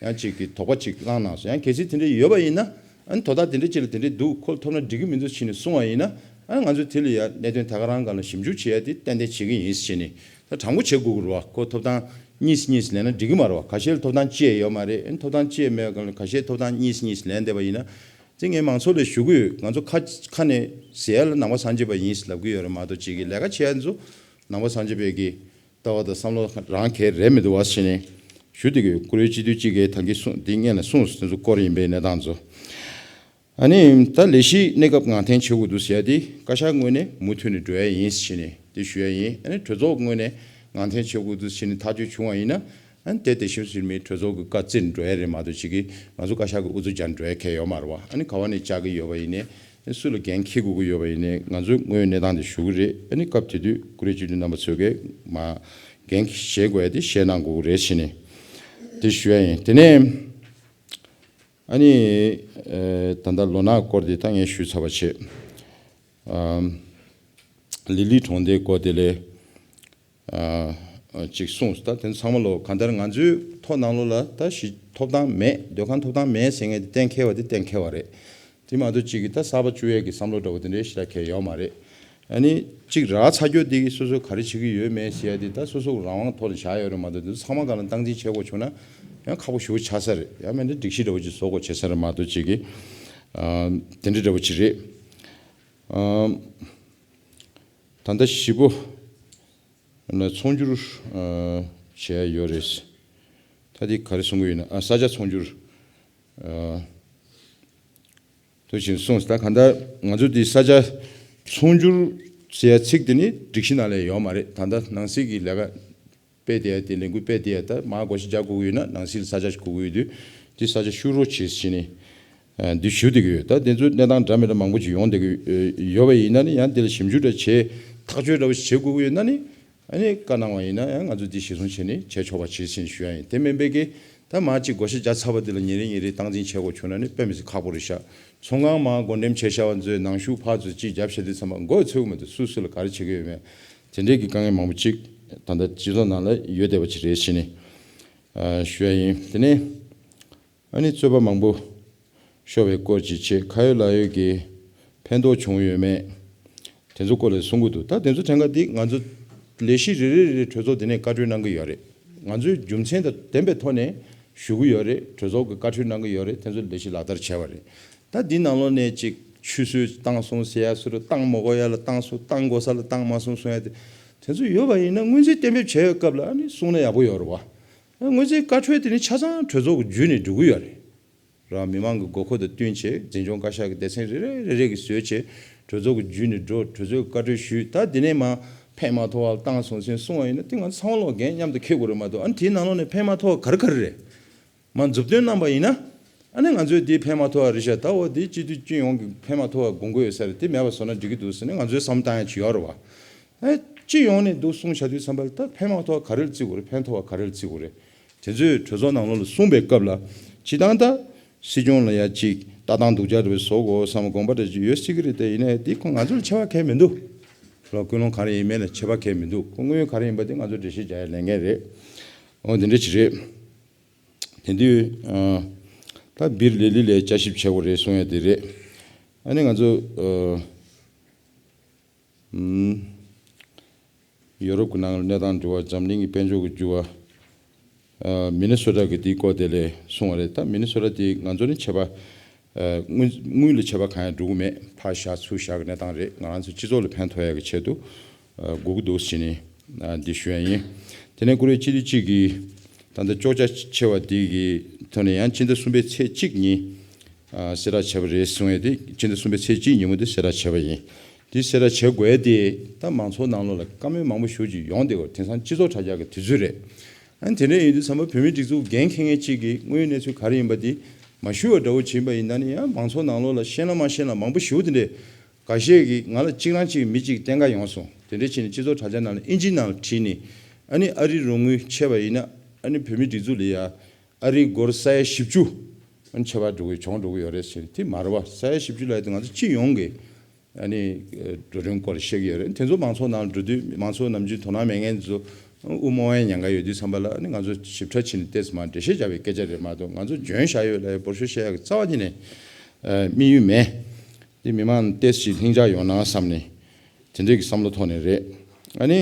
ཡང་གཅིག་གི་དོགས་པ་གཅིག་བསླངས་གནང་སོང་། ཡང་གལ་སྲིད་དེ་འདྲའི་ཡོད་པ་ཡིན་ན་ཨ་ནི་དོ་བདག་དེ་འདྲ་གཅིག་ལ་དེ་འདྲའི་འདུག་ཁོ་ཐོབ་ན་འགྲིག་གི་མི་འདུག་ཕྱིན་ནས་གསུང་བ་ཡིན་ན་ཨ་ནི་ང་ཚོས་དེ་ལ་ཡང་གནད་དོན་ད་ག་རང་སྒང་ལ་ཞིབ་འཇུག་བྱེད་ཡ་དེ་ཏན་ཏན་བྱེད་ཀྱི་ཡིན་ཟེར་བྱས་ནས་ད་དྲང་པོ་བྱེད་དགོས་ཀྱི་རེད་བ། ཁོ་ཐོབ་ཐང་གཉིས་གཉིས་ལེན་ན་འགྲིག་གི་མ་རེད་བ། ཁ་ཤས་ལ་ཐོབ་ཐང་གཅིག་ཡོད་མ་རེད། ཨ་ནི་ཐོབ་ཐང་གཅིག་མེད་སྒང་ལ་ཁ་ཤས་ཐོབ་ཐང་གཉིས་གཉིས་ལེན་བསྡད་པ་ཡིན་ན་དེ་ངས་མང་ཚོགས་ལ་ཞུ་གི་ཡོད། ང་ཚོ་ཁ་ཁ་ནས་ཟེར་ཡ་ལ་ནང་པ་སངས་རྒྱས་པ་ཡིན་ཟེར་ལབ་ཀྱི་ཡོད་རེད་མ་གཏོགས་གཅིག་གི་ལས་ཀ་བྱེད་ཡ་ཚོ་ནང་པ་སངས་རྒྱས་པའི་གི་ལྟ་བ་དང་བསམ་བློ་རང་གལ་རེད་མི་འདུག་བ་ཟེར་ནས་ཞུ་བསྡད་ཀྱི་ཡོད། བཀུར་འོས་སྤྱི་འཐུས་གཅིག་གིས་ད་གིན་གསུངས་འདི་སྔོན་ལ་གསུངས་སོང་། དེ་ཚོ་སྐོར་ཡིན་པའི་གནས་སྟངས་ཚོ། ཨ་ནི་ད་ལས་གཞི་གནས་སྐབས་ངང་འཐེན་བྱེད་དགོས་འདུག་ཟེར་ཡ་དེ་བཀའ་ཤག་ངོས་ནས་མུ་མཐུད་ནས་འགྲོ་ཡ་ཡིན་ཟེར་ནས་དེ་ཞུ་ཡ་ཡིན། ཨ་ནི་གྲོས་ཚོགས་ངོས་ནས་ངང་འཐེན་བྱེད་དགོས་འདུག་ཟེར་ནས་ཐག་གཅོད་བྱུང་བ་ཡིན་ན་ཨ་ནི་དེ་དེ་བཞིན་ཟེར་མི་གྲོས་ཚོགས་ཀྱི་བཀའ་བརྩིར་འགྲོ་ཡ་རེད་མ་གཏོགས་གཅིག་གི་ང་ཚོ་བཀའ་ཤག་གི་ཨུ་ཚུགས་རྒྱག་འགྲོ་ཡ་གལ་ཡོད་མ་རེད་བ། ཨ་ནི་ག་བ་ནས་བཅག་གི་ཡོད་པ་ཡིན་ནའི་སུ་ལ་འགན་འཁྱེར་དགོས་ཀྱི་ཡོད་པ་ཡིན་ནའི་ང་ཚོས་དངོས་ཡོད་གནས་སྟངས་དེ་ཞུ་གི་རེད། ཨ་ནི་སྐབས་དེ་དུས་བཀུར་འོས་སྤྱི་འཐུས་རྣམ་པ་ཚོས་ཀྱིས་མ་འགན་བཞེས་དགོས་ཡ་དེ་བཞེས་གནང་དགོས་ཀྱི་རེད་ཟེར་ནས་དེ་ཞུ་ཡ་ཡིན། དེ་ནས་ཨ་ནི་ཨེ་ད་ལྟ་ལོ་ནག་སྐོར་དེ་ད་ངས་ཞུས་ཚར་བ་བྱས། ཨམ། ལི་ལི་གྲོང་སྡེའི་སྐོར་དེ་ལས་ཨ་ཅིག་གསུངས། ད་དེ་ཚང་མ་ལོ་གང་ལྟར་ང་ཚོའི་ཐོ་ནང་ལོགས་ལ་ད་ཞི་ཐོབ་ཐང་མེད་སྡོད་ཁང་ཐོབ་ཐང་མེད་ཟེར་མཁན་དེ་གཏན་འཁེལ་བ་དེ་གཏན་འཁེལ་བ་རེད། དེ་མ་གཏོགས་གཅིག་གིས་ད་གསར་པ་བཅུག་ཡས་ཀྱི་བསམ་བློ་འདྲ་བོ་དེ་འདྲའི་ཞེ་དྲག་གང་ཡང་ཡོད་མ་རེད། ཨ་ནི་གཅིག་རག་ཚར་རྒྱུ་དེ་གིས་སོ་སོས་ག་རེ་བྱེད་ཀྱི་ཡོད་མེད་ཟེར་ཡ་དེ་ད་སོ་སོ་གི་རང་དབང་ཐོག་ལ་བཞག་ཡོད་རེད་མ་གཏོགས་དེ་ཚོ་ཚང་མ་སྒང་ལ་སྟངས་འཛིན་བྱེད་དགོས་བྱུང་ན་ཡང་ཁག་པོ་ཞེ་པོ་ཆགས་ས་རེད། ཡང་མིན་ན་སྒྲིག་གཞི་འདྲ་བོ་ཅིག་བཟོ་དགོས་བྱེད་ས་རེད་མ་གཏོགས་གཅིག་གིས་ཨ་དེ་འདྲ་འདྲ་བོ་ཅིག་རེད། ཨ་ད་ལྟ་བཞི་པོ་ལ་ཚོང་སྒྱུར་ཨ་བྱེད་ཡ་ཡོད་རེད། ད་དེ་ག་རེ་གསུང་གི་ཡོད་ན་ཨ་ས་ཆ་ཚོང་སྒྱུར་ཨ། དུ་ཞིག་གསུངས། ད་གང་ལྟར་ང་ཚོ་འདི་ས་ཆ་ཚོང་སྒྱུར་ཟེར་ཡ་ཚིག་དེ་ནི་སྒྲིག་གཞི་ནང་ལ་ཡོད་མ་རེད། ད་ལྟ་ནང་སྲིད་ཀྱི་ལས་ཀ་སྤེལ་བསྡད་ཡ་དེ་ལས་འགུལ་སྤེལ་བསྡད་ཡ་ད་མར་བགོ་བཤའ་རྒྱག་དགོས་ཀྱི་ཡོད་ན་ནང་སྲིད་ལ་ས་ཆ་ཞིག་དགོས་ཀྱི་ཡོད་དུས་འདི་ས་ཆ་བཤུ་རོགས་བྱེད་ཟེར་ནས་འདི་ཞུ་བསྡད་ཀྱི་ཡོད། ད་དེ་ཚོ་གནས་སྟངས་འདྲ་མི་འདྲ་མང་པོ་ཅིག་ཡོང་བསྡད་ཀྱི་ཡོད་པ་ཡིན་ན་ནི་ཡང་དེ་ལ་ཞིབ་འཇུག་འདྲ་བྱེད་ཐག་གཅོད་འདྲ་བོ་ཞིག་བྱེད་དགོས་ཀྱི་ཡོད་ན་ནི། ཨ་ནི་བཀའ་གནང་བ་ཡིན་ན་ཡང་ང་ཚོས་འདི་གཞིར་བཟུང་བྱས་ནས་བྱས་ཆོག་པ་བྱེད་ཟིན་ཞུ་ཡ་ཡིན། དེ་མིན་པའི་གི་ད་མ་གཅིག་བགོ་བཤའ་རྒྱག་ཚར་བ་དེ་ལ་ཉིན་རེ་ཉིན་རེ་སྟངས་འཛིན་བྱེད་དགོས་བྱུང་ན་ནི་དཔེ་མི་སྲིད་ཁག་པོ་རེད་ཤག་ཚོང་ཁང་མ་བགོ་འགྲེམས་བྱས་བཞག་པ་ཚོའི་ནང་ཞུགས་ཕར་ཚུར་གཅིག་རྒྱབ་བྱས་དུས་ཙམ་པ་མགོ་ཚོས་གི་མི་འདུག་སུ་སུ་ལ་ག་རེ་བྱེད་ཀྱི་ཡོད་མེད་དེ་འདྲའི་གི་དཀའ་ངལ་མང་པོ་ཅིག་ད་ལྟ་སྤྱི་ཚོགས་ནང་ལ་ཡོད་བསྡད་པ་ཅིག་རེད་ཟེར་ནས་ཞུ་ཡ་ཡིན། དེ་ནས། ཨ་ནི་རྩོད་པ་མང་པོ་ཤོར་བའི་སྐོར་ཅིག་བྱས། ཁ་ཡོད་ལག་ཡོད་ཀྱི་ཕན་ཐོགས་བྱུང་ཡོད་མེད་དེ་ཚོ་སྐོར་ལ་གསུང་གི་འདུག་ད་དེ་ཚོ་ཕྲན་ཁ་འདི་ང་ཚོ་ལས་གཞི་རེ་རེ་རེ་གྲོས་ཚོགས་འདི་ནས་བཀའ་འཁྲོལ་གནང་གི་ཡོད་རེད། ང་ཚོས་རྒྱུ་མཚན་དང་ལྡན་པའི་ཐོག་ནས་ཞུ་གི་ཡོད་རེད། གྲོས་ཚོགས་ཀྱི་བཀའ་འཁྲོལ་གནང་གི་ཡོད་རེད། དེ་ཚོ་ལས་གཞི་ལག་བསྟར་བྱས་པ་རེད། ད་འདི་ནང་ལོགས་ནས་ཅིག་ཆུད་ཟོས་བཏང་སོང་ཟེར་ཡ་སུ་རུ་བཏང་མ་དགོས་ཡ་ལ་བཏང་སོང་། བཏང་དགོས་ས་ལ་བཏང་མ་སོང་གསུང་ཡ་དེ་དེ་ཚོ་ཡོད་པ་ཡིན་ན་སྔོན་རྩིས་གཏན་འབེབས་བྱས་ཡོད་སྐབས་ལ་ཨ་ནི་གསུང་ན་ཡག་པོ་ཡོད་རེད་བ། སྔོན་རྩིས་བཀའ་འཁྲོལ་དེ་ནི་ཆ་ཚང་གྲོས་ཚོགས་ཀྱི་བརྒྱུད་ནས་འགྲོ་གི་ཡོད་རེད། རང་མི་མང་གི་དགོས་མཁོ་དང་བསྟུན་བྱས་འཛིན་སྐྱོང་བཀའ་ཤག་གི་སྡེ་ཚན་རེ་རེ་རེ་རེ་གིས་བཟོས་བྱས་གྲོས་ཚོགས་ཀྱི་བརྒྱུད་ནས་འགྲོ། གྲོས་ཚོགས་ཀྱི་བཀའ་འཁྲོལ་ཞུས། ད་དེ་ནས་མ་ཕན་མ་ཐོགས་པ་བཏང་སོང་ཟེར་གསུང་བ་ཡིན་ན་དེ་ང་ཚོ་ཚང་མ་ལོག་འགན་མཉམ་དུ་འཁྱེར་དགོས་རེད་མ་གཏོགས་ཨ་ནི་དེའི་ནང་ལོགས་ནས་ཕན་མ་ཐོགས་པ་ག་རེ་ག་རེ་རེད། མ་མཛུབ་སྟོན་གནང་པ་ཡིན་ན། ཨ་ནི་ང་ཚོས་འདི་ཕན་མ་ཐོགས་པ་རེད་ཤག་ད་འོ་འདི་སྤྱི་འཐུས་སྤྱི་ཡོངས་ཀྱི་ཕན་མ་ཐོགས་པ་དགོངས་ཀྱི་ཡོད་ས་རེད། དེ་མེད་པ་བཟོ་ན་འགྲིག་གི་འདུག་ཟེར་ནས་ང་ཚོའི་བསམ་བློ་བཏང་ཡ་ཅིག་ཡོད་རེད་བ། ཨ་སྤྱི་ཡོངས་ནས་འདུག་གསུངས་བྱ་དུས་ཙམ་པ་ལ་ད་ཕན་མ་ཐོགས་པ་ག་རེ་ལ་བརྩི་དགོས་རེད། ཕན་ཐོགས་པ་ག་རེ་ལ་བརྩི་དགོས་རེད། དེ་ཚོས་གྲོས་ཚོགས་ནང་ལོགས་ལ་གསུངས་པའི་སྐབས་ལ་སྤྱི་བཏང་ད་སྲིད་སྐྱོང་ལ་ཡ་གཅིག་ལྟ་སྟངས་སྡུག་ཅག་འདྲ་བོ་བཟོ་དགོས་བསམ་དགོངས་པ་འདྲ་ཅིག་ཡོད་སྲིད་ཀྱི་རེད། དེ་ཡིན་ནའི་འདི་ཁོ་ང་ཚོ་ལ་ཁྱད་པར་གང་ཡང་མི་འདུག་ལོ་ཀུན་སློང་ག་རེ་ཡིན་མིན་ལ་ཁྱད་པར་གང་ཡང་མི་འདུག་ཁོ་དངོས་ཡོད་ག་རེ་ཡིན་པ་དེ་ང་ཚོ་འགྲེལ་བཤད་རྒྱག་ཡ་ལས་འགན་རེད། འོ་འདི་འདྲ་ཅིག་རེད། དེ་དུས་ཨ་ད་སྦིར་ལི་ལི་ལ་བསྐྱར་ཞིབ་བྱེད་དགོས་རེད་གསུང་ཡ་དེ་རེད། ཨ་ནི་ང་ཚོ་ཨ་ཨམ་ཡོ་རོབ་ཀྱི་ནང་ལ་གནས་སྟངས་འགྱུར་བ། འཛམ་གླིང་གི་དཔལ་འབྱོར་གྱི་འགྱུར་བ། ཨ་མི་ནི་སོ་ཊ་གི་དེའི་སྐོར་དེ་ལ་གསུང་བ་རེད། ད་མི་ནི་སོ་ཊ་དེ་ང་ཚོ་ནི་ཆད་པ་ དངུལ་དངུལ་ལ་ཆད་པ་གང་ཡང་འགྲོ་གི་མེད། ཕར་བཞག་ཚུར་བཞག་གི་གནས་སྟངས་རེད། ང་རང་ཚོ་སྤྱི་ཚོགས་ལ་ཕན་ཐོགས་ཡག་གི་ཆེད་དུ་དགོས་ཀྱི་འདུག་ཟེར་ནས་འདི་ཞུ་ཡ་ཡིན། དེ་ནས་ཀུ་རེ་སྤྱི་འཐུས་གཅིག་གིས་ད་ལྟ་གཅོག་ཆ་ཆེ་བ་འདི་གི་ཐོག་ནས་ཡང་སྤྱི་ཟླ་གསུམ་པའི་ཚེས་གཅིག་ཉིན་གསལ་བསྒྲགས་བྱས་པ་རེད་གསུང་ཡས་དེ། སྤྱི་ཟླ་གསུམ་པའི་ཚེས་གཅིག་ཉིན་མོ་དེ་གསལ་བསྒྲགས་བྱས་པ་ཡིན། དེ་གསལ་བསྒྲགས་བྱེད་དགོས་ཡས་དེ་ད་མང་ཚོགས་ནང་ལོགས་ལ་བཀའ་མོལ་མང་པོ་ཞེ་པོ་ཅིག་ཡོང་བསྡད་ཡོད། དེང་སང་སྤྱི་ཚོགས་དྲ་རྒྱ་གི་དུས་ཚོད་རེད། ཨ་ནི་དེ་འདྲ་ཡིན་དུས་ཙམ་པ་བོད་མིའི་སྒྲིག་འཛུགས་འགན་འཁྱེར་མཁན་གཅིག་གིས་དངོས་ཡོད་གནས་ཚུལ་ག་རེ་ཡིན་པ་འདི་མ་ཞུ་བ་འདྲ་བོ་བྱས་པ་ཡིན་ན་ནི། ཡང་མང་ཚོགས་ནང་ལོགས་ལ་ཤེས་ན་མ་ཤེས་ན་མང་པོ་ཞེ་པོ་དེ་འདྲས། འགའ་ཤས་ཀྱིས་ང་ལ་གཅིག་རང་གཅིག་མི་གཅིག་བསྟེན་ག་ཡོང་སོང་། དེ་འདྲས་བྱས་ནས་སྤྱི་ཚོགས་དྲ་རྒྱ་ནང་ལ་ཨིན་ཇི་ནང་ལ་བྲིས་ནས། ཨ་ནི་ཨ་རིའི་རོགས་དངུལ་ཆད་པ་ཡིན་ན། ཨ་ནི་བོད་མིའི་སྒྲིག་འཛུགས་ལ་ཡ་ཨ་རིའི་སྒོར་ས་ཡ་བཞི་བཅུ་ཨ་ནི་ཆད་པ་འགྲོ་གི་གྱོང་འགྲོ་གི་ཡོད་རེད་ཟེར། དེ་མ་རེད་བ། ས་ཡ་བཞི་བཅུ་ལབ་ཡ་དེ་ང་ཚོ་སྤྱི་ཡོངས་ཀྱི་ཨ་ནི་འགྲོ་གྲོན་སྐོར་བཤད་ཀྱི་ཡོད་རེད། དེ་ཚོ་མང་ཚོགས་ནང་འགྲོ་དུས་མང་ཚོགས་ནམ་རྒྱུན་དོ་སྣང་མེད་མཁན་ཚོ་དབུ་མ་བའི་ཉེན་ཁ་ཡོད་དུས་ཙམ་པ་ལ། ཨ་ནི་ང་ཚོ་ཞིབ་ཕྲ་བྱས་ནས་ཏོག་ཙམ་འགྲེལ་བཤད་རྒྱག་པའི་སྐད་ཆ་རེད་མ་གཏོགས། ང་ཚོ་འཇོན་བཞག་ཡོད་ལབ་ཡ་འབོར་ཤོག་བཤད་ཡ་གི་རྩ་བ་ཉིད་ནས་དམིགས་ཡུལ་མེད། དེ་མི་མང་ཏོག་ཙམ་ལྷིང་འཇགས་ཡོང་ན་བསམ་ནས་དེ་འདྲའི་གི་བསམ་བློ་ཐོག་ནས་རེད། ཨ་ནི།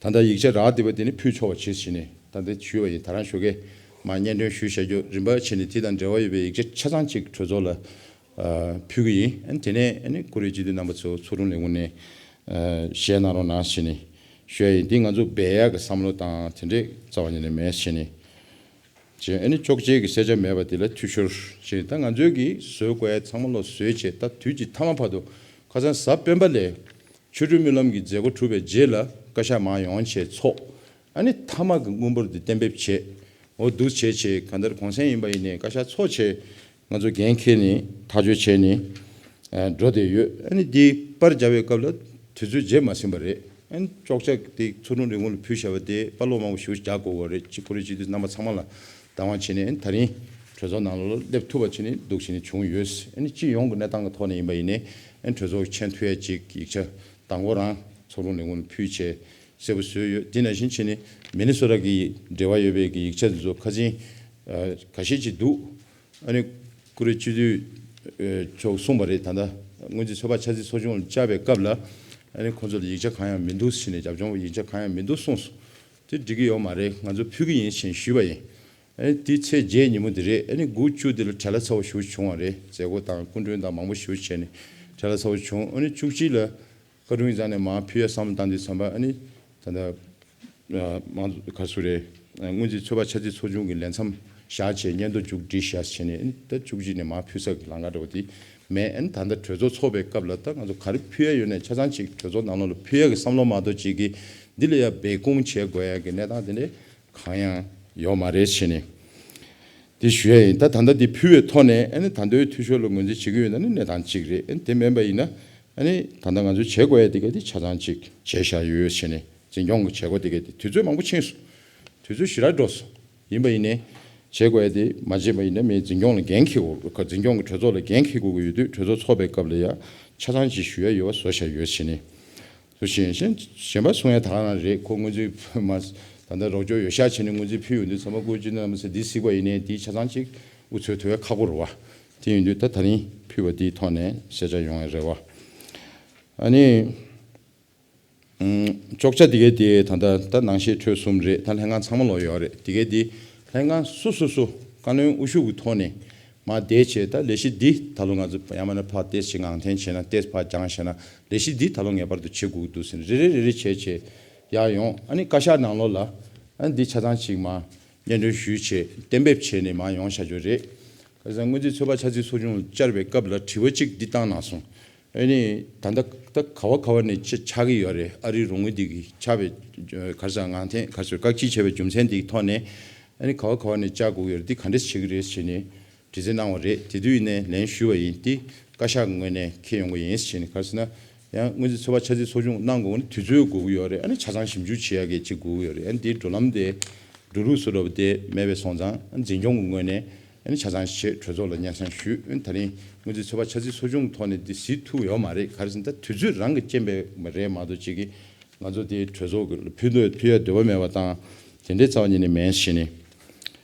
ད་ལྟ་ཡིག་ཆ་རག་བསྡད་པ་དེ་ནི་ཕུལ་ཆོག་པ་བྱེད་ཟེར་ནས་ད་ལྟ་ཞུས་པ་ཡིན། ད་རང་ཞོགས་ཀས་མར་སྙན་སྒྲོན་ཞུས་བཞག་རྒྱུ། རིམ་པ་བྱས་ནས་དེ་དང་འབྲེལ་བ་ཡོད་པའི་ཡིག་ཆ་ཆ་ཚང་གཅིག་གྲོས་ཚོགས་ལ་ཨ་ཕུལ་གི་ཡིན། ཨ་ནི་དེ་ནས་ཨ་ནི་ཀུ་རེ་སྤྱི་འཐུས་རྣམ་པ་ཚོ་ཚོགས་དྲུང་ལས་ཁུངས་ནས་ཨ་བཞེས་གནང་རོགས་གནང་ཟེར་ནས་ཞུ་ཡ་ཡིན། འདི་ང་ཚོ་འབད་ཡག་གི་བསམ་བློ་དང་དེ་འདྲས་རྩ་བ་ཉིད་ནས་མེད་ཟེར་ནས། ཅེས་ཨ་ནི་གཅོག་མཆན་གྱི་གསལ་ཆ་མེད་པ་དེ་ལ་འཐུས་ཤོར་ཅེས། ད་ང་ཚོའི་གིས་བཟོ་དགོས་ཡ་ཚང་མ་ལོག་བཟོས་བྱས། ད་དུས་ཀྱི་མཐའ་མ་བར་དུ་ཁ་སང་གཟའ་སྤེན་པ་ལ་ཆོ་འཕྲུལ་སྨོན་ལམ་གྱི་མཛད་སྒོ་གྲུབ་པའི་རྗེས་ལ་བཀའ་ཤག་མར་ཡོང་བྱས་ཚོགས། ཨ་ནི་མཐའ་མ་གི་དངུལ་འབོར་དེ་གཏན་འབེབས་བྱས། འོ་འདུག་བྱས་བྱས། གང་ལྟར་གུང་སེང་ཡིན་པ་ཡིན་ནའི་བཀའ་ཤག་ཚོགས་བྱས། ང་ཚོ་འགན་འཁྱེར་ནས་ཐག་གཅོད་བྱས་ནས་ཨ་འགྲོ་བསྡད་ཡོད། ཨ་ནི་འདི་པར་རྒྱག་པའི་སྐབས་ལ་དུས་ཚོད་བརྗེད་མ་ཟིན་པ་རེད། ཨ་ནི་གཅོག་ཆ་དེ་ཚོགས་དྲུང་ལས་ཁུངས་ལ་ཕུལ་བཞག་པ་དེ་པར་སློག་མང་པོ་ཞེ་པོ་རྒྱག་དགོས་པ་རེད། སྤྱི་ཁོ་རེ་སྤྱི་འཐུས་རྣམ་པ་ཚང་མ་ལ་བདག་དབང་བྱས་ནས། ཨ་ནི་ད་རིང་གྲོས་ཚོགས་ནང་ལོགས་ལ་སླེབས་ཐུབ་པ་བྱས་ནས་འདུག་བྱས་ནས་བྱུང་ཡོད། ཨ་ནི་སྤྱི་ཡོངས་ཀྱི་གནས་སྟངས་ཀྱི་ཐོག་ནས་ཡིན་པ་ཡིན་ནའི། ཨ་ནི་གྲོས་ཚོགས་མཆན་མཐུད་ཡ་ཅིག་ཡིག་ཆ་དང་པོ་རང་ཚོགས་དྲུང་ལས་ཁུངས་ལ་ཕུལ་བྱས་གསལ་པོ་བཟོས་ཡོད། དེ་ནང་བཞིན་བྱས་ནས་མི་ནི་སོ་ཊ་གི་འབྲེལ་བ་ཡོད་པའི་གི་ཡིག་ཆ་འདི་ཚོ་ཁ་སང་ཨ་ཁ་ཤས་ཅིག་འདུག་ཨ་ནི་ཀུ་རེ་སྤྱི་འཐུས་ཨ་མཆོག་གསུངས་པ་རེད། ད་ལྟ་སྔོན་རྩིས་ཚོད་དཔག་ཆ་རྩིས་ཚོགས་ཆུང་ལ་བཅར་བའི་སྐབས་ལ། ཨ་ནི་ཁོང་ཚོ་ལ་ཡིག་ཆ་གང་ཡང་མི་འདུག་ཟེར་ནས། རྒྱབ་ལྗོངས་ཡིག་ཆ་གང་ཡང་མི་འདུག་གསུངས་སོང་། དེ་འགྲིག་གི་ཡོད་མ་རེད། ང་ཚོ་ཕུལ་གི་ཡིན་ཞེས་ཞུས་པ་ཡིན། ཨ་ནི་དེ་ཚེས་བརྒྱད་ཉིན་མོ་དེ་རེད། ཨ་ནི་དགུ་བཅུ་དེ་ལ་བྲེལ་བ་ཚ་བོ་ཞེ་པོ་བྱུང་བ་རེད། མཛད་སྒོ་དང་སྐུ་མགྲོན་དང་མང་པོ་ཞེ་པོ་བྱས་ནས་བྲེལ་བ་ཚ་བོ་བྱུང་། ཨ་ནི་བཅུ་གཅིག་ལ་བཀའ་དྲུང་ཡིག་ཚང་ནས་མར་ཕུལ་ཡ་བསམ་བློ་བཏང་དུས་ཙམ་པ། ཨ་ནི་ད་ལྟ་ཨ་མང་ག་སུ་རེད། ཨ་སྔོན་རྩིས་ཚོད་དཔག་ཆ་རྩིས་ཚོགས་ཆུང་གི་ལས་མཚམས་བཞག་བྱས་སྙན་ཐོ་མཇུག་སྒྲིལ་བཞག་བྱས་ནས། ཨ་ནི་ད་བཅུ་གཅིག་ནས་མར་ཕུལ་ས་གི་ལམ་ཁ་འདྲ་བོ་དེ་མེད། ཨ་ནི་ད་ལྟ་གྲོས་ཚོགས་ཚོགས་པའི་སྐབས་ལ་ད་ང་ཚོ་ག་རེ་ཕུལ་ཡ་ཡོད་ནའི་ཆ་ཚང་ཅིག་གྲོས་ཚོགས་ནང་ལོགས་ལ་ཕུལ་ཡ་གི་བསམ་བློ་མ་གཏོགས་ཅིག་གིས་འདི་ལ་ཡ་སྦས་སྐུང་བྱེད་དགོས་ཡ་གི་གནས་སྟངས་དེ་འདྲ་གང་ཡང་ཡོད་མ་རེད་ཟེར་ནས་དེ་ཞུ་ཡ་ཡིན། ད་ད་ལྟ་འདི་ཕུལ་བའི་ཐོག་ནས། ཨ་ནི་ད་ལྟའི་འཐུས་ཤོར་ལ་ངོས་འཛིན་བྱེད་ཀྱི་ཡོད་ན་ནི་གནས་སྟངས་གཅིག་རེད། ཨ་ནི་དེ་མིན་པ་ཡིན་ན། ཨ་ནི་ད་ལྟ་ང་ཚོས་བྱེད་དགོས་ཡ་དེ་ག་དེ་ཆ་ཚང་གཅིག་བྱས་བཞག་ཡོད་ཟེར་ནས། འཛིན་སྐྱོང་གི་བྱེད་སྒོ་དེ་ག་དེ་དུས་ཚོད་མང་པོ་ཕྱིན་སོང་། དུས་ཚོད་ཞེ་དྲག་འགྲོ་སོང་། ཡིན་པ་ཡིན་ནའི་བྱེད་དགོས་ཡ་དེ་མ་བྱས་པ་ཡིན་ན། མི་འཛིན་སྐྱོང་ལ་འགན་འཁྱེར་དགོས། འཛིན་སྐྱོང་གི་གྲོས་ཚོགས་ལ་འགན་འཁྱེར་དགོས་ཀྱི་ཡོད་དུས། གྲོས་ཚོགས་ཚོགས་པའི་སྐབས་ལ་ཡ་ཆ་ཚང་གཅིག་ཞུ་ཡ་ཡོད་པ་བཟོ་བཞག་ཡོད་ཟེར་ནས། སུ་ཞིག་གཞན་གཞན་པ་གསུང་ཡ་ད་ག་རང་རེད། ཁོ་སྔོན་རྩིས་མ་ད་ལྟ་རོགས་སྐྱོར་ཡོད་ཤག་བྱས་ནས་སྔོན་རྩིས་ཕུལ་ཡོང་དུས་ཚང་མ་སྐུ་མཁྱེན་རྣམ་པ་ཚོས་འདི་གཟིགས་པ་ཡིན་ནའི་འདི་ཆ་ཚང་གཅིག་དབུ་འཚོལ་ཐུབ་ཡ་ཁག་པོ་རེད་བ། དེ་ཡིན་དུས་ད་ད་རིང་ཕུལ་བ་འདིའི་ཐོག་ནས་གསལ་ཆ་ཡོང་ཡ་རེད་བ། ཨ་ནི་ཨུམ་གཅོག་ཆ་འདི་གའི་དེ་ད་ལྟ་ད་ནང་བཤད་འཕྲོས་གསུམ་རེད། ད་ལྷན་ཁང་ཚང་མ་ལོག་ཡོད་རེད། འདི་གའི་དེ་ལྷན་ཁང་སོ་སོ་སོ་བཀའ་བློན་དབུ་བཞུགས་ཀྱི་ཐོག་ནས་མར་བསྡད་བྱས། ད་ལས་གཞི་འདི་ད་ལོ་ང་ཚོ་ཡང་མིན་ན་ཕར་ཏོག་ཙམ་ངང་འཐེན་བྱས་ན། ཏོག་ཙམ་ཕར་སྦྱངས་བྱས་ན། ལས་གཞི་འདི་ད་ལོ་ངེས་པར་དུ་བྱེད་དགོས་ཀྱི་འདུག་ཟེར་ནས་རེ་རེ་རེ་རེ་བྱས་བྱས་ཡར་ཡོང་། ཨ་ནི་བཀའ་ཤག་ནང་ལོགས་ལ་ཨ་ནི་འདི་ཆ་ཚང་ཅིག་མར་སྙན་སྒྲོན་ཞུས་བྱས་གཏན་འབེབས་བྱས་ནས་མར་ཡོང་བཞག་རྒྱུ་རེད། ཁ་སང་སྔོན་རྩིས་ཚོད་དཔག་ཆ་རྩིས་ཚོགས་ཆུང་ལ་བཅར་བའི་སྐབས་ལ་དྲི་བ་གཅིག་འདི་བཏང་གནང་སོང་། ཨ་ནི་ད་ལྟ་ད་ག་བ་ག་བ་ནས་ཆ་ཆགས་ཀྱི་ཡོད་རེད། ཨ་རིའི་རོགས་དངུལ་འདི་གི་ཆགས་པའི་ག་རེ་ཟེར། ངང་འཐེན་ག་རེ་ཟེར། བཀག་སྐྱིལ་བྱས་པའི་རྒྱུ་མཚན་འདི་གི་ཐོག་ནས། ཨ་ནི་ག་བ་ག་བ་ནས་བཅར་དགོས་ཀྱི་ཡོད་རེད། འདི་ག་འདྲས་བྱེད་ཀྱི་རེད་ཟེར་ནས་དྲི་རྩད་གནང་བ་རེད། དེ་དུས་ཡིན་ནའི་ལན་ཞུས་པ་ཡིན། འདི་བཀའ་ཤག་གི་ངོས་ནས་འཁྱེར་ཡོང་གི་ཡིན་ཟེར་ནས། ག་རེ་ཟེར་ན་ཡང་སྔོན་རྩིས་ཚོད་དཔག་ཆ་རྩིས་ཚོགས་ཆུང་གནང་དགོས་ན་དུས་ཚོད་དགོས་ཀྱི་ཡོད་རེད། ཨ་ནི་ཆ་ཚང་ཞིབ་འཇུག་བྱེད་ཡག་གི་ཅིག་དགོས་ཀྱི་ཡོད་རེད། ཨ་ནི་འདིའི་འགྲོ་ལམ་དེ་འགྲོ་ལུགས་བཟོ་འདྲ་པོ་དེ་མེད་པ་སོང་ཙང་། ཨ་ནི་འཛིན་སྐྱོང་གི་ངོས་ནས་ཨ་ནི་ཆ་ཚང་ཞིག་བྱས་གྲོས་ཚོགས་ལ་སྙན་སེང་ཞུས། ཨ་ནི་ད་རིང་སྔོན་རྩིས་ཚོད་དཔག་ཆ་རྩིས་ཚོགས་ཆུང་གི་ཐོག་ནས་འདི་གཟིགས་ཐུབ་ཡོད་མ་རེད། ག་རེ་ཟེར་ན་ད་དུས་ཚོད་རང་གི་རྐྱེན་པས་མ་རེད་མ་གཏོགས། ཅིག་གིས་ང་ཚོ་དེ་གྲོས་ཚོགས་ཀྱི་ཕུལ་འདོད་ཕུལ་ཡ་འདོད་པ་མེད་པ་དང་། དེ་འདྲའི་རྩ་བ་ཉིད་ནས་མེད་ཟེར་ནས།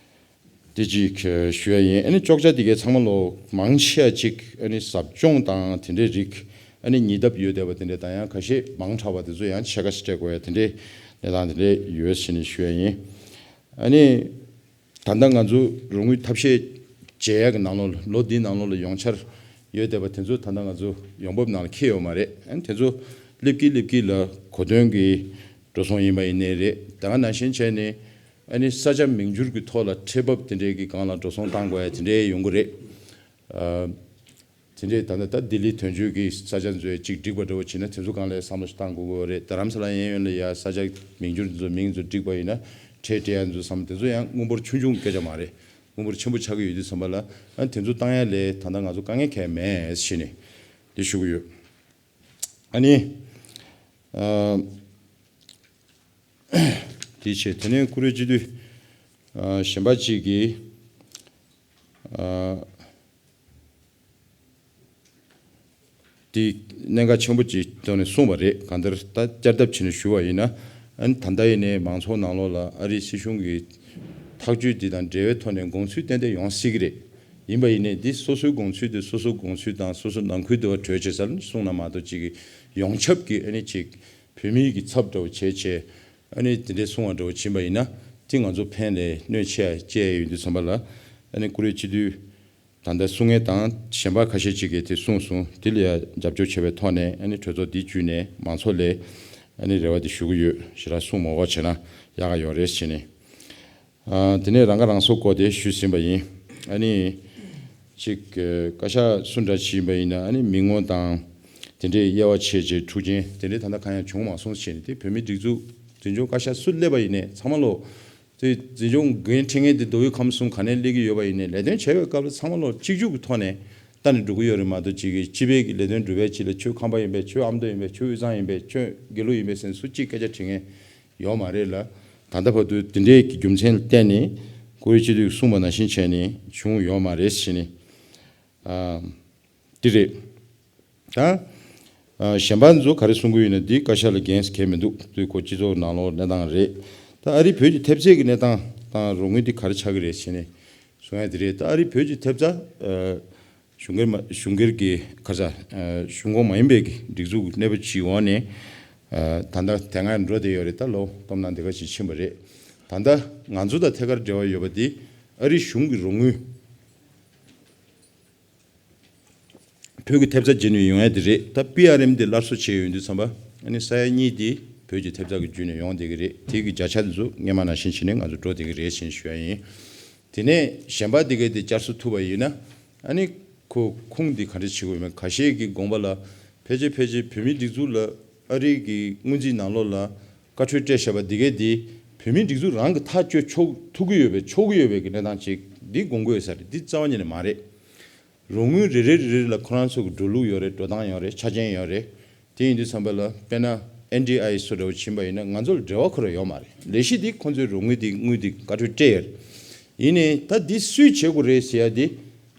དེ་གཅིག་ཞུ་ཡ་ཡིན། ཨ་ནི་གཅོག་ཆ་དེ་གའི་ཚང་མ་ལོ་མང་ཆེ་བ་ཅིག་ཨ་ནི་ཟབ་སྦྱོང་དང་དེ་འདྲའི་རིགས། ཨ་ནི་ཉེ་འདབས་ཡོད་བསྡད་པ་དེ་འདྲ་དང་། ཡང་ཁ་ཤས་མང་དྲགས་པ་དེ་ཚོ་ཡང་ཕྱེད་ཀ་ཞིག་སྤྲད་དགོས་ཡ་དེ་འདྲའི་གནས་སྟངས་དེ་འདྲ་ཡོད་ཟེར་ནས་ཞུ་ཡ་ཡིན། ཨ་ནི་ད་ལྟ་ང་ཚོ་རོགས་དངུལ་ཐབས་ཤེས་ བྱེད་ཡག་གི་ནང་ལོགས་ལ་ལོ་འདིའི་ནང་ལོགས་ལ་ཡོང་འཆར་ཡོད་བསྡད་པ་དེ་ཚོ་ད་ལྟ་ང་ཚོ་ཡོང་འབབ་ནང་ལ་འཁེལ་ཡོད་མ་རེད། ཨ་ནི་དེ་ཚོ་སླེབས་ཀྱི་སླེབས་ཀྱི་ལ་གོ་དོན་གྱི་འགྲོ་སོང་ཡིན་པ་ཡིན་ནའི་རེད། ད་ག་ནང་བཞིན་བྱས་ནས་ཨ་ནི་ས་ཆ་མིང་བསྒྱུར་གྱི་ཐོག་ལ་ཁྲལ་འབབ་དེ་འདྲའི་གི་སྒང་ལ་འགྲོ་སོང་བཏང་དགོས་ཡ་དེ་འདྲའི་ཡོང་གི་རེད། ཨ། དེ་འདྲའི་ད་ལྟ་ད་ལྡི་ལི་དོན་གཅོད་ཀྱི་ས་ཆ་ཚོས་གཅིག་འགྲིག་པ་འདྲ་བོ་བྱས་ན་དེ་ཚོ་སྒང་ལ་བསམ་བློ་ཞིག་བཏང་དགོས་ཀྱི་ཡོད་རེད། རྡ་རམ་ས་ལ་གཡས་གཡོན་ལ་ཡ་ས་ཆ་མིང་བསྒྱུར་དེ་ཚོ་མིང་ཚོ་འགྲིག་པ་ཡིན་ན་ཁྲལ་སྤྲད་ཡ་ཚོ་བསམ་དེ་ཚོ་ཡང་དངུལ་འབོར་ཆུང་ཆུང་སྐད་ཆ་མ་རེད། དངུལ་འབོར་ཆེན་པོ་ཆགས་ཀྱི་ཡོད་དུས་ཙམ་པ་ལ་ཨ་དེ་ཚོ་བཏང་ཡ་ལས་ད་ལྟ་ང་ཚོ་དཀའ་ངལ་གང་ཡང་མེད་ཞེས་ནས་འདི་ཞུ་གི་ཡོད། ཨ་ནི། ཨ། དེ་བྱས་དེ་ནས་ཀུ་རེ་སྤྱི་འཐུས་ཨ་གཞན་པ་གཅིག་གིས་ཨ་དེ་གནད་འགག་ཆེན་པོ་གཅིག་ཐོག་ནས་གསུངས་པ་རེད། གང་ལྟར་ད་བསྐྱར་ལྡབ་བྱས་ནས་ཞུ་བ་ཡིན་ན་ཨ་ནི་ད་ལྟ་ཡིན་ནའི་མང་ཚོགས་ནང་ལོགས་ལ་ཨ་རིའི་སྲིད་གཞུང་གི་ཐག་གཅོད་འདི་དང་འབྲེལ་བའི་ཐོག་ནས་དགོངས་ཚུལ་ཏན་ཏན་ཡོང་སྲིད་ཀྱི་རེད། ཡིན་པ་ཡིན་ནའི་འདི་སོ་སོའི་དགོངས་ཚུལ་དེ་སོ་སོའི་དགོངས་ཚུལ་དང་སོ་སོ་ནང་ཁུལ་དུ་བ་གྲོས་བྱེད་ས་ལ་གསུངས་ན་མ་གཏོགས་གཅིག་གི་ཡོངས་ཁྱབ་ཀྱི་ཨ་ནི་གཅིག་བོད་མིའི་གི་ཚབ་འདྲ་བོ་བྱས་བྱས། ཨ་ནི་དེ་འདྲའི་གསུང་བ་འདྲ་བོ་ཕྱིན་པ་ཡིན་ན་དེ་ང་ཚོ་ཕན་ལས་གནོད་ཆེ་བ་སྐྱེ་ཡ་ཡོད་དུས་ཙམ་པ་ལ་ཨ་ནི་ཀུ་རེ་སྤྱི་འཐུས་ད་ལྟ་གསུང་མཁན་དང་གཞན་པ་ཁ་ཤས་ཅིག་གིས་དེ་གསུངས་སོང་། དེ་ལ་ཡ་རྒྱབ་སྐྱོར་བྱས་པའི་ཐོག་ནས་ཨ་ནི་གྲོས་ཚོགས་འདི་བརྒྱུད་ནས་མང་ཚོགས་ལ་ཨ་ནི་རེ་བ་དེ་ཞུ་གི་ཡོད། ཞེ་དྲག་གསུང་མ་དགོས་བྱས་ན་ཡག་ག་ཡོད་རེད་ཟེར་ནས། ཨ་དེ་ནས་རང་ཁ་རང་གསོ་སྐོར་དེ་ཞུས་ཟིན་པ་ཡིན། ཨ་ནི་ཅིག་བཀའ་ཤག་སུ་འདྲ་ཞིག་ཡིན་པ་ཡིན་ན་ཨ་ནི་མི་ངོ་དང་དེ་འདྲའི་དབྱེ་བ་ཕྱེ་བྱས་འཁྲུག་ཆེན་དེ་འདྲའི་ད་ལྟ་གང་ཡང་བྱུང་མ་སོང་ཞེས་ནས། དེ་བོད་མི་སྒྲིག་འཛུགས་འཛིན་སྐྱོང་བཀའ་ཤག་སུ་སླེབས་པ་ཡིན་ནའི་ཚང་མ་ལོ་དེ་འཛིན་སྐྱོང་འགན་འཁྲི་མཁན་དེ་མདོ་དབུས་ཁམས་གསུམ་ག་ནས་སླེབས་ཀྱི་ཡོད་པ་ཡིན་ནའི་ལས་དོན་བྱེད་པའི་སྐབས་ལ་ཚང་མ་ལོ་གཅིག་གྱུར་གྱི་ཐོག་ནས་ལྟ་ནས་འགྲོ་གི་ཡོད་རེད་མ་གཏོགས། ཅིག་གི་སྤྱི་པའི་གི་ལས་དོན་སྒྲུབ་པའི་ཅིག་ལ་ཁྱོད་ཁམས་པ་ཡིན་པས། ཁྱོད་ཨ་མདོ་ཡིན་པས། ཁྱོད་དབུས་གཙང་ཡིན་པས། ཁྱོད་དགེ་ལུགས་ཡིན་པས་ཟེར་ནས་སུ་གཅིག་སྐད་ཆ་དྲི་མཁན་ཡོད་མ་རེད་ལ། ད་ལྟ་བར་དུ་དེ་འདྲའི་གི་རྒྱུ་མཚན་ལ་བརྟེན་ནས་ཀུ་རེ་སྤྱི་འཐུས་གསུངས་པ་ནང་བཞིན་བྱས་ནས་བྱུང་ཡོད་མ་རེད་ཟེར་ནས། ཨ། འདི་རེད། ད། ཨ། གཞན་པ་ཚོ་ག་རེ་གསུང་གི་ཡོད་ན་འདི་བཀའ་ཤག་ལ་འགན་གལ་མི་འདུག་དུས་ཁོ་སྤྱི་ཚོགས་ནང་ལོགས་གནས་སྟངས་རེད། ད་ཨ་རི་བོད་ཀྱི་ཐེབས་རྩའི་གི་གནས་སྟངས་དང་རོགས་དངུལ་འདི་ག་རེ་ཆགས་ཀྱི་རེད་ཟེར་ནས་གསུང་ཡ་འདི་རེད། ད་ཨ་རི་བོད་ཀྱི་ཐེབས་རྩ། ཨ། གཞུང་སྒེར་མ་གཞུང་སྒེར་གྱི་ཁ་ས་ཨ་གཞུང་ཁོངས་མ་ཡིན་པའི་གི་སྒྲིག་འཛུགས་གནས་བབ་ཅིག་འོག་ནས་ཨ་ད་ལྟ་དེ་སྔ་འགྲོ་བསྡད་ཡོད་རེད། ད་ལོ་སྟོང་ཕྲག་འདི་ག་ཅིག་ཕྱིན་པ་རེད། ད་ལྟ་ང་ཚོ་དང་ཐད་ཀར་འབྲེལ་བ་ཡོད་པ་འདི་ཨ་རི་གཞུང་གི་རོགས་དངུལ་བོད་ཀྱི་ཐེབས་རྩ་བརྒྱུད་ནས་ཡོང་ཡ་འདི་རེད། ད་པི་ཨར་ཨེམ་འདི་སླར་གསོ་བྱས་ཡོང་དུས་ཙམ་པ་ཨ་ནི་ས་ཡ་གཉིས་འདི་བོད་ཀྱི་ཐེབས་རྩ་གི་བརྒྱུད་ནས་ཡོང་བསྡད་ཀྱི་རེད། དེ་གི་བརྒྱ་ཆ་འདི་ཚོ་སྔོན་མ་ནང་བཞིན་བྱས་ནས་ང་ཚོ་འགྲོ་བསྡད་ཀྱི་རེད་ཅེས་ཞུ་ཡ་ཡིན། དེ་ནས་གཞན་པ་འདི་གས་དེ་བསྐྱར་གསོ་ཐུབ་པ་ཡིན་ན་ཨ་ནི་ཁོ་ཁུངས་འདི་ག་འདྲ་བྱེད་དགོས་མེད། ཁ་ཤས་ཀྱི་དགོངས་པ་ལ་ཕལ་ཆེར་ཕལ་ཆེར་བོད་མིའི་སྒྲིག་འཛུགས་ལ་ཨ་རི་གི་སྔོན་རྩིས་ནང་ལོགས་ལ་བཀའ་འཁྲོལ་སྤྲད་བཞག་པ་འདི་གས་དེ་བོད་མིའི་སྒྲིག་འཛུགས་རང་གི་ཐག་གཅོད་ཆོག་ཐུབ་ཀྱི་ཡོད་པའི་ཆོག་གི་ཡོད་པའི་གི་གནས་སྟངས་ཅིག་འདི་དགོངས་ཀྱི་ཡོད་ས་རེད། འདི་རྩ་བ་ཉིད་ནས་མ་རེད། རོགས་དངུལ་རེ་རེ་རེ་རེ་ལ་ཁོ་རང་ཚོ་གི་འགྲོ་ལུགས་ཡོད་རེད། འགྲོ་སྟངས་ཡོད་རེད། ཆ་རྐྱེན་ཡོད་རེད། དེ་ཡིན་དུས་ཙམ་པ་ལ་དཔེར་ན་ཨེན་ཌི་ཨའི་སུ་འདྲ་བོ་ཕྱིན་པ་ཡིན་ན་ང་ཚོ་ལ་འབྲེལ་བ་ཁོ་རང་ཡོད་མ་རེད། ལས་གཞི་འདི་ཁོ་ཚོའི་རོགས་དངུལ་འདི་དངུལ་འདི་བཀའ་འཁྲོལ་སྤྲད་ཡོད་རེད། ཡིན་ནའི་ད་འདི་སུས་བྱེད་དགོས་རེད་ཟེར་ཡ་འདི་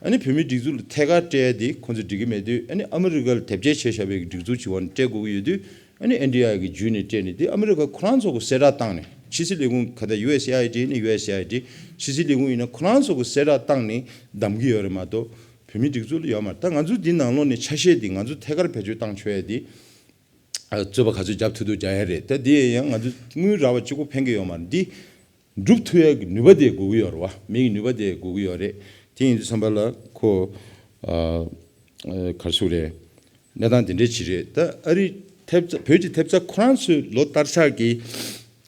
ཨ་ནི་བོད་མིའི་སྒྲིག་འཛུགས་ལ་ཐད་ཀར་སྤྲད་ཡ་འདི་ཁོ་ཚོས་འགྲིག་གི་མེད་དུས་ཨ་ནི་ཨ་མི་རི་ཀ་ལ་དེབ་སྐྱེལ་བྱས་བཞག་པའི་སྒྲིག་འཛུགས་ཅིག་འོག་ནས་སྤྲད་དགོས་ཀྱི་ཡོད་དུས་ཨ་ནི་ཨེན་ཌི་ཨའི་གི་བརྒྱུད་ནས་སྤྲད་ནས་འདི་ཨ་མི་རི་ཀ་ཁོ་རང་ཚོ་གི་གསལ་བསྒྲགས་བཏང་ནས་ཕྱི་སྲིད་ལས་ཁུངས་ག་ད་ཡུ་ཨེས་ཨེ་ཨའི་ཌི་ནི་ཡུ་ཨེས་ཨེ་ཨའི་ཌི་ཕྱི་སྲིད་ལས་ཁུངས་ཡིན་ན་ཁོ་རང་ཚོ་གི་གསལ་བསྒྲགས་བཏང་ནས་བདམས་ཀྱི་ཡོད་རེད་མ་གཏོགས་བོད་མིའི་སྒྲིག་འཛུགས་ལ་ཡོད་མ་རེད། ད་ང་ཚོ་འདི་ནང་ལོགས་ནས་ཆ་ཤས་འདི་ང་ཚོ་ཐད་ཀར་བེད་སྤྱོད་བཏང་ཆོག་ཡ་འདི་ཨ་རྩོད་པ་ག་ཚོད་རྒྱབ་ཐུབ་ཐུབ་རྒྱག་ཡ་རེད། ད་འདི་ཡང་ང་ཚོ་དངུལ་རག་པ་གཅིག་པོ་ཕན་གྱི་ཡོད་མ་རེད། འདི་སྒྲུབ་ཐུབ་ཡ་གི་ནུས་པ་དེ་དགོས་ཀྱི་ཡོད་རེད་བ། མི་གི་ནུས་པ་དེ་དགོས་ཀྱི་ཡོད་རེད། དེ་ཡིན་དུས་ཙམ་པ་ལ་ཁོ་ཨ་ཨ་ག་རེ་ཟེར་དགོས་རེད། གནས་སྟངས་དེ་འདྲས་ཅིག་རེད། ད་ཨ་རི་ཐེབས་རྩ་བོད་ཀྱི་ཐེབས་རྩ་ཁོ་རང་ཚོས་ལོ་ལྟར་ཆགས་ཀྱི་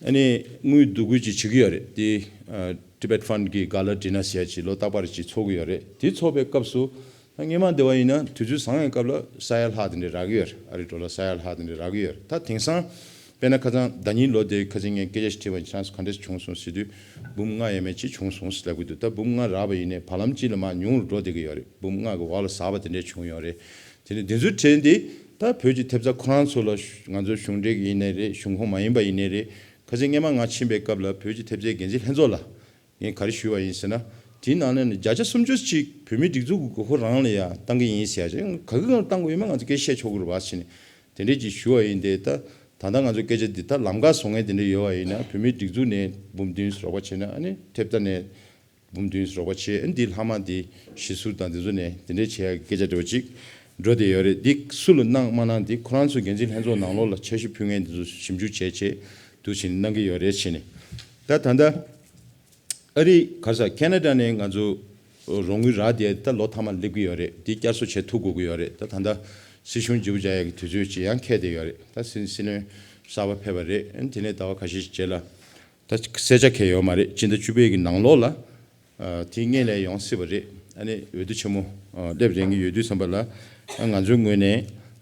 ཨ་ནི་དངུལ་བསྡུ་སྐུལ་ཅིག་བྱེད་ཀྱི་ཡོད་རེད། དེ་ཨ་Tibet Fund གི་Gala Dinner ཟེར་ཡ་ཅིག་ལོ་རྟག་པར་ཅིག་ཚོགས་ཀྱི་ཡོད་རེད། དེ་ཚོགས་པའི་སྐབས་སུ་ད་སྔོན་མ་འདི་བ་ཡིན་ན་དུས་ཚོད་བཟང་བའི་སྐབས་ལ་ས་ཡ་ལྷག་དེ་འདྲས་རག་གི་ཡོད་རེད། ཨ་རི་ཌོ་ལར་ས་ཡ་ལྷག་དེ་འདྲས་རག་གི་ཡོད་རེད། ད་དེང་སང་དཔེར་ན་ཁ་སང་ཟླ་ཉིན་ལོ་དེ་ཁ་སང་ངས་སྐད་ཆ་ཞིག་དྲིས་པ་ཡིན། ཆང་ས་ག་འདྲས་བྱུང་སོང་ཟེར་དུས་འབུམ་ལྔ་ཡས་མས་ཅིག་བྱུང་སོང་ཟེར་ལབ་ཀྱི་འདུག་ད་འབུམ་ལྔ་རག་པ་ཡིན་ནའི་བར་ལམ་གཅིག་ལ་མར་ཉུང་རུ་འགྲོ་བསྡད་ཀྱི་ཡོད་རེད། འབུམ་ལྔ་གི་འོག་ལ་ཟགས་པ་དེ་འདྲས་བྱུང་ཡོད་རེད། དེ་ནས་འདི་ཚོའི་གྲས་འདི་ད་བོད་ཀྱི་ཐེབས་རྩ་ཁོ་རང་ཚོ་ལ་ང་ཚོ་གཞུང་འབྲེལ་གྱི་ཡིན་ནའི་རེད། གཞུང་ཁོངས་མ་ཡིན་པ་ཡིན་ནའི་རེད། ཁ་སང་སྔོན་མ་ང་ཕྱིན་པའི་སྐབས་ལ་བོད་ཀྱི་ཐེབས་རྩའི་འགན་འཛིན་ལྷན་ཚོགས་ལ་ངས་ག་རེ་ཞུས་པ་ཡིན་ཟེར་ན། དེའི་ནང་ནས་ནི་བརྒྱ་ཆ་སུམ་ཅུ་ཅིག་བོད་མིའི་སྒྲིག་འཛུགས་ཀྱི་དགོས་མཁོ་རང་ལ་ཡང་བཏང་གི་ཡིན་ཟེར་ཡ་ཅིག་ག་གི་སྒང་བཏང་དགོས་ཡོད་མེད་ང་ཚོ་སྐད་ཆ་བཤད་ཆོག་གི་རེད་བ་ཟེར་ནས་དེ་འདྲས་ཅིག་ཞུ་བ་ཡིན་ཏེ། ད་ད་ལྟ་ང་ཚོ་སྐད་ཆ་འདི་ད་ལམ་ཁ་བཟོ་མཁན་དེ་འདྲས་ཡོད་བ་ཡིན་ན་བོད་མིའི་སྒྲིག་འཛུགས་ནས་འབུམ་བདུན་རོགས་པ་བྱས་ན། ཨ་ནི་ཐེབས་རྩ་ནས་འབུམ་བདུན་རོགས་པ་བྱས། ཨ་ནི་འདི་ལྷག་མ་འདི་གཞི་ཟུར་དང་འདི་ཚོ་ནས་འདི་འདྲས་བྱེད་ཡ་གི་སྐད་ཆ་འདྲ་བོ་ཅིག་འགྲོ་བསྡད་ཡོད་རེད། འདི་སུ་ལ་གནང་མ་གནང་འདི་ཁོ་རང་ཚོའི་འགན་འཛིན་ལྷན་ཚོགས་ནང་ལོགས་ལ་འཆར་གཞི་ཕུལ་མཁན་འདི་ཚོ་ཞིབ་འཇུག་བྱས་བྱས་འདུག་བྱས་ནས་གནང་གི་ཡོད་རེད་བྱས་ནས། ད་ད་ལྟ་ཨ་རི་ག་རེ་ཟ་ཁེ་ན་ཌ་ནས་ང་ཚོ་ རོགས་དངུལ་རག་བསྡད་ཡ་དེ་ད་ལོ་མཐའ་མ་སླེབས་ཀྱི་ཡོད་རེད། དེ་བསྐྱར་གསོ་བྱེད་ཐུབ་དགོས་ཀྱི་ཡོད་རེད། ད་ད་ལྟ་སྲིད་གཞུང་བརྗེ་པོ་རྒྱག་ཡ་གི་དུས་ཚོད་ཅིག་ཡང་འཁེལ་བསྡད་ཡོད་རེད། ད་སྲིད་སྲིད་བློན་གསར་པ་ཕེབས་པ་རེད། ཨ་ནི་དེ་ནས་ཟླ་བ་ཁ་ཤས་ཤིག་རྗེས་ལ་ད་གསལ་ཆ་འཁེལ་ཡོད་མ་རེད། སྤྱི་ཟླ་བཅུ་པའི་གི་ནང་ལོགས་ལ་ཨ་དེ་སྔོན་ལ་ཡོང་སྲིད་པ་རེད། ཨ་ནི་འོས་བསྡུ་ཆེན་མོ་ཨ་སླེབས་རན་གྱི་ཡོད་དུས་ཙམ་པ་ལ་ཨ་ང་ཚོའི་ངོས་ནས་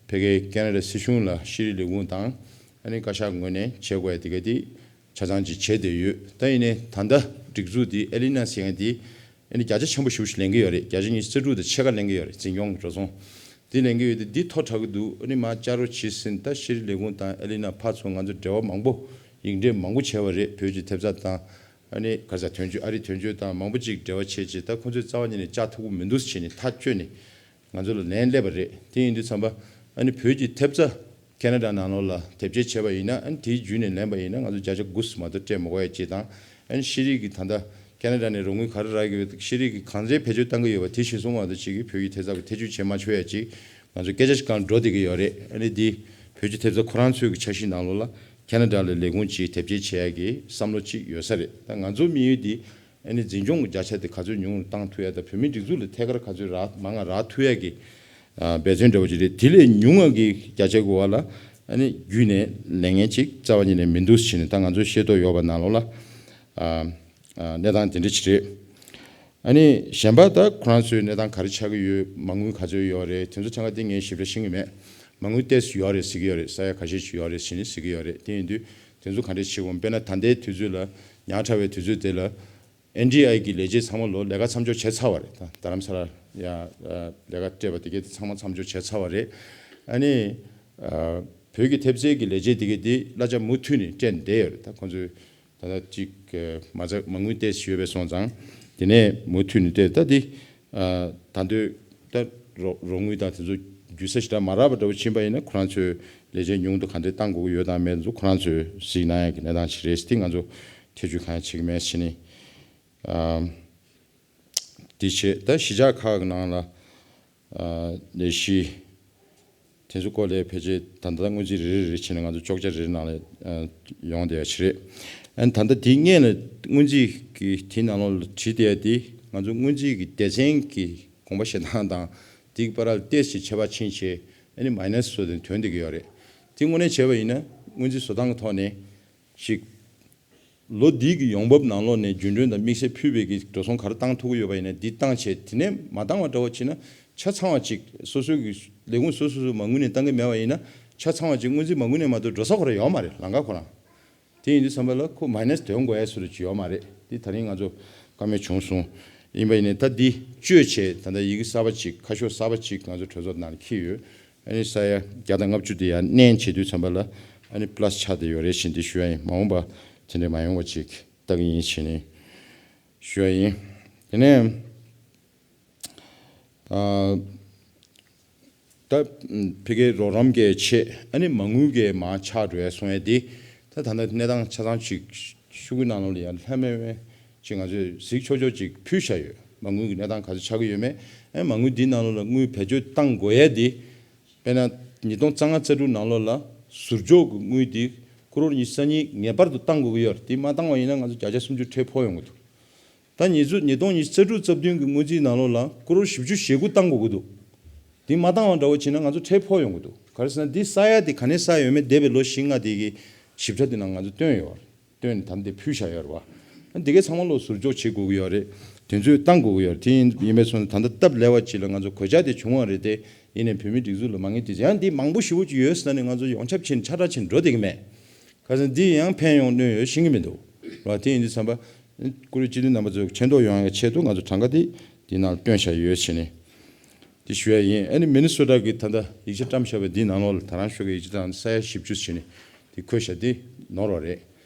ཕ་གིའི་ཁེ་ན་ཌ་སྲིད་གཞུང་ལ་ཤེས་རིག་ལས་ཁུངས་དང་ཨ་ནི་བཀའ་ཤག་ངོས་ནས་བྱེད་དགོས་ཡ་དེ་ག་དེ་ཆ་ཚང་ཅིག་བྱས་བསྡད་ཡོད། ད་ཡིན་ནའི་ད་ལྟ་སྒྲིག་འཛུགས་འདི་ཨེ་ལི་ན་ཟེར་མཁན་འདི་ཨ་ནི་བརྒྱ་ཆ་ཆེན་པོ་ཞེ་པོ་ཞིག་ལེན་གྱི་ཡོད་རེད། བརྒྱ་ཆ་ཉི་ཤུ་རྩ་དྲུག་དང་ཕྱེད་ཀ་ལེན་གྱི་ཡོད་རེད། འཛིན་སྐྱོང་གི་འགྲོ་སོང་འདི་ལེན་གྱི་ཡོད་དེ་འདི་མཐོ་དྲགས་ཀྱི་འདུག་ཨ་ནི་མ་བསྐྱར་རོགས་བྱས་ཟིན། ད་ཤེས་རིག་ལས་ཁུངས་དང་ཨེ་ལི་ན་ཕར་ཚུར་ང་ཚོ་འབྲེལ་བ་མང་པོ་ཡིག་འབྲེལ་མང་པོ་བྱས་པ་རེད། བོད་ཀྱི་ཐེབས་རྩ་དང་ཨ་ནི་ག་ས་དོན་གཅོད་ཨ་རིའི་དོན་གཅོད་དང་མང་པོ་ཅིག་འབྲེལ་བ་བྱས་རྗེས་ད་ཁོང་ཚོས་རྩ་བ་ཉིད་ནས་བཅག་ཐུབ་ཀྱི་མི་འདུག་ཟེར་བྱས་ནས་ཐག་གཅོད་ནས་ང་ཚོ་ལ་ལན་སླེབས་པ་རེད། དེ་ཡིན་དུས་ཙམ་པ་ཨ་ནི་བོད་ཀྱི་ཐེབས་རྩ་ཁེ་ན་ཌ་ནང་ལོགས་ལ་དེབ་སྐྱེལ་བྱས་པ་ཡིན་ན་ཨ་ནི་དེའི་བརྒྱུད་ནས་ལེན་པ་ཡིན་ན་ང་ཚོ་བརྒྱ་ཆ་དགུ་མ་གཏོགས་སྤྲད་མི་དགོས་ཡ་ཅིག་དང་། ཨ་ནི་ཤེས་རིག་གི་ད་ལྟ་ཁེ་ན་ཌ་ནས་རོགས་དངུལ་ག་རེ་རག་གི་ཡོད། ཤེས་རིག་གི་གང་འདྲའི་བེད་སྤྱོད་བཏང་གི་ཡོད་པ་དེ་གཞིར་བཟུང་མ་གཏོགས་ཅིག་གིས་བོད་ཀྱི་ཐེབས་རྩ་གི་ཐེ་བྱུས་བྱེད་མ་ཆོག་ཡ་ཅིག་ང་ཚོ་སྐད་ཆ་ཞིག་གང་འགྲོ་བསྡད་ཀྱི་ཡོད་རེད། ཨ་ནི་འདི་བོད་ཀྱི་ཐེབས་རྩ་ཁོ་རང་ཚོའི་གི་འཆར་གཞི་ནང་ལོགས་ལ་ཁེ་ན་ཌ་ལ་ལས་ཁུངས་ཅིག་དེབ་སྐྱེལ་བྱེད་ཡ་གི་བསམ་བློ་ཅིག་ཡོད་ས་རེད། ད་ང་ཚོའི་དམིགས་ཡུལ་འདི་ཨ་ནི་འཛིན་སྐྱོང་གི་བརྒྱ་ཆ་དེ་ག་ཚོད་ཉུང་རུ་བཏང་ཐུབ་ཡ་དང་བོད་མིའི་སྒྲིག་འཛུགས་ལ་ཐད་ཀར་ག་ཚོད་རག་མང་ང་རག་ཐུབ་ཡ་གི་ཨ་འབད་བརྩོན་འདྲ་བོ་ཅིག་རེད། དེ་ལས་ཉུང་བ་གི་བརྒྱ་ཆ་གི་བར་ལ་ཨ་ནི་བརྒྱུད་ནས་ལེན་མཁན་ཅིག་རྩ་བ་ཉིད་ནས་མི་འདུག་ཟེར་ནས་ད་ང་ཚོས་ཤེས་རྟོགས་ཡོད་པ་ནང་ལོགས་ལ་ཨ་ཨ་གནས་སྟངས་དེ་འདྲ་ཅིག་རེད། ཨ་ནི་གཞན་པ་ད་ཁོ་རང་ཚོའི་གནས་སྟངས་ག་རེ་ཆགས་ཀྱི་ཡོད། མ་དངུལ་ག་ཚོད་ཡོད་རེད། དེ་ཚོ་ཆ་ཚང་དེ་ངས་ཞིབ་ཕྲ་ཤེས་ཀྱི་མེད། མ་དངུལ་ཏོག་ཙམ་ཡོད་རེད་ཟེར་གྱི་ཡོད་རེད། ས་ཡ་ཁ་ཤས་ཅིག་ཡོད་རེད་ཟེར་ནས་ཟེར་གྱི་ཡོད་རེད། དེ་ཡིན་དུས་དེ་ཚོ་ག་འདྲས་བྱེད་དགོས། དཔེར་ན་ད་ལྟའི་དུས་ཚོད་ལ་ཉག་ཕྲ་བའི་དུས་ཚོད་དེ་ལ་ཨེན་ཌི་ཨའི་གི་ལས་བྱེད་ཚང་མ་ལོ་ལས་ཀ་མཚམས་འཇོག་བྱས་ཚར་བ་རེད། ད་རྡ་རམ་ས་ལ་ཡ་ལས་ཀ་སྤྲད་པ་དེ་གས་དེ་ཚང་མ་མཚམས་འཇོག་བྱས་ཚར་བ་རེད། ཨ་ནི་བོད་ཀྱི་ཐེབས་རྩའི་གི་ལས་བྱེད་དེ་གས་དེ་གླ་ཆ་མུ་མཐུད་ནས་སྤྲད་ནས་བསྡད་ཡོད་རེད། ད་ཁོང་ཚོས་ད་ལྟ་གཅིག་མ་རྩ་མ་དངུལ་ཏོག་ཙམ་ཡོད་པའི་སོང་ཙང་དེ་ནས་མུ་མཐུད་ནས་སྤྲད། ད་འདི་ད་ལྟ་ད་རོགས་རོགས་དངུལ་དང་དེ་ཚོ་རྒྱུ་ས་ཞེ་དྲག་མ་རག་པ་འདྲ་བོ་ཕྱིན་པ་ཡིན་ན་ཁོ་རང་ཚོས་ལས་བྱེད་ཉུང་དུ་ག་འདྲས་བཏང་དགོས་ཀྱི་ཡོད་དང་མེད་ཚོ་ཁོ་རང་ཚོས་གཟིགས་གནང་ཡ་གི་གནས་སྟངས་ཤིག་རེད། དེ་ང་ཚོ་ཐེ་བྱུས་གང་ཡང་བྱེད་ཀྱི་མེད་ཟེར་ནས་ཨ་དེ་བྱས། ད་གཞིས་ཆགས་ཁག་གི་ནང་ལ་ཨ་ལས་གཞི་དེ་ཚོ་སྐོར་ལ་ཕལ་ཆེར་ད་ལྟ་སྔོན་རྩིས་རེ་རེ་རེ་བྱས་ནས་ང་ཚོ་ཅོག་ཆ་རེ་རེ་ནང་ལ་ཨ་ཡོང་བསྡད་ཡ་ཞིག་རེད། ཨ་ནི་ད་ལྟ་དེའི་སྔོན་ལ་སྔོན་རྩིས་ཀྱི་དེའི་ནང་ལོགས་ལ་བྲིས་བསྡད་ཡ་དེ་ང་ཚོ་སྔོན་རྩིས་ཀྱི་སྡེ་ཚན་གྱི་དགོངས་པ་བཞེས་སྟངས་དང་དེའི་བར་ལ་ཏོག་ཙམ་ཁྱད་པར་ཕྱིན་བྱས་ཨ་ནི་མའི་ནས་བཟོ་དེ་ཐོན་བསྡད་ཀྱི་ཡོད་རེད། དེ་དངོས་གནས་བྱས་པ་ཡིན་ན་སྔོན་རྩིས་བཟོ་སྟངས་ཀྱི་ཐོག་ནས་ཅིག་ལོ་འདི་གི་ཡོང་འབབ་ནང་ལོགས་ནས་རྒྱུན་གྲོན་དང་དམིགས་བསལ་ཕུལ་བའི་གི་འགྲོ་སོང་ག་རེ་བཏང་ཐུབ་ཀྱི་ཡོད་པ་ཡིན་ན་འདི་བཏང་བྱས། དེ་ནས་མ་བཏང་བ་འདྲ་བོ་བྱས་ན་ཆ་ཚང་བ་ཅིག་སོ་སོའི་གི་ལས་ཁུངས་སོ་སོ་སོ་མ་དངུལ་ནས་བཏང་གི་མེད་པ་ཡིན་ན་ཆ་ཚང་བ་ཅིག་སྔོན་རྩིས་མ་དངུལ་ནས་མ་གཏོགས་འགྲོ་ས་ཁོ་རང་ཡོད་མ་རེད། ལམ་ཁ་ཁོ་རང་། དེ་ཡིན་དུས་ཙམ་པ་ལ་ཁོ་མའི་ནས་དོན་དགོས་ཡ་སུ་རུ་ཅིག་ཡོད་མ་རེད། འདི་ད་རིང་ང་ཚོ་བཀའ་མོལ་བྱུང་སོང་། ཡིན་པ་ཡིན་ནའི་ད་འདི་བཅོས་བྱས་ད་ལྟ་ཡི་གེ་གསར་པ་ཅིག་ཁ་ཤོག་གསར་པ་ཅིག་ང་ཚོ་གྲོས་ཚོགས་ནང་ལ་འཁྱེར་ཡོད། ཨ་ནི་ས་ཡ་བརྒྱ་དང་ལྔ་བཅུ་དེ་ཡར་བསྣན་བྱེད་དུས་ཙམ་པ་ལ་ཨ་ནི་པ་ལ་སི་ཆགས་བསྡད་ཡོད་རེད་ཟེར་འདི་ཞུ་ཡ་ཡིན། མ་འོངས་པ་དེ་འདྲ་མ་ཡོང་བ་ཅིག་ལྟ་གི་ཡིན་ཞེས་ནས་ཞུ་ཡ་ཡིན། དེ་ནས་ཨ་ད་ཕ་གིའི་རོགས་རམ་གྱི་ཆེད་ཨ་ནི་མ་དངུལ་གྱི་མར་ཆག་འགྲོ་ཡ་སོང་ཡ་དེ་ད་ད་ལྟ་གནས་སྟངས་ཆ་ཚང་ཅིག་ཤོག་གུའི་ནང་ལོགས་ལ་ཡང་ལྷད་མེད་མེད་ཅིག་ང་ཚོས་གཟིགས་ཆོག་ཆོག་ཅིག་ཕུལ་བཞག་ཡོད། མ་དངུལ་གྱི་གནས་སྟངས་ག་ཚོད་ཆགས་ཀྱི་ཡོད་མེད། ཨ་མ་དངུལ་འདིའི་ནང་ལོགས་ལ་དངུལ་བེད་སྤྱོད་བཏང་དགོས་ཡ་དེ་དཔེར་ན་ཉིས་སྟོང་རྩ་ལྔ་རྩ་དྲུག་ནང་ལོགས་ལ་ཟུར་འཇོག་གི་དངུལ་དེ་ཀོ་རོར་ཉི་ཤུ་རྩ་གཉིས་ངེས་པར་དུ་བཏང་དགོས་ཀྱི་ཡོད་རེད། དེ་མ་བཏང་བ་ཡིན་ན་ང་ཚོ་བརྒྱ་ཆ་སུམ་ཅུ་ཁྲལ་ཕོག་ཡོང་གི་འདུག་ད་ཉིས་སྟོང་ཉི་ཤུ་རྩ་དྲུག་རྩ་བདུན་གྱི་སྔོན་རྩིས་ནང་ལོགས་ལ་ཀོ་རོར་བཞི་བཅུ་ཞེ་དགུ་བཏང་དགོས་ཀྱི་འདུག་དེ་མ་བཏང་བ་འདྲ་བོ་བྱས་ན་ང་ཚོ་ཁྲལ་ཕོག་ཡོང་གི་འདུག་ག་རེ་ཟེར་ན་འདི་བསགས་ཡ་དེ་ག་ནས་བསགས་ཡོད་མེད་འདས་པའི་ལོ་བཞི་ལྔ་དེ་གི་ཞིབ་ཕྲ་དེ་ནང་ང་ཚོ་བཏོན་ཡོད་རེད། བཏོན་ནས་ད་འདི་ཕུལ་བཞག་ཡོད་རེད་བ། འདི་གའི་ཚང་མ་ལོ་ཟུར་འཇོག་བྱེད་དགོས་ཀྱི་ཡོད་རེད། དུས་ཚོད་བཏང་དགོས་ཀྱི་ཡོད་རེད། དེ་ཡིན་ཡིན་པའི་སོང་ན་ད་ལྟ་སྟབས་ལེགས་པ་ཅིག་ལ་ང་ཚོ་གོད་ཆག་དེ་བྱུང་བ་རེད་དེ། ཡིན་ནའི་བོད་མིའི་སྒྲིག་འཛུགས་ལ་མ་ངེས་དེ་ཡང་འདི་མང་པོ་ཞེ་པོ་ཅིག་ཡོད་ཟེར་ནས་ང་ཚོ་ཡོངས་ཁྱབ་བྱས་ནས་ཆ་ཕྲ་བྱས་ནས་འགྲོ་བསྡད་ཀྱི་མེད། ག་ཟེར་འདི་ཡང་ཕན་ཡོང་གནོད་ཡོད་ཤེས་ཀྱི་མི་འདུག་ར། དེ་ཡིན་དུས་ཙམ་པ་བཀུར་འོས་སྤྱི་འཐུས་རྣམ་པ་ཚོས་མཁྱེན་རྟོགས་ཡོང་ཡ་ཆེད་དུ་ང་ཚོ་གྲངས་ཀ་འདི་འདི་ནང་བཏོན་བཞག་ཡོད་ཟེར་ནས་འདི་ཞུ་ཡ་ཡིན། ཨ་ནི་མི་ནི་སོ་ཊ་གི་ད་ལྟ་ཡིག་ཆ་བཀྲམ་བཞག་པའི་འདི་ནང་ལོགས་ལ་ད་རང་ཤོག་གི་ཡིག་ཆ་དང་ས་ཡ་བཞི་བཅུ་ཟེར་ནས་འདི་འཁོད་བཞག་འདི་ནོར་བ་རེད།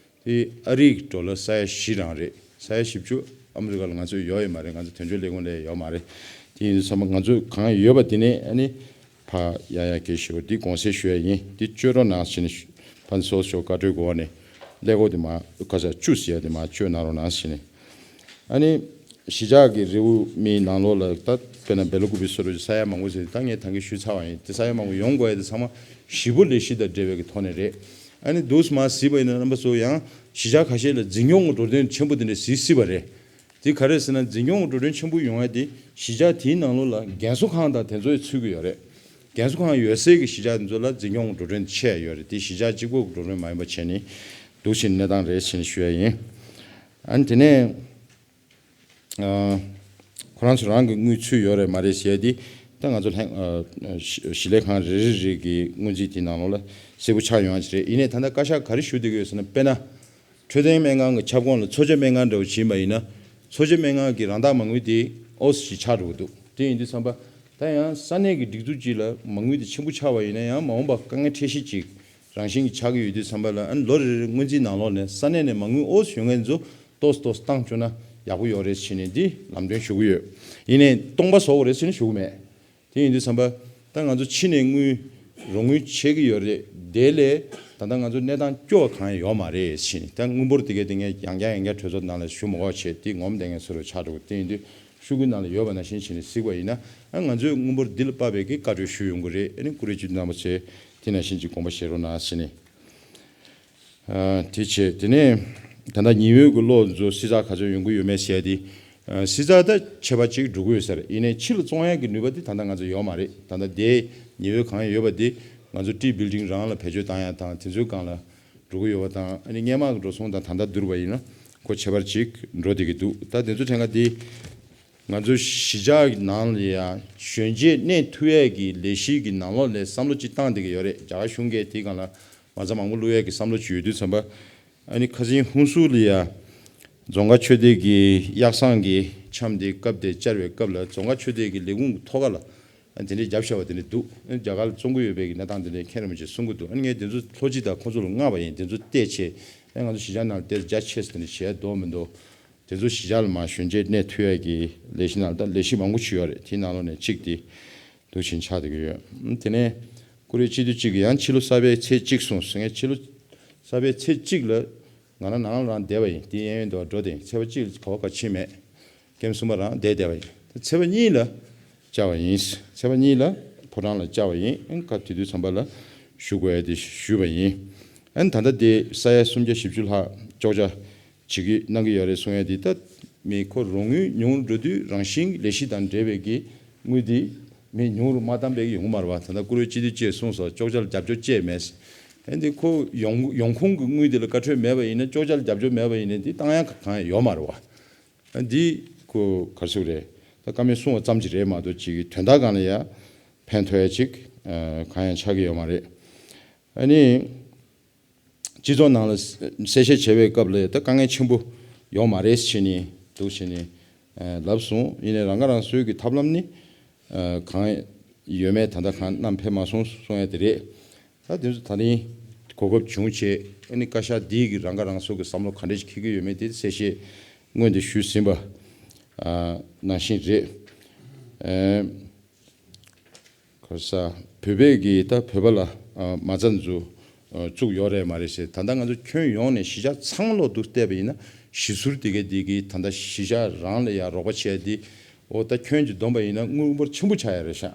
དེ་ཨ་རིའི་ཌོ་ལར་ས་ཡ་བཞི་རང་རེད། ས་ཡ་བཞི་བཅུ་ཨ་མི་རི་ཀ་ལ་ང་ཚོས་ཡོད་ཡོད་མ་རེད། ང་ཚོ་དོན་གཅོད་ལས་ཁུངས་ལ་ཡོད་མ་རེད། དེ་ཡིན་དུས་ཙམ་པ་ང་ཚོས་གང་ཡོད་པ་དེ་ནས་ཨ་ནི་ཕ་ཡ་ཡ་གེ་ཞུ་འདི་དགོངས་སེལ་ཞུ་ཡ་ཡིན། འདི་བཅོས་རོགས་གནང་ཟེར་ནས་ཕན་སོ་ཞོ་བཀའ་འཁྲོལ་གོ་བ་ནས་ཀླད་ཀོར་དེ་མ་ཁ་ས་བཅུ་ཟེར་ཡ་དེ་མ་བཅོས་གནང་རོགས་གནང་ཟེར་ནས། ཨ་ནི་གཞིས་ཆགས་ཀྱི་རེའུ་མིག་ནང་ལོགས་ལ་ད་དཔེར་ན་སྦེ་ལ་ཀུ་པི་སོ་རུ་ས་ཡ་མང་པོ་ཟེར་ད་ངས་ད་གིན་ཞུས་ཚར་བ་ཡིན། དེ་ས་ཡ་མང་པོ་ཡོང་དགོས་ཡ་དེ་ཚང་མ་གཞིས་སྤོ་ལས་གཞི་དང་འབྲེལ་བའི་གི་ཐོག་ནས་རེད། ཨ་ནི་འདུག་སེ་མར་གཟིགས་པ་ཡིན་ན་རྣམ་པ་ཚོ་ཡང་གཞིས་ཆགས་ཁ་ཤས་ལ་འཛིན་སྐྱོང་གི་འགྲོ་དོན་ཆེན་པོ་དེ་འདྲ་གཟིགས་སྲིད་པ་རེད། དེ་ག་རེ་ཟེར་ན། འཛིན་སྐྱོང་གི་འགྲོ་གྲོན་ཆེན་པོ་ཡོང་ཡ་དེ་གཞིས་ཆགས་དེའི་ནང་ལོགས་ལ་རྒན་གསོ་ཁང་དང་དེ་ཚོ་ཚུད་ཀྱི་ཡོད་རེད། རྒན་གསོ་ཁང་ཡོད་སའི་གི་གཞིས་ཆགས་དེ་ཚོ་ལ་འཛིན་སྐྱོང་གི་འགྲོ་གྲོན་ཆེ་ཡ་ཡོད་རེད། དེ་གཞིས་ཆགས་གཅིག་པོ་གི་འགྲོ་གྲོན་མ་ཡིན་པ་བྱས་ནས་འདུག་བྱས་གནས་སྟངས་རེད་ཟེར་ནས་ཞུ་ཡ་ཡིན། ཨ་ནི་དེ་ནས། ཨ། ཁོ་རང་ཚོ་རང་གི་དངུལ་ཚུད་ཡོད་རེད་མ་རེད་ཟེར་ཡ་དེ། ད་ང་ཚོ་ལྷན། ཨ། ཞི་ལས་ཁང་རེ་རེ་རེ་གི་སྔོན་རྩིས་དེ་ནང་ལོགས་ལ་གསལ་པོ་ཆགས་ཡོང་ཡ་ཅིག་རེད། ཡིན་ནའི་ད་ལྟ་བཀའ་ཤག་ག་རེ་ཞུ་བསྡད་ཀྱི་ཡོད་ཟེར་ན། དཔེར་ན། འཕྲོད་བསྟེན་སྨན་ཁང་གི་ཁྱབ་ཁོངས་ལ་འཚོ་བྱེད་སྨན་ཁང་འདྲ་བོ་ཕྱིན་པ་ཡིན་ན། འཚོ་བྱེད་སྨན་ཁང་གི་རང་བདག་མ་དངུལ་དེ་ཨོ་ཙམ་ཞིག་ཆགས་འགྲོ་གི་འདུག་དེ་ཡིན་དུས་ཙམ་པ། ད་ཡང་ས་གནས་ཀྱི་སྒྲིག་འཛུགས་གཅིག་ལ་མ་དངུལ་དེ་ཆེན་པོ་ཆགས་པ་ཡིན་ན་ཡང་མ་འོངས་པ་དཀའ་ངལ་འཕྲད་གཞི་གཅིག་རང་བཞིན་གྱིས་ཆགས་ཀྱི་ཡོད་དུས་ཙམ་པ་ལ། ཨ་ནི་ལོ་རེ་རེ་སྔོན་རྩིས་ནང་ལོགས་ནས་ས་གནས་ནས་མ་དངུལ་ཨོ་ཙམ་ཡོང་མཁན་ཚོ་ཏོག་ཙམ་ཏོག་ཙམ་བཏང་བཅུག་ན་ཡག་པོ་ཡོད་རེད་ཟེར་ནས་འདི་ལམ་སྟོན་ཞུ་གི་ཡོད། ཡིན་ནའི་སྟོང་པ་བཟོ་དགོས་རེད་ཟེར་ནས་ཞུ་གི་མེད། དེ་ཡིན་དུས་ཙམ་པ། ད་ང་ཚོ་ཕྱི་ནས་དངུལ་རོགས་དངུལ་བྱེད་ཀྱི་ཡོད་རེད། དེ་ལས་ད་ལྟ་ང་ཚོ་གནས་སྟངས་སྐྱོ་བ་གང་ཡང་ཡོད་མ་རེད་ཟེར་ནས། ད་དངུལ་འབོར་དེ་གའི་དེ་ངས་ཡང་བསྐྱར་ཡང་བསྐྱར་གྲོས་ཚོགས་ནང་ལ་ཞུ་མ་དགོས་བྱས། དེ་ངོམ་བསྡད་མཁན་བཟོ་འདྲ་ཆགས་འགྲོ་གི། དེ་ཡིན་དུས་ཤོག་གུའི་ནང་ལ་ཡོད་པ་ནང་བཞིན་བྱས་ནས་གཟིགས་པ་ཡིན་ན། ཨ། ང་ཚོས་དངུལ་འབོར་འདི་ལ་དཔག་པའི་གི་བཀའ་འཁྲོལ་ཞུས་ཡོང་གི་རེད། ཨ་ནི་བཀུར་འོས་སྤྱི་འཐུས་རྣམ་པ་ཚོས་དེ་ནང་བཞིན་གྱི་དགོངས་པ་བཞེས་རོགས་གནང་ཟེར་ནས། ཨ། དེ་བྱས། དེ་ནས་ད་ལྟ་ཉི་འོད་ཀྱི་གློག་ཚོ་སིལ་ཚགས་ག་ཚོད་ཡོང་གི་ཡོད་མེད་ཟེར་ཡ་དེ། ཨ། སིལ་ཚགས་ད་ཁྱད་པར་ཅིག་འགྲོ་གི་ཡོད་ས་རེད། ཡིན་ནའི་ཕྱི་ལ་བཙོང་ཡ་གི་ནུས་པ་དེ་ད་ལྟ་ང་ཚོ་ཡོད་མ་རེད། ད་ལྟ་དེ་ཉི་འོད་གང་ཡོད་པ་དེ་ང་ཚོ་ཊི་བིལ་ཌིང་རང་ལ་བེད་སྤྱོད་བཏང་ཡ་དང་དེ་ཚོའི་སྒང་ལ་འགྲོ་གི་ཡོད་པ་དང་། ཨ་ནི་སྔས་མ་གི་འགྲོ་སོང་དང་ད་ལྟ་བསྡུར་བ་ཡིན་ན་ཁོ་ཁྱད་པར་ཅིག་འགྲོ་བསྡད་ཀྱི་འདུག་ད་དེ་ཚོ་ཕྲན་ཁ་དེ། ང་ཚོ་གཞིས་ཆགས་ནང་ལ་ཡང་གཞོན་སྐྱེས་གནས་ཐུབ་ཡས་ཀྱི་ལས་གཞི་གི་ནང་ལོགས་ནས་བསམ་བློ་ཅིག་བཏང་བསྡད་ཀྱི་ཡོད་རེད། རྒྱ་གར་གཞུང་གིས་དེའི་སྒང་ལ་མ་རྩ་མང་པོ་བླུག་ཡས་ཀྱི་བསམ་བློ་ཅིག་ཡོད་དུས་ཙམ་པ། ཨ་ནི་ཁ་སང་ཧུན་སུར་ལ་ཡང་རྫོང་དཀར་ཆོས་སྡེ་གི་གཡག་བཟང་གི་འཆམ་དེ་སྐབས་དེ་བཅར་བའི་སྐབས་ལ། རྫོང་དཀར་ཆོས་སྡེ་གི་ལས་ཁུངས་ཀྱི་ཐོག་ཁ་ལ། ཨ། དེ་འདྲའི་རྒྱབ་ཤ་བ་དེ་འདྲ་འདུག་ཨ་ནི་རྒྱ་གར་ལ་བཙོང་གི་ཡོད་པའི་གི་གནས་སྟངས་དེ་འདྲ་མཁྱེན་རེ་མ་བྱེད་གསུང་གི་འདུག་ཨ་ནི་ངས་དེ་ཚོ་ལྷོད་ཅིག་དང་ཁོང་ཚོ་ལ་མངགས་པ་ཡིན། དེ་ཚོ་བལྟས་བྱས། ཨ། ང་ཚོ་གཞིས་ཆགས་ནང་ལ་དེ་རྒྱ་ཆེ་ས་དེ་འདྲ་བྱས་འདུག་མི་འདུག་དེ་ཚོ་གཞིས་ཆགས་ལ་མར་གཞོན་སྐྱེས་གནས་ཐུབ་ཡས་ཀྱི་ལས་གཞི་ནང་ལ། ད་ལས་གཞི་མང་པོ་ཅིག་ཡོད་རེད། དེའི་ནང་ལོགས་ནས་གཅིག་དེ་འདུག་བྱས་ཆགས་བསྡད་ཀྱི་ཡོད། ཨ། དེ་ནས་བཀུར་འོས་སྤྱི་འཐུས་གཅིག་གིས་ཡང་ཕྱི་ལོ་གསར་པའི་ཚེས་གཅིག་གསུངས་སོང་། ངས་ཕྱི་ལོ་གསར་པའི་ཚེས་གཅིག་ལ་ང་རང་ནང་ལ་རང་བསྡད་པ་ཡིན། དེ་གཡས་གཡོན་དུ་འགྲོ་བསྡད་ཡིན། ཚེས་པ་གཅིག་ལ་ག་བ་ག་ཕྱིན་མེད། ཀེམ་གསུམ་པ་རང་བསྡད་བསྡད་པ་ཡིན། ཚེས་པ་གཉིས་ལ་བཅར་བ་ཡིན། ཚེས་པ་གཉིས་ལ་ཕོ་བྲང་ལ་བཅར་བ་ཡིན། ཨ། སྐབས་དེ་དུས་ཙམ་པ་ལ་ཞུ་དགོས་ཡ་དེ་ཞུས་པ་ཡིན། ཨ་ནི་ད་ལྟ་དེ་ས་ཡ་སུམ་བརྒྱ་བཞི་བཅུ་ལྷག་གཅོག་ཆ་བྱེད་ཀྱི་གནང་གི་ཡོད་རེད་གསུང་ཡ་དེ། ད་མི་ཁོ་རོགས་དངུལ་ཉུང་རུ་འགྲོ་དུས་རང་བཞིན་ལས་གཞི་དང་འབྲེལ་བའི་གི་དངུལ་དེ་མི་ཉུང་རུ་མ་བཏང་པའི་གི་ཡོང་གི་མ་རེད་པ། ད་ལྟ་བཀུར་འོས་སྤྱི་འཐུས་བཅས་གསུངས་སོང་། གཅོག་ཆ་ལ་རྒྱབ་སྐྱོར་བཅས་མེད། ཨ་ནི་ཁོ་ཡོང་ཡོང་ཁུངས་ཀྱི་དངུལ་དེ་ལ་བཀའ་འཁྲོལ་མེད་པ་ཡིན་ན། གཅོག་ཆ་ལ་རྒྱབ་སྐྱོར་མེད་པ་ཡིན་ན་དེ་བཏང་ཡ་གང་ཡང་ཡོད་མ་རེད་པ། ཨ། འདི་ཁོ་ག་རེ་ཟེར་དགོས་རེད། ད་བཀའ་མོལ་གསུང་བ་ཙམ་ཅིག་རེད་མ་གཏོགས་ཅིག་དོན་དག་སྒང་ལ་ཡ་ཕན་ཐོགས་ཡ་ཅིག་ཨ། གང་ཡང་ཆགས་ཀྱི་ཡོད་མ་རེད། ཨ་ནི་སྤྱི་ཚོགས་ནང་ལ་གསལ་བཤད་བྱེད་པའི་སྐབས་ལ་ད་དཀའ་ངལ་ཆེན་པོ་ཡོད་མ་རེད་ཟེར་ནས་འདུག་བྱས་ནས་ཨ། ལབ་སོང་། ཡིན་ནའི་རང་ཁ་རང་གསོའི་གི་ཐབས་ལམ་ནི་ཨ། གང་ཡོད་མེད་ད་ལྟ་གང་བསྣམས་ཕེབས་མ་སོང་གསུང་ཡ་དེ་རེད། ད་དེ་ཚོ་ད་རིང་གོ་སྐབས་བྱུང་བྱས། ཨ་ནི་བཀའ་ཤག་འདིས་གི་རང་ཁ་རང་གསོ་གི་བསམ་བློ་ག་འདྲ་ཞིག་འཁྱེར་གྱི་ཡོད་མེད་དེ་གསལ་བཤད་སྔོན་དུ་ཞུས་ཟིན་པ་ཨ། ནང་བཞིན་རེད། ཨ། ག་རེ་ཟ། བོད་པས་གི་ད་བོད་པ་ལ་ཨ། མ་རྩ་འཛུགས་ཨ། བཙུགས་ཡོད་རེད་མ་རེད་ཟེར། ད་ལྟ་ང་ཚོ་ཁྱོན་ཡོངས་ནས་གཞིས་ཆགས་ཚང་མ་ལོག་ཏུ་བལྟས་པ་ཡིན་ན། གཞིས་ཟུར་དེ་གའི་དེ་གི་ད་ལྟ་གཞིས་ཆགས་རང་ལ་ཡ་རོགས་པ་བྱས་ཏེ། འོ། ད་ཁྱོན་གྱིས་བསྡོམས་པ་ཡིན་ན་དངུལ་འབོར་ཆེན་པོ་ཆགས་ཡ་རེད་ཤག་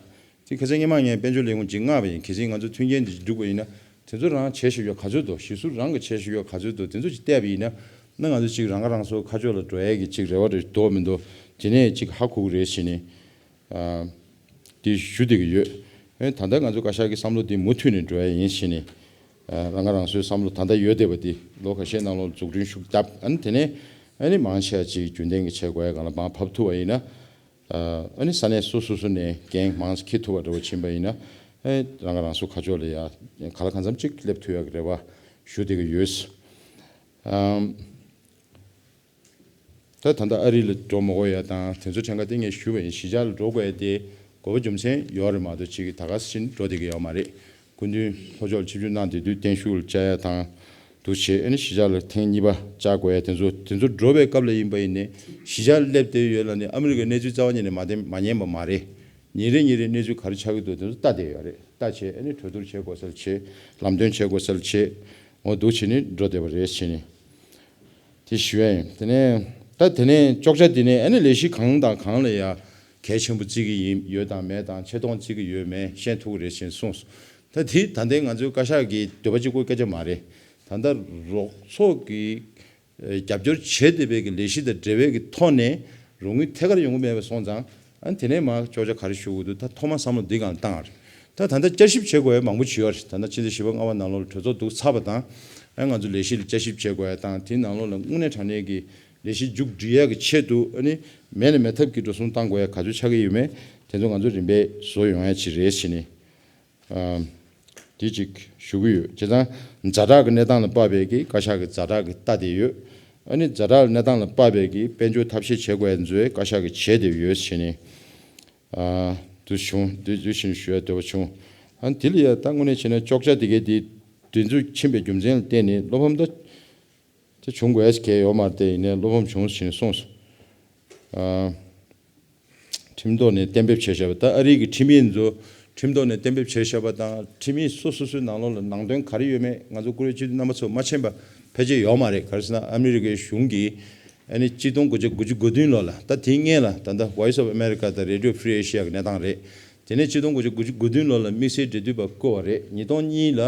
དེ་ཁ་སང་སྔོན་མ་ངས་དཔལ་འབྱོར་ལས་ཁུངས་ཅིག་མངགས་པ་ཡིན། གལ་སྲིད་ང་ཚོ་མཐུན་རྐྱེན་འདི་འགྲུབ་པ་ཡིན་ན། དེ་ཚོ་རང་བྱས་བཞག་ཡོད་ག་ཚོད་འདུག་གཞིས་ཟུར་རང་གི་བྱས་བཞག་ཡོད་ག་ཚོད་འདུག་དེ་ཚོ་ཅིག་བལྟས་པ་ཡིན་ན། ན་ང་ཚོ་ཅིག་རང་ཁ་རང་གསོ་ཁ་ཕྱོགས་ལ་འགྲོ་ཡས་ཀྱི་ཅིག་རེ་བ་རེ་འདུག་མི་འདུག་དེ་ནས་ཅིག་ཧ་གོ་གི་རེད་ཟེར་ནས། ཨ། དེ་ཞུ་བསྡད་ཀྱི་ཡོད། ཨེ། ད་ལྟ་ང་ཚོ་བཀའ་ཤག་གི་བསམ་བློ་དེ་མུ་མཐུད་ནས་འགྲོ་ཡ་ཡིན་ཟེར་ནས། ཨ། རང་ཁ་རང་གསོའི་བསམ་བློ་ད་ལྟ་ཡོད་བསྡད་པ་དེ་ལོ་ཁ་ཤས་ནང་ལོགས་འཛུགས་སྐྲུན་ཤུགས་བརྒྱབ། ཨ་ནི་དེ་ནས་ཨ་ནི་མང་ཆེ་བ་ཅིག་རྒྱུན་ལྡན་གྱི་བྱེད་དགོས་ཡ་སྒང་ལ་མར་བབས་ཐུབ་པ་ཡིན་ན། ཨ། ཨ་ནི་ས་གནས་སོ་སོ་སོ་ནས་འགན་མང་ཙམ་འཁྱེར་ཐུབ་པ་འདྲ་བོ་ཕྱིན་པ་ཡིན་ན། ཨེ། རང་ཁ་རང་གསོ་ཁ་ཕྱོགས་ལ་ཡ་གང་ལ་གང་འཚམ་ཅིག་སླེབས་ཐུབ་ཡག་གི་རེ་བ་ཞུ་བསྡད་ཀྱི་ཡོད། ཨམ། ད་ད་ལྟ་ཨ་རི་ལ་འགྲོ་མ་དགོས་ཡ་དང་དེ་ཚོ་ཕྲན་ཁ་དེ་ངས་ཞུས་པ་ཡིན། གཞིས་ཆགས་ལ་འགྲོ་དགོས་ཡ་དེ་དགོས་པ་རྒྱུ་མཚན་ཡོད་རེད་མ་གཏོགས་ཅིག་ད་ག་ཟེ་བཞིན་འགྲོ་བསྡད་ཀྱི་ཡོད་མ་རེད། སྐུ་མདུན་ལྷོ་ཕྱོགས་ལ་ཆིབས་བསྒྱུར་གནང་བསྡད་དུས་བརྟན་བཞུགས་ལ་བཅར་ཡ་དང་། འདུག་བྱས། ཨ་ནི་གཞིས་ཆགས་ལ་ཐེངས་གཉིས་པ་བཅར་དགོས་ཡ་དེ་ཚོ། དེ་ཚོ་འགྲོ་བའི་སྐབས་ལ་ཡིན་པ་ཡིན་ནའི་གཞིས་ཆགས་ལ་སླེབས་བསྡད་ཡོད་ལབ་ནས་ཨ་མི་རི་ཀའི་གནས་ཚུལ་རྩ་བ་ཉིད་ནས་མ་བསྟན་མ་ཉན་པ་མ་རེད། ཉིན་རེ་ཉིན་རེ་གནས་ཚུལ་ག་རེ་ཆགས་ཀྱི་འདུག་དེ་ཚོ་ལྟ་བསྡད་ཡོད་རེད། ལྟ་བྱས། ཨ་ནི་གྲོས་བསྡུར་བྱེད་དགོས་ས་ལ་བྱེད། ལམ་སྟོན་བྱེད་དགོས་ས་ལ་བྱེད། འོ། འདུག་བྱས་ནས་འགྲོ་བསྡད་པ་རེད་བྱས་ནས། དེ་ཞུ་ཡ་ཡིན། དེ་ནས་ད་དེ་ནས་བཅོ་ལྔ་དེ་ནས་ཨ་ནི་ལས་གཞི་གང་དང་གང་ལ་ཡ་གལ་ཆེན་པོ་བརྩི་གི་ཡིན། ཡོད་དང་མེད་དང་ཆེ་མཐོང་བརྩི་གི་ཡོད་མེད་ཤེས་ཐུབ་ཀྱི་རེད་ཅེས་གསུངས་སོང་། ད་དེ་ད་ལྟའི་ང་ཚོའི་བཀའ་ཤག་གི་འདོད་པ་གཅིག་པོའི་སྐད་ཆ་མ་རེད། ད་ལྟ་རོགས་ཚོགས་ཀྱི་ རྒྱབ་སྐྱོར་བྱེད་བསྡད་པའི་གི་ལས་གཞི་དང་འབྲེལ་བའི་གི་ཐོག་ནས་རོགས་དངུལ་ཐད་ཀར་ཡོང་གི་མེད་པ་སོང་ཙང་། ཨ་ནི་དེ་ནས་མར་ཅོག་ཆ་ག་རེ་ཞུ་དགོས་འདུག་ད་ཐོག་མ་བསམ་བློ་འདི་སྒང་བཏང་བ་རེད། ད་ད་ལྟ་བསྐྱར་ཞིབ་བྱེད་དགོས་ཡ་མང་པོ་བྱས་ཡོད་རེད། ད་ལྟ་ཕྱི་ཟླ་བཞི་པ་ལྔ་པ་ནང་ལོགས་ལ་གྲོས་ཚོགས་འདུ་ཚར་བ་དང་། ཨ་ང་ཚོ་ལས་གཞི་ལ་བསྐྱར་ཞིབ་བྱེད་དགོས་ཡ་དང་། དེའི་ནང་ལོགས་ལ་དངོས་གནས་དྲང་གནས་ཀྱི་ལས་གཞི་མཇུག་སྒྲིལ་ཡ་གི་ཆེད་དུ། ཨ་ནི་མེད་ལ་མེད་ཐབས་ཀྱི་འགྲོ་སོང་བཏང་དགོས་ཡ་ག་ཚོད་ཆགས་ཀྱི་ཡོད་མེད། དེ་ཚོ་ང་ཚོ་རིམ་པས་བཟོ་ཡོང་ཡ་ཅིག་རེད་ཟེར་ནས། ཨ། དེ་གཅིག་ཞུ་གི་ཡོད། བྱས་ཙང་ཛ་དྲག་གི་གནས་སྟངས་ལ་དཔག་པའི་གི་བཀའ་ཤག་གི་ཛ་དྲག་གི་ལྟ་བསྡད་ཡོད། ཨ་ནི་ཛ་དྲག་གནས་སྟངས་ལ་དཔག་པའི་གི་དཔལ་འབྱོར་ཐབས་ཤེས་བྱེད་དགོས་ཡ་ཚོ་བཀའ་ཤག་གིས་བྱས་བསྡད་ཡོད་ཟེར་ནས། ཨ། དུ་བྱུང་དུ་དུ་བཞིན་ཞུ་ཡ་འདོད་པ་བྱུང་། ཨ་ནི་དེ་ལ་ཡ་ད་དངོས་གནས་བྱས་ན་ཅོག་ཆ་དེ་གའི་དེ་དུས་ཚོད་ཕྱིན་པའི་རྒྱུ་མཚན་ལ་བརྟེན་ནས་བློ་ཕམ་ད་དེ་བྱུང་དགོས་ཡ་གལ་ཡོད་མ་རེད། དེ་ཡིན་ནའི་བློ་ཕམ་བྱུང་ཟེར་ནས་གསུངས་སོང་། ཨ། ཁྲིམས་ཐོག་ནས་གཏན་འབེབས་བྱས་བཞག་པ། ད་ཨ་རི་གི་ཁྲིམས་ཡིག་ཚོ་ཁྲིམས་ཐོག་ནས་གཏན་འབེབས་བྱས་བཞག་པ་དང་། ཁྲིམས་ཡིག་སོ་སོ་སོའི་ནང་ལོགས་ལ་ནང་དོན་ག་རེ་ཡོད་མེད་ང་ཚོ་བཀུར་འོས་སྤྱི་འཐུས་རྣམ་པ་ཚོ་མ་མཁྱེན་པ་ཕལ་ཆེར་ཡོད་མ་རེད། ག་རེ་ཟེར་ན་ཨ་མི་རི་ཀའི་གཞུང་གིས་ཨ་ནི་གཅིག་སྟོང་དགུ་བརྒྱ་དགུ་བཅུ་གོ་བདུན་ལོ་ལ། ད་དེའི་སྔོན་ལ་ད་ལྟ་Voice of America དང་Radio Free Asia གི་གནས་སྟངས་རེད། དེ་ནས་གཅིག་སྟོང་དགུ་བརྒྱ་དགུ་བཅུ་གོ་བདུན་ལོ་ལ་དམིགས་བསལ་འབྲེལ་མཐུད་པ་བསྐོས་པ་རེད། ཉིས་སྟོང་གཉིས་ལ་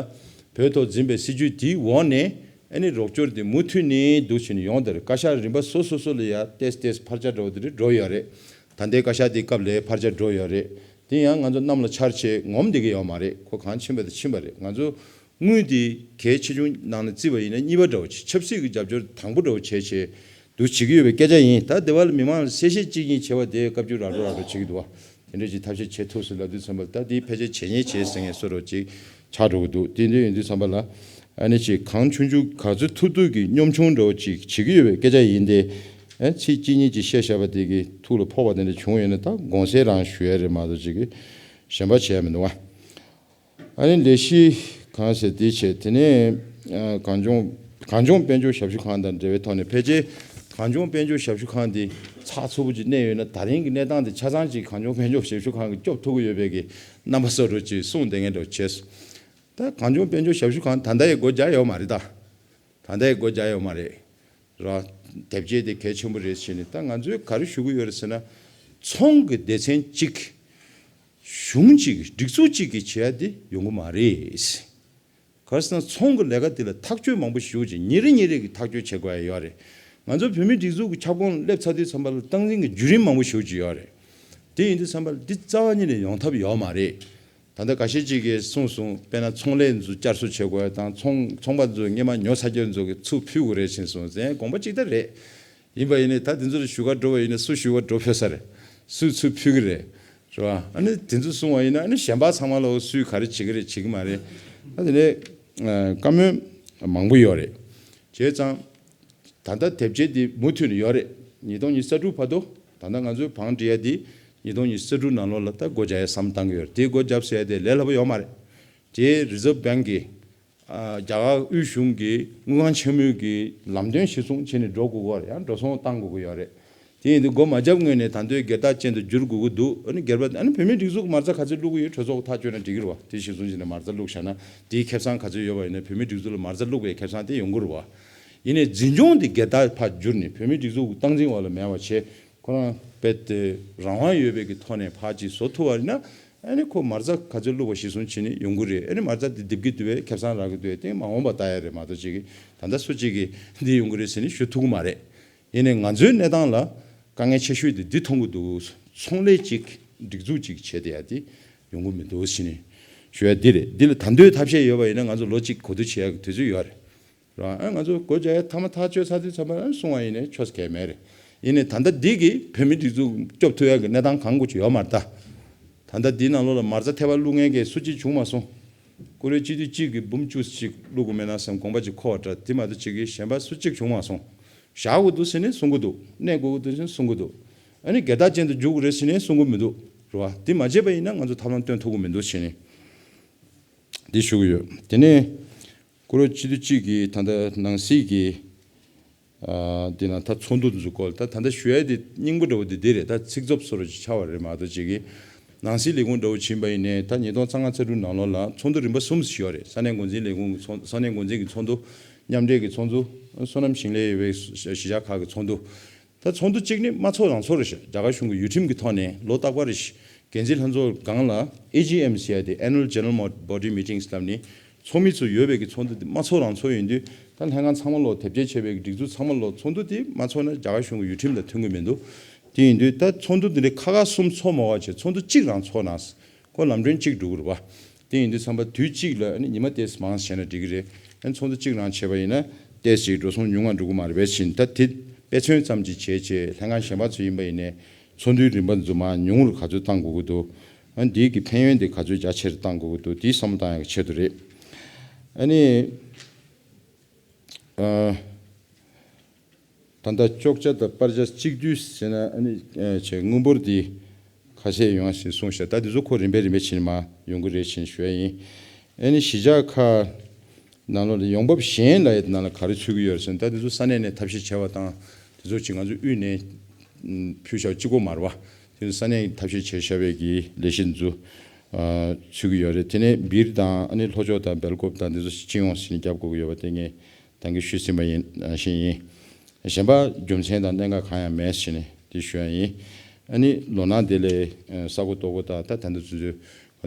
བོད་ཐོག་འཛིན་པའི་སྲིད་བྱུས་དེའི་འོག་ནས། ཨ་ནི་རོགས་སྐྱོར་དེ་མུ་མཐུད་ནས་འདུག་བྱས་ནས་ཡོང་དེར་བཀའ་ཤག་རིམ་པ་སོ་སོ་སོ་ལ་ཡ་ཏེས་ཏེས་ཕར་ཆ་འགྲོ་བ་དེ་རེད་འགྲོ་ཡོད་རེད། ད་ལྟའི་བཀའ་ཤག་དེའི་སྐབས་ལ་ཕར་ཆ་འགྲོ་ཡོད་རེད། དེ་ཡང་ང་ཚོ་གནམ་ལ་ཆར་ཆེ་ངོམ་བསྡད་ཀྱི་ཡོད་མ་རེད། ཁོ་གང་ཕྱིན་པ་དེ་ཕྱིན་པ་རེད། ང་ཚོ་དངུལ་དེ་གལ་ཆེ་ཆུང་ནང་ནས་བརྩིས་པ་ཡིན་ན་གཉིས་པ་འདྲ་བོ་ཅིག་ཆབ་སྲིད་ཀྱི་རྒྱབ་སྐྱོར་དང་པོ་འདྲ་བོ་བྱས་བྱས་འདུག་བྱེད་ཀྱི་ཡོད་པའི་སྐད་ཆ་ཡིན། ད་སྡེ་བ་ལ་མི་མང་ལ་གསལ་བཤད་གཅིག་གཉིས་བྱས་པ་དེ་བཀའ་བརྒྱུད་ར་འགྲོ་ར་འགྲོ་བྱེད་ཀྱི་འདུག་བ། དེ་འདྲ་ཅིག་ཐབས་ཤེས་བྱེད་ཐུབ་སྲིད་ལབ་དུས་ཙམ་པ་ལ་ད་དེའི་ཕལ་ཆེར་བྱེད་ཉེས་བྱེད་ཟེར་མཁན་བཟོ་འདྲ་ཅིག་ཆགས་འགྲོ་གི་འདུག་དེ་འདྲ་ཡིན་དུས་ཙམ་པ་ལ་ཨ་ནི་ཅིག་གང་ཆུང་ཆུང་ག་ཚོད་ཐུབ་ཐུབ་ཀྱི་གཉོམ་ཆུང་འདྲ་བོ་ཅིག་བྱེད་ཀྱི་ཡོད་པའི་སྐད་ཆ་ཡིན་ཏེ། ཨ་ཚིག་གཅིག་གཉིས་ཅིག་བཤད་བཞག་པ་དེ་གི་ཐུགས་ལ་ཕོག་པ་དེ་འདྲ་བྱུང་ཡོད་ན་ད་དགོངས་སེལ་རང་ཞུ་ཡ་རེད་མ་གཏོགས་ཅིག་གཞན་པ་བྱས་ཡ་མི་འདུག་བ། ཨ་ནི་ལས་གཞི་གང་ཟེར་དེ་བྱས། དེ་ནས་ཨ་གངས་ལྗོངས་གངས་ལྗོངས་དཔལ་འབྱོར་ཞབས་ཞུ་ཁང་དང་འབྲེལ་བའི་ཐོག་ནས་ཕལ་ཆེར་གངས་ལྗོངས་དཔལ་འབྱོར་ཞབས་ཞུ་ཁང་འདི་ཚགས་ཚུད་པོ་ཅིག་གནས་ཡོད་ན། ད་རིང་གི་གནས་སྟངས་འདི་ཆ་ཚང་ཅིག་གངས་ལྗོངས་དཔལ་འབྱོར་ཞབས་ཞུ་ཁང་གིས་སྐྱོབ་ཐུབ་ཀྱི་ཡོད་པའི་གི་རྣམ་པ་བཟོ་འདྲ་ཅིག་གསུངས་བསྡད་མཁན་འདྲ་བྱས་སོང་། ད་གངས་ལྗོངས་དཔལ་འབྱོར་ཞབས་ཞུ་ཁང་ད་ལྟ་ཡང་སྒོ་རྒྱག་ཡོད་མ་རེད་ད། ད་ལྟ་ཡང་སྒོ་རྒྱག་ཡོད་མ་རེད། ར། དེབ་སྐྱེལ་དེ་གལ་ཆེན་པོ་རེད་ཟེར་ནས་ད་ང་ཚོས་ག་རེ་ཞུ་གི་ཡོད་རེད་ཟེར་ན། ཚོང་གི་སྡེ་ཚན་གཅིག་གཞུང་གཅིག་སྒྲིག་འཛུགས་གཅིག་གིས་བྱེད་ཡ་དེ་ཡོང་གི་མ་རེད། ག་རེ་ཟེར་ན་ཚོང་གི་ལས་ཀ་དེ་ལ་ཐག་གཅོད་མང་པོ་ཞེ་པོ་ཅིག་ཉིན་རེ་ཉིན་རེ་གི་ཐག་གཅོད་བྱེད་དགོས་ཡ་ཡོད་རེད། ང་ཚོ་བོད་མིའི་སྒྲིག་འཛུགས་ཀྱི་ཁྱབ་ཁོངས་སླེབས་ཚར་དུས་ཙམ་པ་ལ་སྟངས་འཛིན་གྱི་བརྒྱུད་རིམ་མང་པོ་ཞེ་པོ་ཅིག་ཡོད་རེད། དེ་ཡིན་དུས་ཙམ་པ་ལ་འདི་རྩ་བ་ཉིད་ནས་ཡོང་ཐབས་ཡོད་མ་རེད། ད་ལྟ་འགའ་ཤས་ཅིག་གིས་གསུངས་སོང་། དཔེར་ན་ཚོང་ལས་ཚོ་བསྐྱར་གསོ་བྱེད་དགོས་དང་། ཚོང་ཚོང་པ་ཚོ་སྔོན་མ་ཉོ་ཚར་རྒྱུ་ཚོ་གི་ཚུར་ཕུལ་དགོས་རེད་ཟེར་གསུངས་ཟེར། དགོངས་པ་གཅིག་ལྟར་རེད། ཡིན་པ་ཡིན་ནའི་ད་དེ་ཚོ་ལ་ཞུ་ག་འགྲོ་བ་ཡིན་ན་སུ་ཞུ་ག་འགྲོ་ཕོད་ས་རེད། སུས་ཚུར་ཕུལ་གི་རེད། རེད་བ། ཨ་ནི་དེ་ཚོ་གསུངས་པ་ཡིན་ན་ཨ་ནི་གཞན་པ་ཚང་མ་ལ་འོ་སུས་ག་རེ་བྱེད་ཀྱི་རེད་བྱེད་ཀྱི་མ་རེད། ད་དེ་ནས་བཀའ་མོལ་མང་པོ་ཡོད་རེད། བྱས་ཙང་། ད་ལྟ་དེབ་སྐྱེལ་འདི་མུ་མཐུད་ནས་ཡོད་རེད། ཉིས་སྟོང་ཉི་ཤུ་རྩ་དྲུག་བར་དུ། ད་ལྟ་ང་ཚོའི་བང་སྒྲིག་ཡ་འདི་ཉིས་སྟོང་ཉི་ཤུ་རྩ་དྲུག་ནང་ལོགས་ལ་ད་སྒོ་རྒྱག་ཡ་བསམ་བཏང་གི་ཡོད་རེད། དེ་སྒོ་བརྒྱབ་ཟེར་ཡ་དེ་ལས་སླ་པོ་ཡོད་མ་རེད། དེ་Reserve Bank གི་ཨ་རྒྱ་གར་དབུས་གཞུང་གི་དངུལ་ཁང་ཆེན་མོའི་གི་ལམ་སྟོན་གཞིར་བཟུང་བྱས་ནས་འགྲོ་དགོས་ཀྱི་ཡོད་རེད། ཡང་འགྲོ་སོང་བཏང་དགོས་ཀྱི་ཡོད་རེད། དེ་ཡིན་དུས་སྒོ་མ་བརྒྱབ་སྔོན་ནས་ད་དུང་སྒེར་བདག་ཅན་དུ་བསྒྱུར་དགོས་ཀྱི་འདུག་ཨ་ནི་སྒེར་པ་ཨ་ནི་བོད་མིའི་སྒྲིག་འཛུགས་མ་རྩ་ག་ཚོད་བླུགས་ཀྱི་ཡོད་གྲོས་ཚོགས་ཐག་གཅོད་ན་འགྲིག་གི་རེད་བ། དེ་གཞིར་བཟུང་བྱས་ནས་མ་རྩ་བླུགས་བཞག་ན་དེའི་ཁེ་བཟང་ག་ཚོད་ཡོད་པ་ཡིན་ན་བོད་མིའི་སྒྲིག་འཛུགས་ལ་མ་རྩ་བླུགས་པའི་ཁེ་བཟང་དེ་ཡོང་གི་རེད་བ། ཡིན་ནའི་འཛིན་སྐྱོང་དེ་སྒེར་བདག་ཕར་བསྒྱུར་ནས་བོད་མིའི་སྒྲིག་འཛུགས་ཀྱི་སྟངས་འཛིན་འོག་ལ་མེད་པ་བྱས། ཁོ་རང་རྦད་དེ་རང་དབང་ཡོད་པའི་གི་ཐོག་ནས་ཕར་ཅིག་བཟོ་ཐུབ་པ་ཡིན་ན། ཨ་ནི་ཁོ་མ་རྩ་ག་ཚོད་བླུགས་པ་གཞིར་བཟུང་བྱས་ནས་ཡོང་གི་རེད། ཨ་ནི་མ་རྩ་དེ་རྡིབ་ཀྱི་འདུག་པས་ཁེ་བཟང་རག་གི་འདུག་པས་དེ་མ་འོངས་པ་ལྟ་ཡ་རེད་མ་གཏོགས་ཅིག་གིས་ད་ལྟ་སུ་གཅིག་གིས་འདི་ཡོང་གི་རེད་ཟེར་ནས་ཞུ་ཐུབ་ཀྱི་མ་རེད། ཡིན་ནའི་ང་ཚོའི་གནས་སྟངས་ལ་དཀའ་ངལ་ཆེ་ཤོས་དེ་འདི་མཐོང་གི་འདུག་ཚོང་ལས་གཅིག་སྒྲིག་འཛུགས་གཅིག་བྱས་བསྡད་ཡ་དེ་ཡོང་གི་མི་འདུག་ཟེར་ནས་ཞུ་ཡ་འདི་རེད། འདི་ལ་ད་འདོད་ཐབས་ཤེས་ཡོད་པ་ཡིན་ན་ང་ཚོ་ལོ་གཅིག་གོ་བསྡུར་བྱེད་ཡ་གི་དུས་ཚོད་ཡོད་རེད། རེད་བ། ཨ་ང་ཚོ་སྒོ་རྒྱག་ཡ་མཐའ་མ་ཐག་གཅོད་ཚར་དུས་ཙམ་པ་ཨ་གསུང་བ་ཡིན་ནའི་ཆོས་གལ་མེད་རེད། ཡིན་ནའི་ད་ལྟ་འདི་གིས་བོད་མི་སྒྲིག་འཛུགས་སྐྱོབ་ཐུབ་ཡ་གི་གནས་སྟངས་གང་དགོས་ཀྱི་ཡོད་མ་རེད་ད། ད་ལྟ་འདིའི་ནང་ལོགས་ལ་མ་རྩ་ཐད་པ་བླུག་མཁན་གྱི་སུ་གཅིག་བྱུང་མ་སོང་། བཀུར་འོས་སྤྱི་འཐུས་གཅིག་གིས་འབུམ་བཅུ་གཅིག་བླུག་དགོས་མེད་ན་བསམ་དགོངས་པ་ཅིག་འཁོར་བ་འདྲ། དེ་མ་གཏོགས་གཅིག་གིས་གཞན་པ་སུ་གཅིག་བྱུང་མ་སོང་། བཞག་དགོས་འདུག་ཟེར་ནས་གསུང་གི་འདུག་གནས་དགོས་ཀྱི་འདུག་ཟེར་ནས་གསུང་གི་འདུག་ཨ་ནི་སྒེར་བདག་ཅན་དུ་འཇུག་དགོས་རེད་ཟེར་ནས་གསུང་གི་མི་འདུག་རེད་བ། དེ་མ་བྱས་པ་ཡིན་ན་ང་ཚོ་ཐབས་ལམ་སྟོན་ཐུབ་ཀྱི་མི་འདུག་ཟེར་ནས་འདི་ཞུ་གི་ཡོད། དེ་ནས་བཀུར་འོས་སྤྱི་འཐུས་གཅིག་གིས་ད་ལྟ་ནང་སྲིད་ཀྱི་ཨ་འདི་ན་ད་ཚོགས་འདུ་འདི་ཚོ་སྐོར་ད་ད་ལྟ་ཞུ་ཡ་དེ་སྙིང་པོ་འདྲ་བོ་དེ་འདི་རེད། ད་ཚིག་རྩུབ་བཟོ་འདྲ་ཅིག་ཆགས་པ་རེད་མ་གཏོགས་ཅིག་གིས་ནང་སྲིད་ལས་ཁུངས་འདྲ་བོ་ཕྱིན་པ་ཡིན་ནའི་ད་ཉིས་སྟོང་ལྔ་ཚེས་དྲུག་ནང་ལོགས་ལ་ཚོགས་འདུ་རིམ་པ་གསུམ་ཞིག་ཡོད་རེད། ས་གནས་འགོ་འཛིན་ལས་ཁུངས་ཀྱི་ཚོགས་ས་གནས་འགོ་འཛིན་གྱི་ཚོགས་འདུ། མཉམ་འབྲེལ་གྱི་ཚོགས་འདུ། བསོད་ནམས་ཞིང་ལས་ཡོད་པའི་གཞིས་ཆགས་ཁག་གི་ཚོགས་འདུ། ད་ཚོགས་འདུ་གཅིག་ནི་དམངས་གཙོ་རང་ཚོགས་རེད་ཤག་རྒྱ་གར་གཞུང་གི་ཡུལ་ཁྲིམས་ཀྱི་ཐོག་ནས་ལོ་རྟག་པར་རེ་བཞིན་འགན་འཛིན་ལྷན་ཚོགས་སྒང་ལ་ཨེ་ཇི་ཨེམ་ཟེར་ཡ་དེ་Annual General Body Meetings ལབ་ནི་ ཚོགས་མི་ཚོ་ཡོད་པའི་གི་ཚོགས་འདུ་དེ་མ་ཚོགས་རང་ཚོགས་ཡིན་དུས། ད་ལྷན་ཁང་ཚང་མ་ལོ་དེབ་སྐྱེལ་བྱས་པའི་གི་སྒྲིག་འཛུགས་ཚང་མ་ལོ་ཚོགས་འདུ་དེ་མ་ཚོགས་ན་རྒྱ་གར་གཞུང་གི་ཡུལ་ཁྲིམས་དང་མཐུན་གི་མི་འདུག་དེ་ཡིན་དུས་ད་ཚོགས་འདུ་དེ་འདྲའི་ཁ་ཁ་གསུམ་ཚོགས་མ་དགོས་པ་བྱས། ཚོགས་འདུ་གཅིག་རང་ཚོགས་ན་ཁོ་ལམ་གྲོན་གཅིག་འགྲོ་གི་རེད་པ། དེ་ཡིན་དུས་ཙམ་པ་དུས་གཅིག་ལ་ཨ་ནི་ཉི་མ་ཏོག་ཙམ་མང་ཙམ་བྱས་ན་འགྲིག་གི་རེད། ཨ་ནི་ཚོགས་འདུ་གཅིག་རང་བྱས་པ་ཡིན་ན་ཏོག་ཙམ་འགྲོ་སོང་ཉུང་ང་འགྲོ་གི་མ་རེད་པས་ཕྱིན། ད་དེ་དཔེ་མཚོན་ཙམ་ཅིག་བྱས་བྱས་ལྷན་ཁང་གཞན་པ་ཚོ་ཡིན་པ་ཡིན་ནའི་ཚོགས་འདུའི་རིམ་པ་འཛུགས་མ་ཉུང་རུ་ག་ཚོད་བཏང་དགོས་ཀྱི་འདུག་ཨ་ནི་དེའི་གི་ཕན་ཡོན་དེ་ག་ཚོད་རྒྱ་ཆེར་བཏང་དགོས་ཀྱི་འདུག་དེའི་བསམ་བློ་བཏང་ཡག་ཆེད་དུ་རེད། ཨ་ནི། ཨ། ད་ལྟ་གཅོག་ཆ་དང་སྤར་ཆ་གཅིག་བསྡུས་ཟེར་ན་ཨ་ནི་ཨ་བྱས་དངུལ་འབོར་འདི་ཁ་ཤས་ཡོང་ཞེས་གསུངས་ཤག་ད་འདི་ཚོ་ཁོ་རིམ་པས་རིམ་པས་ཕྱིན་མ་ཡོང་གི་རེད་ཕྱིན་ཞུ་ཡ་ཡིན། ཨ་ནི་གཞིས་ཆགས་ཁག་ནང་ལོགས་ལ་ཡོང་འབབ་གཞན་ལབ་ཡ་དེ་ནང་ལ་ག་རེ་ཚུད་ཀྱི་ཡོད་རེད་ཟེར་ན། ད་འདི་ཚོ་ས་གནས་ནས་ཐབས་ཤེས་བྱས་པ་དང་དེ་ཚོ་ཅིག་ང་ཚོ་དབུས་ནས་ཕུལ་བཞག་གཅིག་པོ་མ་རེད་པ། དེ་ནི་ས་གནས་ཐབས་ཤེས་བྱས་བཞག་པའི་གི་ལས་གཞི་འདི་ཚོ་ཚུད་ཀྱི་ཡོད་རེད། དེ་ནས་སྦིར་དང་ཨ་ནི་ལྷོ་ཕྱོགས་དང་སྦེལ་ཀོབ་དང་འདི་ཚོ་སྤྱི་ཡོངས་ཕྱིན་རྒྱབ་དགོས་ཀྱི་ཡོད་པ་དེ་ངས་ད་གིན་ཞུས་ཟིན་པ་ཡིན་བཞིན་ཡིན། གཞན་པ་རྒྱུ་མཚན་དང་གནད་འགག་གང་ཡང་མེད་ཟེར་ནས་འདི་ཞུ་ཡ་ཡིན། ཨ་ནི་ལོ་ན་དེ་ལས་ས་གོ་ལྟོ་གོ་དང་ད་ད་འདི་ཚོ་ཚོ་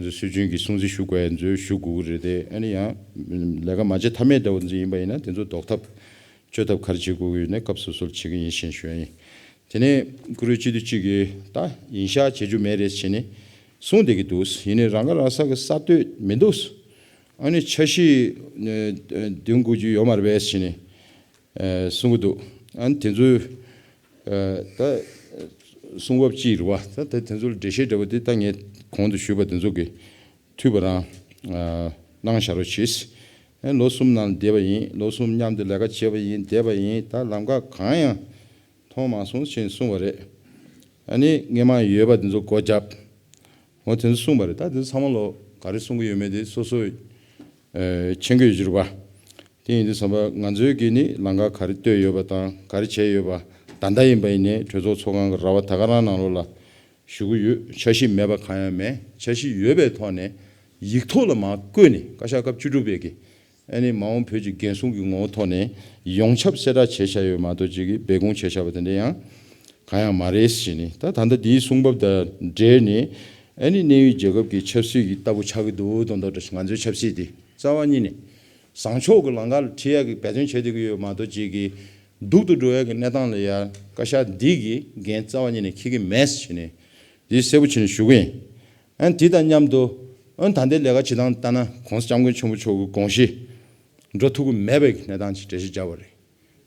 ང་ཚོ་སྲོལ་རྒྱུན་གྱི་སྲུང་བརྩི་ཞུ་དགོས་ཡ་ཚོ་ཞུ་དགོས་ཀྱི་རེད་དེ། ཨ་ནི་ཡང་ལས་ཀ་མ་བྱེད་ཐབས་མེད་འདྲ་བོ་ཚོ་ཡིན་པ་ཡིན་ན་དེ་ཚོ་ཟློག་ཐབས་གཅོད་ཐབས་ག་རེ་བྱེད་དགོས་ཀྱི་ཡོད་ན་སྐབས་སོ་སོར་བྱེད་ཀྱི་ཡིན་ཞེས་ཞུ་ཡ་ཡིན། དེ་ནས་བཀུར་འོས་སྤྱི་འཐུས་གཅིག་གིས་ད་ཡིན་ཤག་བྱེད་རྒྱུ་མེད་རེད་ཟེར་ནས་གསུངས་བསྡད་ཀྱི་འདུག་ཡིན་ནའི་རང་ཁ་རང་ས་གི་ས་སྟོད་མི་འདུག་ཨ་ནི་འཆར་གཞི་འདོན་དགོས་རྒྱུ་ཡོད་མ་རེད་པས་ཟེར་ནས་གསུང་གི་འདུག་ཨ་ནི་དེ་ཚོའི་ད་གསུང་བབ་ཅིག་རེད་བ། ད་དེ་དེ་ཚོ་ལ་འགྲེལ་བཤད་འདྲ་བོ་དེ་ད་ངས་གོང་དུ་ཞུས་པ་དེ་ཚོ་གི་འཐུས་པ་རང་གནང་བཞག་རོགས་བྱེད། ཨ་ནི་ལོ་གསུམ་ནང་བསྡད་པ་ཡིན། ལོ་གསུམ་མཉམ་དུ་ལས་ཀ་བྱས་པ་ཡིན། བསྡད་པ་ཡིན། ད་ལམ་ཁ་གང་ཡང་མཐོང་མ་སོང་ཞེས་གསུངས་པ་རེད། ཨ་ནི་སྔོན་མ་ཡོད་པ་དེ་ཚོ་སྒོ་བརྒྱབ། འོ་དེ་ཚོ་གསུངས་པ་རེད། ད་དེ་ཚོ་ཚང་མ་ལོ་ག་རེ་གསུང་གི་ཡོད་མེད་དེ་སོ་སོས་མཁྱེན་གྱི་ཡོད་རྒྱུ་རེད་པ། དེ་ཡིན་དུས་ཙམ་པ་ང་ཚོའི་གི་ནི་ལམ་ཁ་ག་རེ་བཏོད་ཡོད་པ་དང་ག་རེ་བྱས་ཡོད་པ། ད་ལྟ་ཡིན་པ་ཡིན་ནའི་གྲོས་ཚོགས་ཚོགས་ཁང་གི་ར་བ་ད་ག་རང་ནང་ལོགས་ལ་ཞུ་གི་ཡོད། འཆར་གཞི་མེད་པ་གང་ཡང་མེད། འཆར་གཞི་ཡོད་པའི་ཐོག་ནས་ཡིག་ཐོག་ལ་མར་བཀོད་ནས་བཀའ་ཤག་སྐབས་བཅུ་དྲུག་པའི་གི་ཨ་ནི་མ་འོངས་བོད་ཀྱི་འགན་སྲུང་གི་ངོ་བོ་ཐོག་ནས་ཡོངས་ཁྱབ་གསལ་བསྒྲགས་བྱས་བཞག་ཡོད་མ་གཏོགས་ཅིག་གིས་སྦས་སྐུང་བྱས་བཞག་པ་དེ་འདྲ་ཡང་གང་ཡང་མ་རེད་ཟེར་ནས། ད་ད་ལྟ་འདིའི་གསུང་བབ་དང་འབྲེལ་ནས་ཨ་ནི་གནས་ཡུལ་རྒྱལ་ཁབ་ཀྱི་ཆབ་སྲིད་ཀྱི་ལྟ་བུ་ཆགས་ཀྱི་འདུག་མདོག་མདོག་འདྲ་ཞིག་ང་ཚོའི་ཆབ་སྲིད་འདི་རྩ་བ་ཉིད་ནས་བཟང་ཕྱོགས་ཀྱི་ལམ་ཁ་ལ་ཁྲིད་ཡག་གི་འབད་བརྩོན་བྱེད་བསྡད་ཀྱི་ཡོད་མ་གཏོགས་ཅིག་གིས་སྡུག་ཏུ་འགྲོ་ཡག་གི་གནས་སྟངས་ལ་ཡ་བཀའ་ཤག་འདི་གིས་འགན་རྩ་བ་ཉིད་ནས་འཁྱེར་གྱི་མེད་ཟེར་ནས་འདི་གསལ་པོ་བྱས་ནས་ཞུ་གི་ཡིན། ཨ་ནི་དེ་དང་མཉམ་དུ་ཨ་ནི་ད་ལྟའི་ལས་ཀ་བྱེད་སྟངས་ལྟ་ན་༸གོང་ས་༸སྐྱབས་མགོན་ཆེན་པོ་མཆོག་གི་དགོངས་གཞི་འགྲོ་ཐུབ་ཀྱི་མེད་པའི་གནས་སྟངས་ཅིག་འགྲེལ་བཤད་བརྒྱབ་པ་རེད།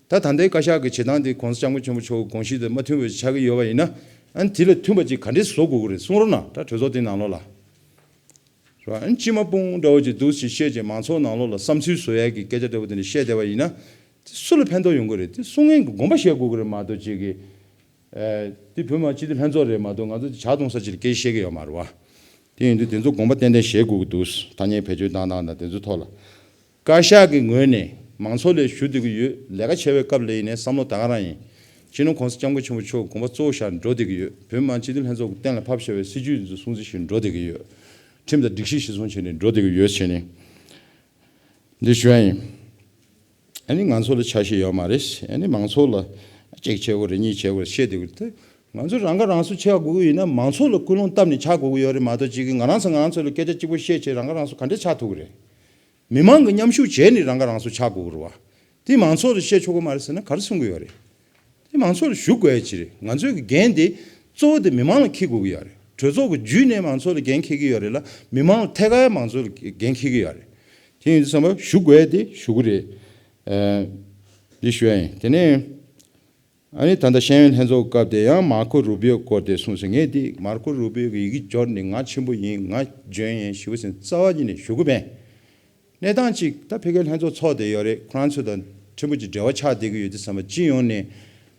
ད་ད་ལྟའི་བཀའ་ཤག་གི་བྱེད་སྟངས་དེ་༸གོང་ས་༸སྐྱབས་མགོན་ཆེན་པོ་མཆོག་གི་དགོངས་གཞི་དང་མ་མཐུན་པ་ཅིག་ཆགས་ཀྱི་ཡོད་པ་ཡིན་ན། ཨ་ནི་དེ་ལ་མཐུན་པ་ཅིག་ག་འདྲས་བཟོ་དགོས་ཀྱི་རེད་གསུང་རོགས་གནང་། ད་གྲོས་ཚོགས་དེ་ནང་ལོགས་ལ། རེད་བ། ཨ་ནི་སྤྱི་མ་དཔུང་འདྲ་བོ་ཅིག་འདུག་ཅིག་བཤད་ཅིག་མང་ཚོགས་ནང་ལོགས་ལ་བསམ་ཚུལ་བཟོ་ཡག་གི་སྐད་ཆ་འདྲ་བོ་དེ་འདྲ་བཤད་བསྡད་པ་ཡིན་ན། དེ་སུ་ལ་ཕན་ཐོགས་ཡོང་གི་རེད། དེ་གསུང་མཁན་གྱི་དགོངས་པ་བཞེས་དགོས་ཀྱི་རེད་མ་གཏོགས་ཅིག་གིས། ཨ། དེ་བོད་མི་མང་སྤྱི་འཐུས་ལྷན་ཚོགས་རེད་མ་གཏོགས་ང་ཚོ་ཇ་འཐུང་ས་ཅིག་ལ་སྐད་ཆ་བཤད་ཀྱི་ཡོད་མ་རེད་བ། དེ་ཡིན་དུས་དེ་ཚོ་དགོངས་པ་ཏན་ཏན་བཞེས་དགོས་ཀྱི་འདུག་ཐ་སྙད་བེད་སྤྱོད་བཏང་སྟངས་དང་དེ་ཚོའི་ཐོག་ལ། བཀའ་ཤག་གི་ངོས་ནས་མང་ཚོགས་ལ་ཞུ་བསྡད་ཀྱི་ཡོད། ལས་ཀ་བྱེད་པའི་སྐབས་ལ་ཡིན་ནའི་བསམ་བློ་ད་ག་རང་ཡིན། སྤྱི་ནོར་༸གོང་ས་༸སྐྱབས་མགོན་ཆེན་པོ་མཆོག་དགོངས་པ་གཙོ་བོ་བཞག་འགྲོ་བསྡད་ཀྱི་ཡོད། བོད་མི་མང་སྤྱི་འཐུས་ལྷན་ཚོགས་ཀྱིས་གཏན་ལ་ཕབ་བཞག་པའི་སྲིད་ཇུས་འདི་ཚོ་སྲུང་བརྩི་ཞུས་འགྲོ་བསྡད་ཀྱི་ཡོད། ཁྲིམས་དང་སྒྲིག་གཞི་གཞིར་བཟུང་བྱས་ནས་འགྲོ་བསྡད་ཀྱི་ཡོད་བྱས་ནས། འདི་ཞུ་ཡ་ཡིན། ཨ་ནི་ང་ཚོ་ལ་ཆ་ཤས་ཡོད་མ་རེད། ཨ་ནི་མང་ཚོགས་ལ་གཅིག་བྱེད་དགོས་རེད། གཉིས་བྱེད་དགོས་རེད་བཤད་བསྡད་ཀྱི་རེད་དེ། ང་ཚོ་རང་ཁ་རང་གསོ་བྱེད་ཡག་དགོས་ཀྱི་ཡིན་ན་མང་ཚོགས་ལ་ཀུན་སློང་བཏབ་ནས་ཆགས་དགོས་ཀྱི་ཡོད་རེད་མ་གཏོགས་ཅིག་གིས་ང་རང་ཚོ་ང་རང་ཚོ་ལ་སྐད་ཆ་གཅིག་པོ་བཤད་བྱས་རང་ཁ་རང་གསོ་ག་འདྲས་ཆགས་ཐུབ་ཀྱི་རེད། མི་མང་གི་མཉམ་ཞུགས་བྱས་ནས་རང་ཁ་རང་གསོ་ཆགས་དགོས་ཀྱི་རེད་བ། དེ་མང་ཚོགས་ལ་བཤད་ཆོག་གི་མ་རེད་ཟེར་ན་ག་རེ་གསུང་གི་ཡོད་རེད། དེ་མང་ཚོགས་ལ་ཞུ་དགོས་ཡ་ཅིག་རེད། ང་ཚོའི་གི་འགན་དེ་གཙོ་བོ་དེ་མི་མང་ལ་འཁྱེར་དགོས་ཀྱི་ཡོད་རེད། གྲོས་ཚོགས་ཀྱི་བརྒྱུད་ནས་མང་ཚོགས་ལ་འགན་འཁྱེར་གྱི་ཡོད་རེད་ལ། མི་མང་ལ་ཐད་ཀར་མང་ཚོགས་ལ་འགན་འཁྱེར་གྱི་ཡོད་རེད། དེ་ཡིན་དུས་ཙམ་པ་ཞུ་དགོས་ཡ་དེ་ཞུ་གི་རེད། ཨ། འདི་ཞུ་ཡ་ཡིན། དེ་ནས་ཨ་ནི་ད་ལྟ་ཤེས་ཡོན་ལྷན་ཚོགས་སྐབས་དེ་ཡང་མར་ཁོ་རུ་བིའོ་སྐོར་དེ་གསུངས་སོང་། ངས་དེ་མར་ཁོ་རུ་བིའོ་གི་ཡི་གེ་འབྱོར་ནས་ང་ཆེན་པོ་ཡིན། ང་འཇོན་ཡིན་ཞུ་བ་ཟིན་རྩ་བ་ཉིད་ནས་ཞུ་གི་མེད། གནས་སྟངས་གཅིག་ད་ཕ་གིའི་ལྷན་ཚོགས་ཚོགས་བསྡད་ཡོད་རེད། ཁོ་རང་ཚོ་དང་ཕྲན་བུ་ཅིག་འབྲེལ་བ་ཆགས་བསྡད་ཀྱི་ཡོད་དུས་ཙམ་པ་སྤྱི་ཡོངས་ནས་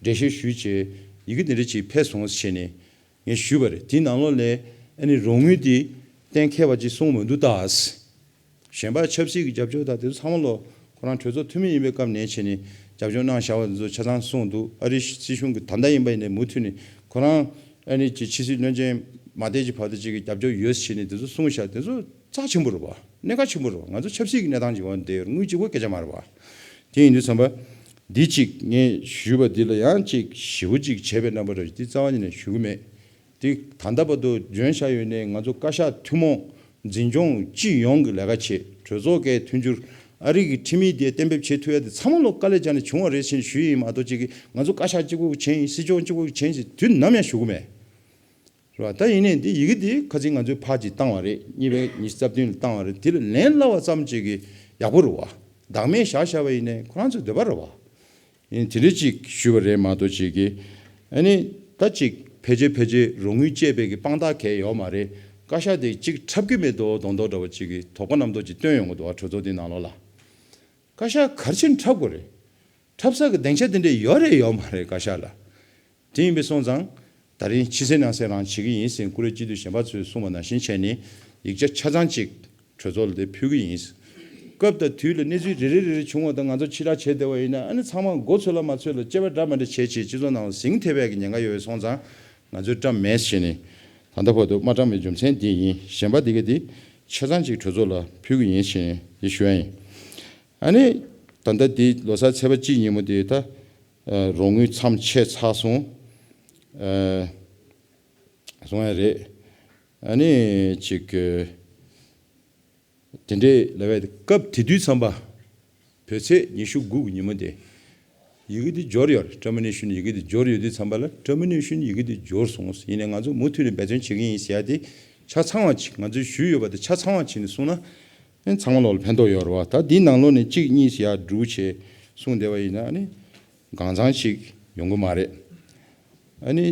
འགྲེལ་བཤད་ཞུས་བྱས་ཡི་གེ་དེ་འདྲ་ཅིག་ཕེབས་སོང་ཟེར་ནས་ངས་ཞུས་པ་རེད། དེའི་ནང་ལོགས་ལ་ཨ་ནི་རོགས་དངུལ་དེ་གཏན་འཁེལ་བ་ཅིག་གསུངས་མི་འདུག་ད། གཞན་པ་ཆབ་སྲིད་ཀྱི་རྒྱབ་སྐྱོར་དང་དེ་ཚོ་ཚང་མ་ལོ་ཁོ་རང་གྲོས་ཚོགས་འཐུས་མི་ཡིན་པའི་སྐབས་ནས་བྱས་ནས་རྒྱབ་སྐྱོར་གནང་བཞག་པ་དེ་ཚོ་ཆ་ཚང་གསུངས་འདུག་ཨ་རིའི་སྲིད་གཞུང་གི་ད་ལྟ་ཡིན་པ་ཡིན་ནའི་མུ་མཐུད་ནས་ཁོ་རང་ཨ་ནི་ཅིག་ཕྱི་སྲིད་བློན་ཆེན་མ་བསྡད་ཀྱི་བར་དུ་ཅིག་གི་རྒྱབ་སྐྱོར་ཡོད་ཟེར་ནས་དེ་ཚོ་གསུངས་བཞག་དེ་ཚོ་རྩ་ཆེན་པོ་རེད་བ། གནད་འགག་ཆེན་པོ་རེད་བ། ང་ཚོ་ཆབ་སྲིད་ཀྱི་གནས་སྟངས་ཀྱི་འོག་ནས་བསྡད་ཡོད་རེད། དངུལ་གཅིག་པོ་སྐད་ཆ་མ་རེད་བ། དེ་ཡིན་དུས་ཙམ་པ་འདི་གཅིག་ངས་ཞུས་པ་འདི་ལ་ཡང་གཅིག་ཞེ་པོ་གཅིག་བྱས་པའི་རྣམ་པ་རེད། འདི་རྩ་བ་ཉིད་ནས་ཞུ་གི་མེད། དེ་ད་ལྟ་བར་དུ་འཇོན་བཞག་ཡོད་ནའི་ང་ཚོ་བཀའ་ཤག་ཐུན་མོང་འཛིན་སྐྱོང་སྤྱི་ཡོངས་ཀྱི་ལས་ཀ་བྱེད། གྲོས་ཚོགས་ཀྱི་མཐུན་འགྱུར། ཨ་རི་གི་ཁྲིམས་ཡིག་དེ་གཏན་འབེབས་བྱེད་ཐུབ་ཡ་དེ་ཚང་མ་ལོག་དཀའ་ལས་བརྒྱབ་ནས་བྱུང་བ་རེད་ཟེར་ཞུ་ཡི་ཡིན་མ་གཏོགས། ཅིག་གིས་ང་ཚོ་བཀའ་ཤག་གཅིག་པོ་བྱས་ཡིན། སྲིད་སྐྱོང་གཅིག་པོ་བྱས་ཡིན་ཟེར་དུས་ནམ་ཡང་ཞུ་གི་མེད། རེད་བ། ད་ཡིན་ནའི་འདི་ཡི་གེ་འདི་ཁ་སང་ང་ཚོས་ཕར་ཅིག་བཏང་བ་རེད། གཉིས་པའི་ཉི་ཤུ་རྩ་བདུན་ལ་བཏང་བ་རེད། དེ་ལ་ལན་སླ་བ་ཙམ་ཅིག་གིས་ཡག་པོ་རེད་བ། བདག་མེད་བཞག་བཞག་པ་ཡིན་ནའི་ཁོ་རང་ཚོའི་འདོད་པ་རེད་བ། ཡིན་དེ་འདྲ་ཅིག་ཞུས་པ་རེད་མ་གཏོགས། ཅིག་གིས་ཨ་ནི་ད་ཅིག་ཕལ་ཆེར་ཕལ་ཆེར་རོགས་དངུལ་བཅད་པའི་གི་དཔང་རྟགས་གང་ཡང་ཡོད་མ་རེད། བཀའ་ཤག་དེ་ཅིག་འཁྲབ་ཀྱི་མེད་དོ་མདོག་མདོག་འདྲ་བོ་ཅིག་གིས་དོགས་པ་རྣམ་རྟོག་ཅིག་བཏོན་ཡོང་གི་འདུག་བ། གྲོས་ཚོགས་དེ་ནང་ལོགས་ལ། བཀའ་ཤག་ག་རེ་བྱས་ནས་འཁྲབ་དགོས་རེད། འཁྲབ་ས་གི་སྡིངས་ཆ་དེ་འདྲ་ཡོད་རེད་ཡོད་མ་རེད་བཀའ་ཤག་ལ། དེ་ཡིན་པས་སོང་ཙང་། ད་རིང་ཕྱི་གསལ་ནང་གསལ་རང་བྱེད་ཀྱི་ཡིན་ཟེར་བཀུར་འོས་སྤྱི་འཐུས་གཞན་པ་ཚོས་གསུངས་པ་ནང་བཞིན་བྱས་ནས་ཡིག་ཆ་ཆ་ཚང་ཅིག་གྲོས་ཚོགས་ལ་དེ་ཕུལ་གྱི་ཡིན། སྐབས་དང་དུས་ལ་གནས་ཚུལ་རེ་རེ་རེ་རེ་བྱུང་བ་དང་ང་ཚོ་ཕྱི་བསྒྲགས་བྱས་བསྡད་པ་ཡིན་ན། ཨ་ནི་ཚང་མ་མགོ་ཚོས་ལ་མ་ཚོས་ལ་དཔྱད་པ་འདྲ་མི་འདྲ་བྱས་བྱས་སྤྱི་ཚོགས་ནང་ལ་ཟིང་ཐེབས་ཡག་གི་ཉེན་ཁ་ཡོད་པས་སོང་ཙང་། ང་ཚོས་བཀྲམ་མེད་ཟེར་ནས། ད་ལྟ་བར་དུ་མ་བཀྲམ་པའི་རྒྱུ་མཚན་འདི་ཡིན། གཞན་པ་འདི་ག་འདི་ཆ་ཚང་ཅིག་གྲོས་ཚོགས་ལ་ཕུལ་གྱི་ཡིན་ཟེར་ནས་འདི་ཞུ་ཡ་ཡིན། ཨ་ནི་ད་ལྟ་འདི་ལོ་གསར་ཚེས་པ་གཅིག་ཉིན་མོ་དེ་ད་རོགས་དངུལ་མཚམས་ཆད་ཚར་སོང་། ཨ། སོང་ཡ་རེད། ཨ་ནི་ཅིག་གི་དེ་འདྲའི་ལབ་ཡ་དེ། སྐབས་དེ་དུས་ཙམ་པ་བོད་ཚེས་ཉི་ཤུ་དགུ་གི་ཉིན་མོ་དེ། ཡི་གེ་འདི་འབྱོར་ཡོད་རེད། བཀྲམ་སྟེ་ཞུ་ནས་ཡི་གེ་འདི་འབྱོར་ཡོད་དུས་ཙམ་པ་ལ། བཀྲམ་སྟེ་ཞུ་ནས་ཡི་གེ་འདི་འབྱོར་སོང་། ཡིན་ནའི་ང་ཚོ་མུ་མཐུད་ནས་འབད་བརྩོན་བྱེད་ཀྱི་ཡིན་ཟེར་ཡ་དེ་ཆ་ཚང་བ་ཅིག་ང་ཚོས་ཞུས་ཡོད་པ་དེ་ཆ་ཚང་བ་བྱས་ནས་གསུངས་ན། ཨེ། ཚང་མ་ལོག་ལ་ཕན་ཐོགས་ཡོད་རེད་བ། ད་འདིའི་ནང་ལོགས་ནས་གཅིག་གཉིས་ཟེར་ཡ་འབྲུག་བྱས་གསུངས་བསྡད་པ་ཡིན་ན། ཨ་ནི་གང་ཚང་ཅིག་ཡོང་གི་མ་རེད། ཨ་ནི་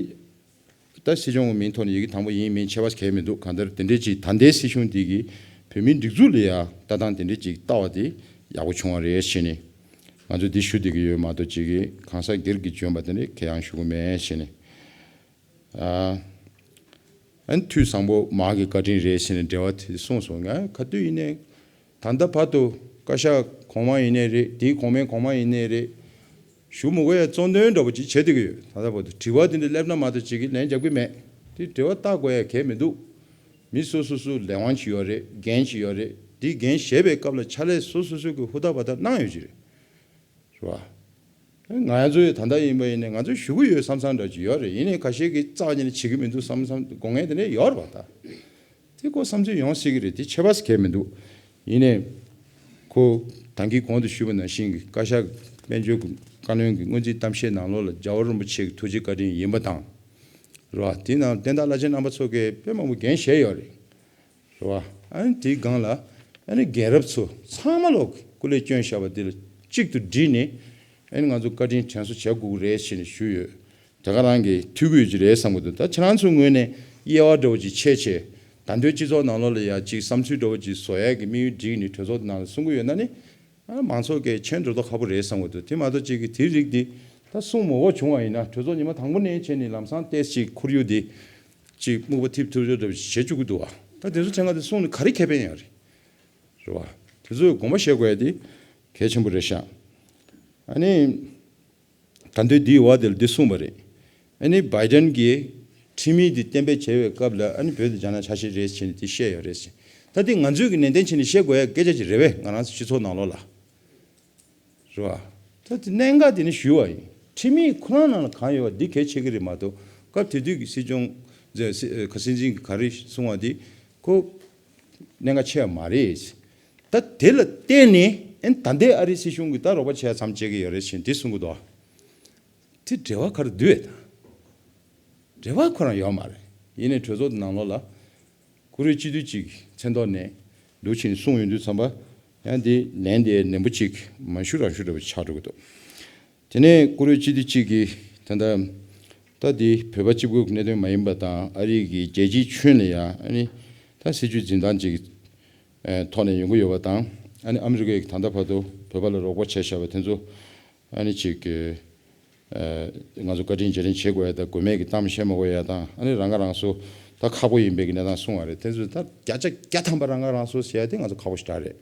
ད་སྲིད་སྐྱོང་གི་མིང་ཐོག་ནས་ཡི་གེ་དང་པོ་ཡིན་མིན་ཁྱད་པར་གང་ཡང་མི་འདུག་གང་ལྟར་དེ་འདྲའི་ཅིག་ད་ལྟའི་སྲིད་གཞུང་འདི་གིས་བོད་མིའི་སྒྲིག་འཛུགས་ལ་ཡ་ལྟ་སྟངས་དེ་འདྲའི་ཅིག་ལྟ་བ་དེ་ཡག་པོ་བྱུང་བ་རེད་ཟེར་ནས་ང་ཚོས་འདི་ཞུ་བསྡད་ཀྱི་ཡོད་མ་གཏོགས། ཅིག་གིས་གང་ཟག་སྒེར་གྱི་འཇོན་པ་དེ་འདྲ་གང་ཡང་ཞུ་གི་མེད་ཟེར་ནས། ཨ། ཨ་ནི་འཐུས་བཟང་པོ་མ་གི་བཀའ་དྲིན་རེད་ཟེར་ནས་འབྲེལ་བ་དེ་གསུངས་སོང་། ང་ག་དུས་ཡིན་ནའི་ད་ལྟ་བར་དུ་བཀའ་ཤག་གོང་མ་ཡིན་ནའི་རེད། དེའི་གོང་མའི་གོང་མ་ཡིན་ནའི་རེད། ཞུ་མི་དགོས་ཡ་གཙོ་འདོན་འདྲ་པོ་ཅིག་བྱེད་བསྡད་ཀྱི་ཡོད། ད་ལྟ་བར་དུ་དྲི་བ་དེ་འདྲ་སླེབས་ན་མ་གཏོགས་ཅིག་གིས་ལན་རྒྱག་གི་མེད། དེ་དྲི་བ་བལྟ་དགོས་ཡ་གང་ཡང་མི་འདུག་མི་སོ་སོ་སོའི་ལས་དབང་ཅིག་ཡོད་རེད། འགན་ཅིག་ཡོད་རེད། དེ་འགན་བཞེས་པའི་སྐབས་ལ་ཕྱག་ལས་སོ་སོ་སོ་གི་ཧུར་ཐག་བ་ཐག་གནང་ཡོད་ཀྱི་རེད། རེད་བ། ང་ཚོ་ཡི་ད་ལྟ་ཡིན་པ་ཡིན་ནའི་ང་ཚོ་ཞུ་གི་ཡོད་བསམ་བསམ་འདྲ་ཅིག་ཡོད་རེད། ཡིན་ནའི་ཁ་ཤས་ཀྱིས་རྩ་བ་ཉིད་ནས་བྱེད་ཀྱི་མི་འདུག་བསམ་བསམ་དགོངས་ངེས་དེ་འདྲ་ཡོད་རེད་བ། ད་དེ་ཁོ་བསམ་ཚུལ་ཡོང་སྲིད་ཀྱི་རེད། དེ་ཁྱད་པར་གང་ཡང་མི་འདུག་ཡིན་ནའི་ཁོ་ད་གིན་གོང་དུ་ཞུས་པ་ནང་བཞིན་གྱི་བཀའ་ཤག་དཔལ་འབྱོར་གྱི་བཀའ་བློན་གྱི་སྔོན་རྩིས་གཏམ་བཤད་ནང་ལོགས་ལ་རྒྱལ་བ་རིན་པོ་ཆེ་གི་ཐུགས་རྗེ་བཀའ་དྲིན་ཡིན་པ་དང་། རེད་བ། དེ་ནང་བསྟན་བདག་བླ་ཆེན་རྣམ་པ་ཚོ་གིས་དཔེ་མང་པོ་འགན་བཞེས་ཡོད་རེད། རེད་བ། ཨ་ནི་དེའི་སྒང་ལ་ཨ་ནི་རྒན་རབས་ཚོ་ཚང་མ་ལོག་སྐུ་ལས་བསྐྱོན་བཞག་པ་དེ་ལ་གཅིག་ཏུ་བསྒྲིལ་ནས། ཨ་ནི་ང་ཚོ་བཀའ་དྲིན་དྲན་གསོ་བྱེད་དགོས་ཀྱི་རེད་ཟེར་ནས་ཞུས་ཡོད། དེ་ག་རང་གི་ཐུགས་ཁུར་ཅིག་རེད་བསམ་གྱི་འདུག་ད་ཁྱེད་རང་ཚོའི་ངོས་ནས་དབྱེ་བ་འདྲ་བོ་ཅིག་ཕྱེ་བྱས། ད་དུང་སྤྱི་ཚོགས་ནང་ལོགས་ལ་ཡ་ཅིག་བསམ་ཚུལ་འདྲ་བོ་ཅིག་བཟོ་ཡག་གི་དམིགས་ཡུལ་བསྒྲིགས་ནས་གྲོས་ཚོགས་ནང་ལ་གསུང་གི་ཡོད་ན་ནི། ཨ། མང་ཚོགས་ཀྱིས་མཁྱེན་འགྲོ་མདོག་ཁ་པོ་རེད་བསམ་གྱི་འདུག་དེ་མ་གཏོགས་ཅིག་གིས་དེའི་རིགས་འདི་ད་གསུང་མི་དགོས་བྱུང་བ་ཡིན་ན། གྲོས་ཚོགས་ཉི་མ་དང་པོ་ནས་བྱས་ནས་ལམ་སང་ཏོག་ཙམ་ཅིག་ཁོར་ཡུག་འདི་ཅིག་སྨུག་པ་ཐིབས་ཐིབས་འདྲ་འདྲ་བྱེད་བཅུག་གི་འདུག་བ། ད་དེ་ཚོ་ཕྲན་ཁ་དེ་གསུང་ནས་ག་རེ་ཁེ་ཕན་ཡོད་རེད། རེད་བ། དེ་ཚོས་དགོངས་པ་བཞེས་དགོས་ཡ་དེ་གལ་ཆེན་པོ་རེད་ཤག་ཨ་ནི། ད་དུང་འདིའི་འོག་དེ་ལ་འདི་གསུངས་པ་རེད། ཨ་ནི་བྷའི་ཌེན་གྱིས་ཁྲིམས་ཡིག་འདི་གཏན་འབེབས་བྱས་པའི་སྐབས་ལ། ཨ་ནི་བོད་དང་རྒྱ་ནག་ཆ་ཤས་རེད་ཟེར་ནས་དེ་བཤད་ཡོད་རེད་ཟེར། ད་དེ་ང་ཚོས་ཀྱི་ནན་ཏན་བྱས་ནས་བཤད་དགོས་ཡ་སྐད་ཆ་ཅིག་རེད་པས། ང་རང་ཚོ་སྤྱི་ཚོགས་ནང་ལོགས་ལ། རེད་བ། ད་དེ་གནད་འགག་དེ་ནི་ཞུས་པ་ཡིན། ཁྲིམས་ཡིག་ཁོ་རང་ནང་ལ་གང་ཡོད་པ་འདི་གལ་ཆེ་གི་རེད་མ་གཏོགས། སྐབས་དེ་དུས་ཀྱི་སྲིད་སྐྱོང་མཛད་སྲིད་ཁ་སྲིད་འཛིན་གྱིས་ག་རེ་གསུངས་པ་འདི་ཁོ་གནད་འགག་ཆེ་བ་མ་རེད། ད་དེ་ལ་བརྟེན་ནས་ཨེ་ད་ལྟའི་ཨ་རིའི་སྲིད་གཞུང་གིས་ད་རོགས་པ་བྱས་ཙམ་བྱེད་ཀྱི་ཡོད་རེད་ཟེར་འདི་གསུང་གི་འདུག་དེ་འབྲེལ་བ་ག་རེ་འདུག་ཨེ། ད་འབྲེལ་བ་ཁོ་རང་ཡོད་མ་རེད། ཡིན་ནའི་གྲོས་ཚོགས་ནང་ལོགས་ལ་བཀུར་འོས་སྤྱི་འཐུས་ཅིག་མཚན་ཐོག་ནས་འདུག་ཕྱིན་གསུངས་ཡོང་དུས་ཙམ་པ། ཡང་འདི་ལན་དེ་ནན་པོ་ཅིག་མ་ཞུ་རང་ཞུ་འདྲ་པོ་ཆགས་འགྲོ་གི་འདུག་དེ་ནས་བཀུར་འོས་སྤྱི་འཐུས་གཅིག་གིས་ད་ལྟ་ད་འདི་བོད་པ་གཅིག་པུའི་གནད་དོན་མ་ཡིན་པ་དང་། ཨ་རི་གི་རྒྱལ་སྤྱིའི་ཁྱོན་ལ་ཡང་ཨ་ནི་ད་སྲིད་བྱུས་འཛིན་སྟངས་ཅིག་ཨ་ཐོག་ནས་ཡོང་གི་ཡོད་པ་དང་། ཨ་ནི་ཨ་མི་རི་ཀས་ད་ལྟ་བར་དུ་བོད་པ་ལ་རོགས་པ་བྱས་བཞག་པ་དེ་ཚོ་ཨ་ནི་ཅིག་ཨ་ང་ཚོ་བཀའ་དྲིན་རྗེས་དྲན་བྱེད་དགོས་ཡ་དང་། དགོས་མེད་ཀྱི་གཏམ་བཤད་མ་དགོས་ཡ་དང་། ཨ་ནི་རང་ཁ་རང་གསོ་ད་ཁག་པོ་ཡིན་པའི་གི་གནས་སྟངས་གསུངས་པ་རེད། དེ་ཚོ་ད་བརྒྱ་ཆ་བརྒྱ་ཐམ་པ་རང་ཁ་རང་གསོ་ཟེར་ཡ་དེ་ང་ཚོ་ཁག་པོ་ཞེ་དྲག་རེད། རེད་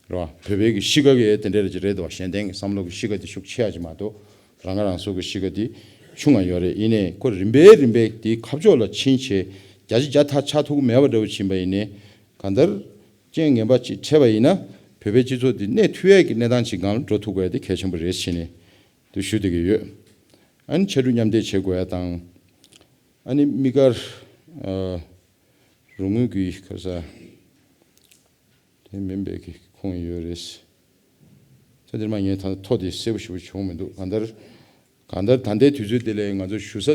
བ། བོད་པའི་གི་གཤིས་ཀ་གི་དེ་འདྲ་རེད་ཅིག་རེད་དོ། གཞན་བརྟེན་གི་བསམ་བློ་གི་གཤིས་ཀ་དེ་ཤུགས་ཆེ་ཡ་ཅིག་མ་གཏོགས། རང་ཁ་རང་གསོ་གི་གཤིས་ཀ་དེ་ཆུང་ང་ཡོད་རེད། ཡིན་ནའི་ཁོ་རིམ་པས་རིམ་པས་དེ་ཁ་ཕྱོགས་ལ་ཕྱིན་བྱས་བརྒྱ་ཆ་བརྒྱ་ཐག་ཆགས་ཐུབ་ཀྱི་མེད་པ་འདྲ་བོ་ཕྱིན་པ་ཡིན་ནའི། གང་ལྟར་རྐྱེན་ངན་པ་ཅིག་འཕྲད་པ་ཡིན་ན་བོད་པའི་སྤྱི་ཚོགས་འདི་གནས་ཐུབ་ཡས་ཀྱི་གནས་སྟངས་ཅིག་སྒང་ལ་འགྲོ་ཐུབ་དགོས་ཡ་དེ་གལ་ཆེན་པོ་རེད་ཟེར་ནས་དེ་ཞུ་བསྡད་ཀྱི་ཡོད། ཨ་ནི་ཕྱར་གྲུ་མཉམ་འདེགས་བྱེད་དགོས་ཡ་དང་། ཨ་ནི་དམིགས་བཀར་ཨ་རོགས་དངུལ་གྱི་ཁ་ས། མིན་པའི་གི་ཁུངས་ཡོད་རེད། ཚེ་འདིར་མ་ངས་ད་ཐོ་དེ་གསལ་པོ་ཞེ་པོ་བྱུང་མི་འདུག་གང་ལྟར། གང་ལྟར་ད་ལྟའི་དུས་ཚོད་དེ་ལས་ང་ཚོ་ཞུ་ས་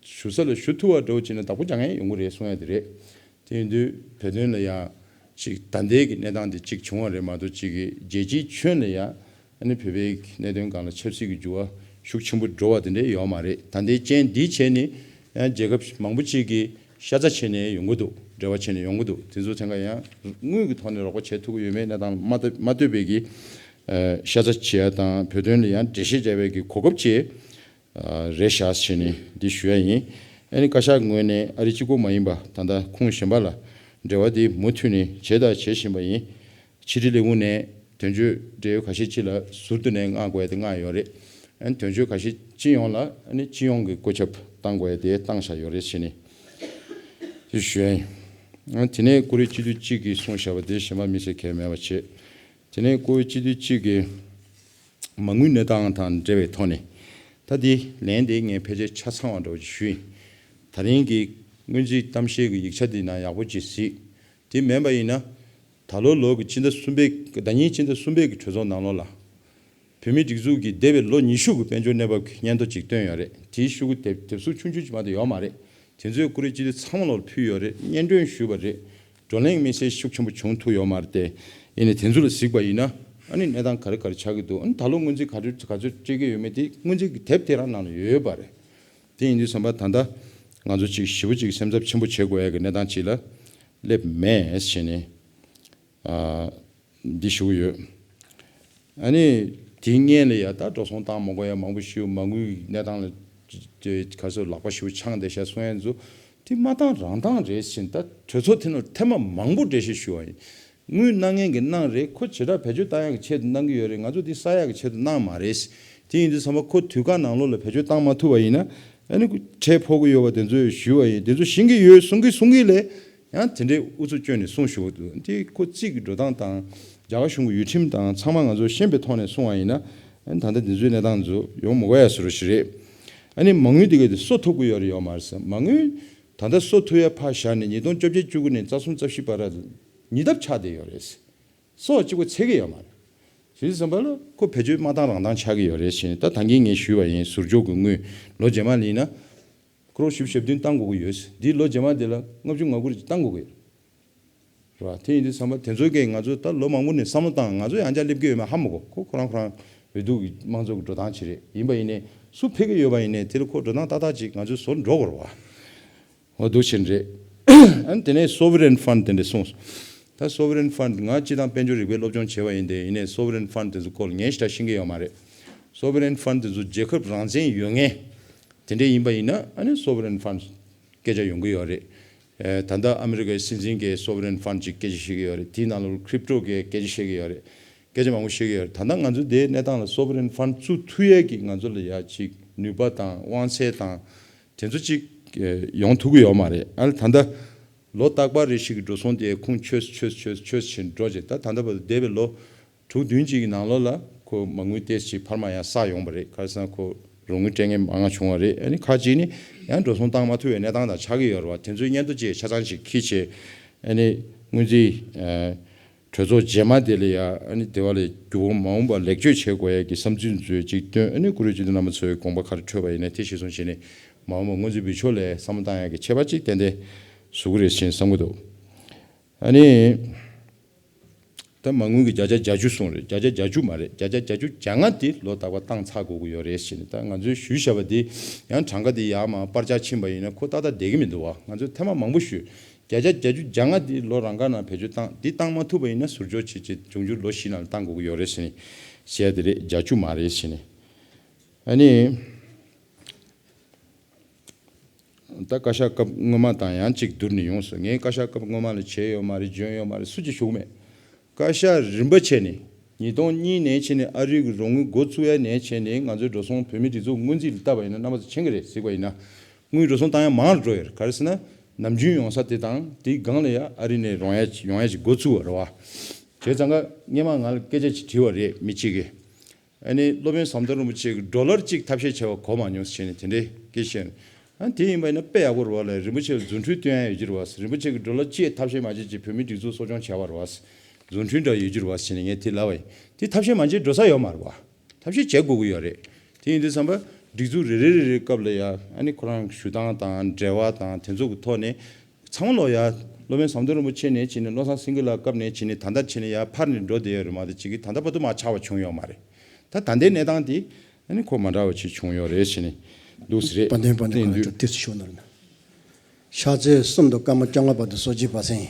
ཞུ་ས་ལ་ཞུ་ཐུབ་པ་འདྲ་བོ་བྱས་ན་བདག་པོ་རྒྱག་མཁན་ཡོང་གི་རེད་གསུང་ཡ་དེ་རེད། དེ་ཡིན་དུས་བོད་དོན་ལ་ཡང་ཅིག་ད་ལྟའི་གི་གནས་སྟངས་དེ་གཅིག་བྱུང་བ་རེད་མ་གཏོགས་ཅིག་གི་རྒྱལ་སྤྱིའི་ཁྱོན་ལ་ཡང་ཨ་ནི་བོད་པའི་གནད་དོན་སྒང་ལ་ཆབ་སྲིད་ཀྱི་འགྱུར་བ་ཤུགས་ཆེན་པོ་འགྲོ་བ་དེ་འདྲ་ཡོད་མ་རེད། ད་ལྟའི་རྐྱེན་འདིའི་ཆེད་ནས་ཡང་རྒྱལ་ཁབ་མང་པོ་ཅིག་གིས་ཤ་ཚ་བྱས་ནས་ཡོང་གི་འདུག་འབྲེལ་བ་བྱས་ནས་ཡོང་གི་འདུག་དེ་ཚོ་ཐད་ཀ་ཡང་དངུལ་གྱི་ཐོག་ནས་རོགས་པ་བྱེད་ཐུབ་ཀྱི་ཡོད་མེད་གནས་སྟངས་མ་ལྟ་མ་ལྟོས་པའི་གི་ཨ་ཤ་ཚ་བྱེད་ཡ་དང་བོད་དོན་ལ་ཡང་འགྲེལ་བཤད་བྱ་བའི་གི་གོ་སྐབས་བཅས་ཨ་རེད་ཤག་བྱས་ནས་འདི་ཞུ་ཡ་ཡིན། ཨ་ནི་བཀའ་ཤག་ངོས་ནས་ཨ་རི་གཅིག་པོ་མ་ཡིན་པ་ད་ལྟ་ཁུངས་གཞན་པ་ལ་འབྲེལ་བ་འདི་མུ་མཐུད་ནས་བྱས་དང་བྱེད་བཞིན་པ་ཡིན། ཕྱི་དྲིལ་ལས་ཁུངས་ནས་དོན་གཅོད་འབྲེལ་ཡོད་ཁ་ཤས་ཅིག་ལ་ཟུར་དུ་ནས་མངགས་དགོས་ཡ་དེ་མངགས་ཡོད་རེད། ཨ་ནི་དོན་གཅོད་ཁ་ཤས་སྤྱི་ཡོངས་ལ་ཨ་ནི་སྤྱི་ཡོངས་ཀྱི་བཀོད་ཁྱབ་བཏང་དགོས་ཡ་དེ་བཏང་བཞག་ཡོད་རེད་ཟེར་ནས་དེ་ཞུ་ཡ་ཡིན། ཨ་ནི་དེ་ནས་ཀུ་རེ་སྤྱི་འཐུས་གཅིག་གིས་གསུངས་བཞག་པ་དེ་གཞན་པ་དམིགས་བསལ་གང་ཡང་མེད་པ་བྱས། དེ་ནས་ཀུ་རེ་སྤྱི་འཐུས་གཅིག་གིས་མ་དངུལ་གནས་སྟངས་དང་འབྲེལ་བའི་ཐོག་ནས་ད་དེ་ལན་དེ་ངས་ཕལ་ཆེར་ཆ་ཚང་བ་འདྲ་བོ་ཞིག་ཞུ་ཡིན། ད་རིང་གི་སྔོན་རྩིས་གཏམ་བཤད་ཀྱི་ཡིག་ཆ་དེ་ནང་ཡག་པོ་ཅིག་གཟིགས། དེ་མིན་པ་ཡིན་ན། ད་ལོ་ལོ་གི་སྤྱི་ཟླ་གསུམ་པའི་ཟླ་ཉིན་སྤྱི་ཟླ་གསུམ་པའི་གི་གྲོས་ཚོགས་ནང་ལོགས་ལ། བོད་མིའི་སྒྲིག་འཛུགས་ཀྱི་འདས་པའི་ལོ་ཉི་ཤུ་གི་དཔལ་འབྱོར་གནས་བབ་ཀྱི་སྙན་ཐོ་ཅིག་བཏོན་ཡོད་རེད། དེའི་ཤོག་གུ་དེབ་དེབ་གཟུགས་ཆུང་ཆུང་ཅིག་མ་གཏོགས་ཡོད་མ་རེད། དེ་ཚོའི་ཀུ་རེ་སྤྱི་འཐུས་ཚང་མ་ལོར་ཕུལ་ཡོད་རེད། སྙན་སྒྲོན་ཞུས་པ་རེད། བགྲོ་གླེང་དམིགས་བསལ་ཤུགས་ཆེན་པོ་བྱུང་ཐུབ་ཡོད་མ་རེད་དེ། ཡིན་ནའི་དེ་ཚོ་ལ་གཟིགས་པ་ཡིན་ན་ཨ་ནི་གནས་སྟངས་ག་རེ་ག་རེ་ཆགས་ཀྱི་འདུག་ཨ་ནི་ད་ལོ་སྔོན་རྩིས་ག་ཚོད་ག་ཚོད་སྤྲད་ཀྱི་ཡོད་མེད་དེ་སྔོན་རྩིས་ཀྱི་དེབ་དེ་རང་ནང་ལ་ཡོད་པ་རེད། དེ་ཡིན་དུས་ཙམ་པ་ད་ལྟ་ང་ཚོ་ཅིག་ཞེ་པོ་ཅིག་སེམས་འཚབ་ཆེན་པོ་བྱེད་དགོས་ཡ་གི་གནས་སྟངས་ཅིག་ལ་སླེབས་མེད་ཟེར་ནས་ཨ་འདི་ཞུ་གི་ཡོད། ཨ་ནི་དེའི་སྔོན་ལ་ཡ་ད་འགྲོ་སོང་བཏང་མ་དགོས་ཡ་མང་པོ་ཞིག་མ་དངུལ་གནས་སྟངས་ལ་ག་ཚོད་ལག་པ་ཞེ་པོ་འཆང་བསྡད་ཤག་གསུང་ཡ་ཚོ་དེ་མ་བཏང་རང་བཏང་རེད་ཟེར་ནས་ད་གྲོས་ཚོགས་དེ་ནང་ཐེངས་མ་མང་པོ་འགྲེལ་བཤད་ཞུ་བ་ཡིན། དངུལ་གནང་མཁན་གྱིས་གནང་རེད། ཁོ་བྱེ་བྲག་བེད་སྤྱོད་བཏང་ཡག་གི་ཆེད་དུ་གནང་གི་ཡོད་རེད། ང་ཚོ་འདི་ས་ཡག་གི་ཆེད་དུ་གནང་མ་རེད། དེ་ཡིན་དུས་ཙམ་པ་ཁོ་དུས་བཀག་ནང་ལོགས་ལ་བེད་སྤྱོད་བཏང་མ་ཐུབ་པ་ཡིན་ན་ཨ་ནི་ཁོ་ཁྲལ་ཕོག་གི་ཡོད་པ་དེ་ཚོས་ཞུ་བ་ཡིན། དེ་ཚོ་ཤེས་ཀྱི་ཡོད་གསུང་གི་གསུང་གི་ལས་ཡང་དེ་འདྲའི་ཨུ་ཚུགས་བསྐྱོན་ནས་གསུང་ཞུ་བ་འདུག་དེ་ཁོ་རྩིས་ཀྱི་འགྲོ་སྟངས་དང་རྒྱ་གར་གཞུང་གི་ཡུལ་ཁྲིམས་དང་ཚང་མ་ང་ཚོ་ཤེས་པའི་ཐོག་ནས་གསུང་བ་ཡིན་ན་ཨ་ནི་ད་ལྟ་འདི་ཚོའི་གནས་སྟངས་ཚོ་ཡོང་མི་དགོས་ཡ་བཟོ་འདྲ་ཞིག་རེད། ཨ་ནི་མ་དངུལ་དེ་ག་དེ་གསོ་ཐུབ་ཀྱི་ཡོད་རེད་ཡོད་མ་རེད་ཟེར། མ་དངུལ་ད་ལྟ་གསོ་ཐུབ་ཡ་ཕར་བཞག་ནས་ཉིས་སྟོང་བཅོ་བརྒྱད་བཅུ་དགུ་ནས་རྩ་གསུམ་རྩ་བཞི་བར་ལ་ཉིས་ལྡབ་ཆག་བསྡད་ཡོད་རེད། སོ་གཅིག་པོ་ཚད་ཀྱི་ཡོད་མ་རེད། ཞེས་བསམ་པ་ལ་ཁོ་བེད་སྤྱོད་མ་བཏང་རང་བཏང་ཆགས་ཀྱི་ཡོད་རེད་ཞེས་ད་ད་གིན་ངས་ཞུས་པ་ཡིན། ཟུར་འཇོག་གི་དངུལ་ལོ་རྗེས་མ་ལ་ཡིན་ན་ཀྲོར་བཞི་བཅུ་ཞེ་བདུན་བཏང་དགོས་ཀྱི་ཡོད། འདི་ལོ་རྗེས་མ་དེ་ལ་ལྔ་བཅུ་ང་དགུ་རེ་བཏང་དགོས་ཀྱི་ཡོད་རེད་བ། དེ་ཡིན་དུས་ཙམ་པ་དེ་ཚོའི་སྐད་ང་ཚོ་ད་ལོ་མང་པོ་ནས་བསམ་བློ་བཏང་། ང་ཚོ་ཡང་བསྐྱར་སླེབས་ཀྱི་ཡོད་མེད་ཧ་མ་གོ། ཁོ་ཁོ་རང་ཁོ་རང་འོས་བསྡུ་གི་དམངས་གཙོ་གི་འགྲོ་སྟངས་ཅིག་རེད། ཡིན་པ་ཡིན་ནའི་སུ་ཕེབས་ཀྱི་ཡོད་པ་ཡིན་ནའི་དེ་ལ་ཁོ་འགྲོ་སྟངས་ཏག་ཏག་ཅིག་ང་ཚོས་བཟོ་འགྲོ་དགོས་རེད་བ། འོ་འདུག་ཕྱིན་རེད། ཨ་ནི་དེ་ནས་sovereign fund དེ་འདྲ་གསུངས། ད་sovereign fund ང་སྤྱི་དང་དཔལ་འབྱོར་རིག་པའི་སློབ་སྦྱོང་བྱས་པ་ཡིན་ཏེ། ཡིན་ནའི་sovereign fund དེ་ཚོ་སྐོར་ལ་ངས་ཞེ་དྲག་ཤེས་ཀྱི་ཡོད་མ་རེད། sovereign fund དེ་ཚོ་རྒྱལ་ཁབ་རང་བཙན་ཡོད་མཁན་དེ་འདྲ་ཡིན་པ་ཡིན་ན་ཨ་ནི་sovereign fund སྐད་ཆ་ཡོང་གི་ཡོད་རེད། ཨེ་ད་ལྟ་ཨ་མི་རི་ཀའི་སྲིད་འཛིན་གྱིས་sovereign fund ཅིག་སྐད་ཆ་བཤད་ཀྱི་ཡོད་རེད། དེའི་ནང་ལ་crypto གི་སྐད་ཆ་བཤད་ཀྱི་ཡོད་རེད། སྐད་ཆ་མང་པོ་བཤད་ཀྱི་ཡོད་རེད། ད་ལྟ་ང་ཚོ་དེའི་གནས་སྟངས་ལ་sovereign fund བཙུགས་ཐུབ་ཡས་ཀྱི་ང་ཚོ་ལ་ཡ་ཅིག་ནུས་པ་དང་དབང་ཚད་དང་དེ་ཚོ་ཅིག་ཨེ་ཡོང་ཐུབ་ཀྱི་ཡོད་མ་རེད། ཨ་ནི་ད་ལྟ་ལོ་རྟག་པར་རེ་ཞིག་གི་འགྲོ་སོང་དེ་ཁུངས་ཆོད་ཆོད་ཆོད་ཆོད་ཕྱིན་འགྲོ་བྱས། ད་ད་ལྟ་བར་དུ་འདས་པའི་ལོ་དྲུག་བདུན་གཅིག་གི་ནང་ལོགས་ལ་ཁོ་མ་དངུལ་ཏོག་ཙམ་ཕར་མ་ཡང་བསགས་ཡོང་བ་རེད། ག་རེ་ཟེར་ན་ཁོ་རོགས་དངུལ་སྤྲད་མཁན་མང་བ་བྱུང་བ་རེད། ཨ་ནི་ཁ་ཅིག་ནི་ཡང་འགྲོ་སོང་བཏང་མ་ཐུབ་པའི་གནས་སྟངས་དང་ཆགས་ཀྱི་ཡོད་རེད་བ། དེ་ཚོའི་སྙན་ཐོ་བཅས་ཆ་ཚང་ཞིག་འཁྱེར་བྱས་ཨ་ནི་སྔོན་རྩིས་ཨ་གྲོས་ཚོགས་རྗེས་མ་དེ་ལ་ཡ་ཨ་ནི་དེ་བ་ལས་རྒྱུ་བ་མ་འོངས་པར་ལེགས་བཅོས་བྱེད་དགོས་ཡ་གི་བསམ་ཚུལ་མཛོད་ཅིག་བཏོན། ཨ་ནི་ཀུ་རེ་སྤྱི་འཐུས་རྣམ་པ་ཚོའི་དགོངས་པ་ག་རེ་འཕྲོད་པ་ཡིན་ན་དེ་གཞིར་བཟུང་བྱས་ནས་མ་འོངས་པ་སྔོན་རྩིས་འབུལ་ཕྱོགས་ལ་བསམ་བློ་བཏང་ཡ་གི་ཆད་པ་ཅིག་ཏན་ཏན་བཟོ་གི་རེད་ཅེས་བསམ་གྱི་འདུག་ཨ་ནི། ད་མ་དངུལ་གྱི་བརྒྱ་ཆ་བརྒྱད་ཅུ་གསུངས་རེད། བརྒྱ་ཆ་བརྒྱད་ཅུ་མ་རེད། བརྒྱ་ཆ་བརྒྱད་ཅུ་གྱ་ལྔ་དེ་ལོ་རྟག་པར་བཏང་ཚར་དགོས་ཀྱི་ཡོད་རེད་ཟེར་ནས། ད་ང་ཚོས་ཞུས་བཞག་པ་དེ་ཡང་གྲངས་ཀ་དེ་ཡར་མར་སྤར་ཆག་ཕྱིན་པ་ཡིན་ན་ཁོ་ཏག་ཏག་བསྡད་ཀྱི་མི་འདུག་བ། ང་ཚོས་ཐེངས་མ་མང་པོ་ཞུས། བརྒྱ་ཆ་བརྒྱད་ཅུ་གྱ་ལྔ་དེ་ལོ་རང་འགའ་ནང་བེད་སྤྱོད་བཏང་། དེ་བཏང་མ་ཐུབ་པ་ཡིན་ན་ཟུར་འཇོག་བྱེད་ཆེད་འབྱུང་འགྱུར་ལོ་བཞི་ནང་ལ་བཏང་དགོས་ཀྱི་ཡོད་རེད་ཟེར་ནས་བཤད་དེ་རེད། བརྒྱད་ཅུ་མ་རེད་ཟེར་ནས། ཨ་ནི། ད་བཀའ་ཤག་སྐབས་སྔོན་མ་དང་ཡང་གཅིག་བསྡུར་ནས་ཡོང་སོང་། ངས་བཀའ་ཤག་སྐབས་སྔོན་མ་ལ་བྱས་ཡོད་མ་རེད། འཇོན་ཡོད་མ་རེད། སུ་གཅིག་ཞུ་གི་མེད། བཀའ་ཤག་རིམ་པ་བྱས་ནས་ཉིས་སྟོང་གཉིས་ནས་བྱས་ནས་ཨ་རིའི་གི་རོགས་དངུལ་འགོ་བཙུགས་ཡ་ནས་བྱས་ནས་ང་ཚོའི་འགྲོ་སོང་བོད་མིའི་སྒྲིག་འཛུགས་སྔོན་རྩིས་ལ་བལྟས་པ་ཡིན་ན། རྣམ་པ་ཚོ་མཁྱེན་གི་རེད། གཟིགས་པ་ཡིན་ན་དངུལ་འགྲོ་སོང་བཏང་ཡ་མང་རུ་འགྲོ་ཡོད་རེད། ག་རེ་ཟེར་ན་ནམ་རྒྱུན་ཡོང་ས་དེ་དང་དེའི་སྒང་ལ་ཡ་ཨ་རི་ནས་རོང་ཡ་ཡོང་ཡ་ཅིག་འགོ་བཙུགས་པ་རེད་བ། བྱས་ཙང་ཀ་སྔས་མ་ང་ལ་སྐད་ཆ་ཅིག་དྲིས་པ་རེད་མི་གཅིག་གིས། ཨ་ནི་སློབ་དཔོན་ཟམ་གདོང་རིན་པོ་ཆེ་གིས་ཌོ་ལར་གཅིག་ཐབས་ཤེས་བྱས་པ་གོ་མ་མྱོང་ཟེར་ནས་དེ་འདྲའི་སྐད་ཆ་བཤད། ཨ་དེ་ཡིན་པ་ཡིན་ན་དཔེ་ཡག་པོ་རེད་བ་ལ། རིན་པོ་ཆེ་ལ་རྫུ་འཕྲུལ་སྟོན་ཡ་ཡོད་ཀྱི་རེད་བ། རིན་པོ་ཆེ་གིས་ཌོ་ལར་གཅིག་ཐབས་ཤེས་མ་བྱས་ཅིག་བོད་མིའི་སྒྲིག་འཛུགས་གསོ་སྐྱོང་བྱས་པ་རེད་བ། བཟོ་སྐྲུན་འདྲ་ཡོད་རྒྱུ་རེད་བ་ཟེར་ནས་ངས་དེ་ལབ་པ་ཡིན། དེ་ཐབས་ཤེས་མ་བྱས་འགྲོ་ས་ཡོད་མ་རེད་བ། ཐབས་ཤེས་བྱེད་དགོས་ཀྱི་ཡོད་རེད། དེ་ཡིན་དུས་ཙམ་པ་སྒྲིག་འཛུགས་རེ་རེ་རེ་རེའི་སྐབས་ལ་ཡ་ཨ་ནི་ཁོ་རང་ཞུ་སྟངས་དང་འབྲེལ་བ་དང་དེ་ཚོ་གི་ཐོག་ནས་ཚང་མ་ལོ་ཡ་སློབ་དཔོན་ཟམ་གདོང་རིན་པོ་ཆེ་ནས་བྱས་ནས་བློ་བཟང་སེང་གེ་ལགས་སྐབས་ནས་བྱས་ནས་ད་ལྟ་བྱས་ནས་ཡ་ཕར་ནས་འགྲོ་བསྡད་ཡོད་རེད་མ་གཏོགས་ཅིག་གིས་ད་ལྟ་བར་དུ་མར་ཆག་པ་བྱུང་ཡོད་མ་རེད། ད་ད་ལྟའི་གནས་སྟངས་དེ་ཨ་ནི་ཁོ་མ་འདྲ་བ་ཅིག་བྱུང་ཡོད་རེད་ཟེར་ནས་འདུག་ཟེར་རེད། དཔལ་ལྡན་དཔལ་ལྡན་གོ་ལ་ཅོ་ཏིས་ཤོ་ནོར་ན། ཤར་རྩེ་གསུམ་དང་སྐར་མ་བཅོ་ལྔ་བར་དུ་གསོ་སྐྱེས་པ་སེང་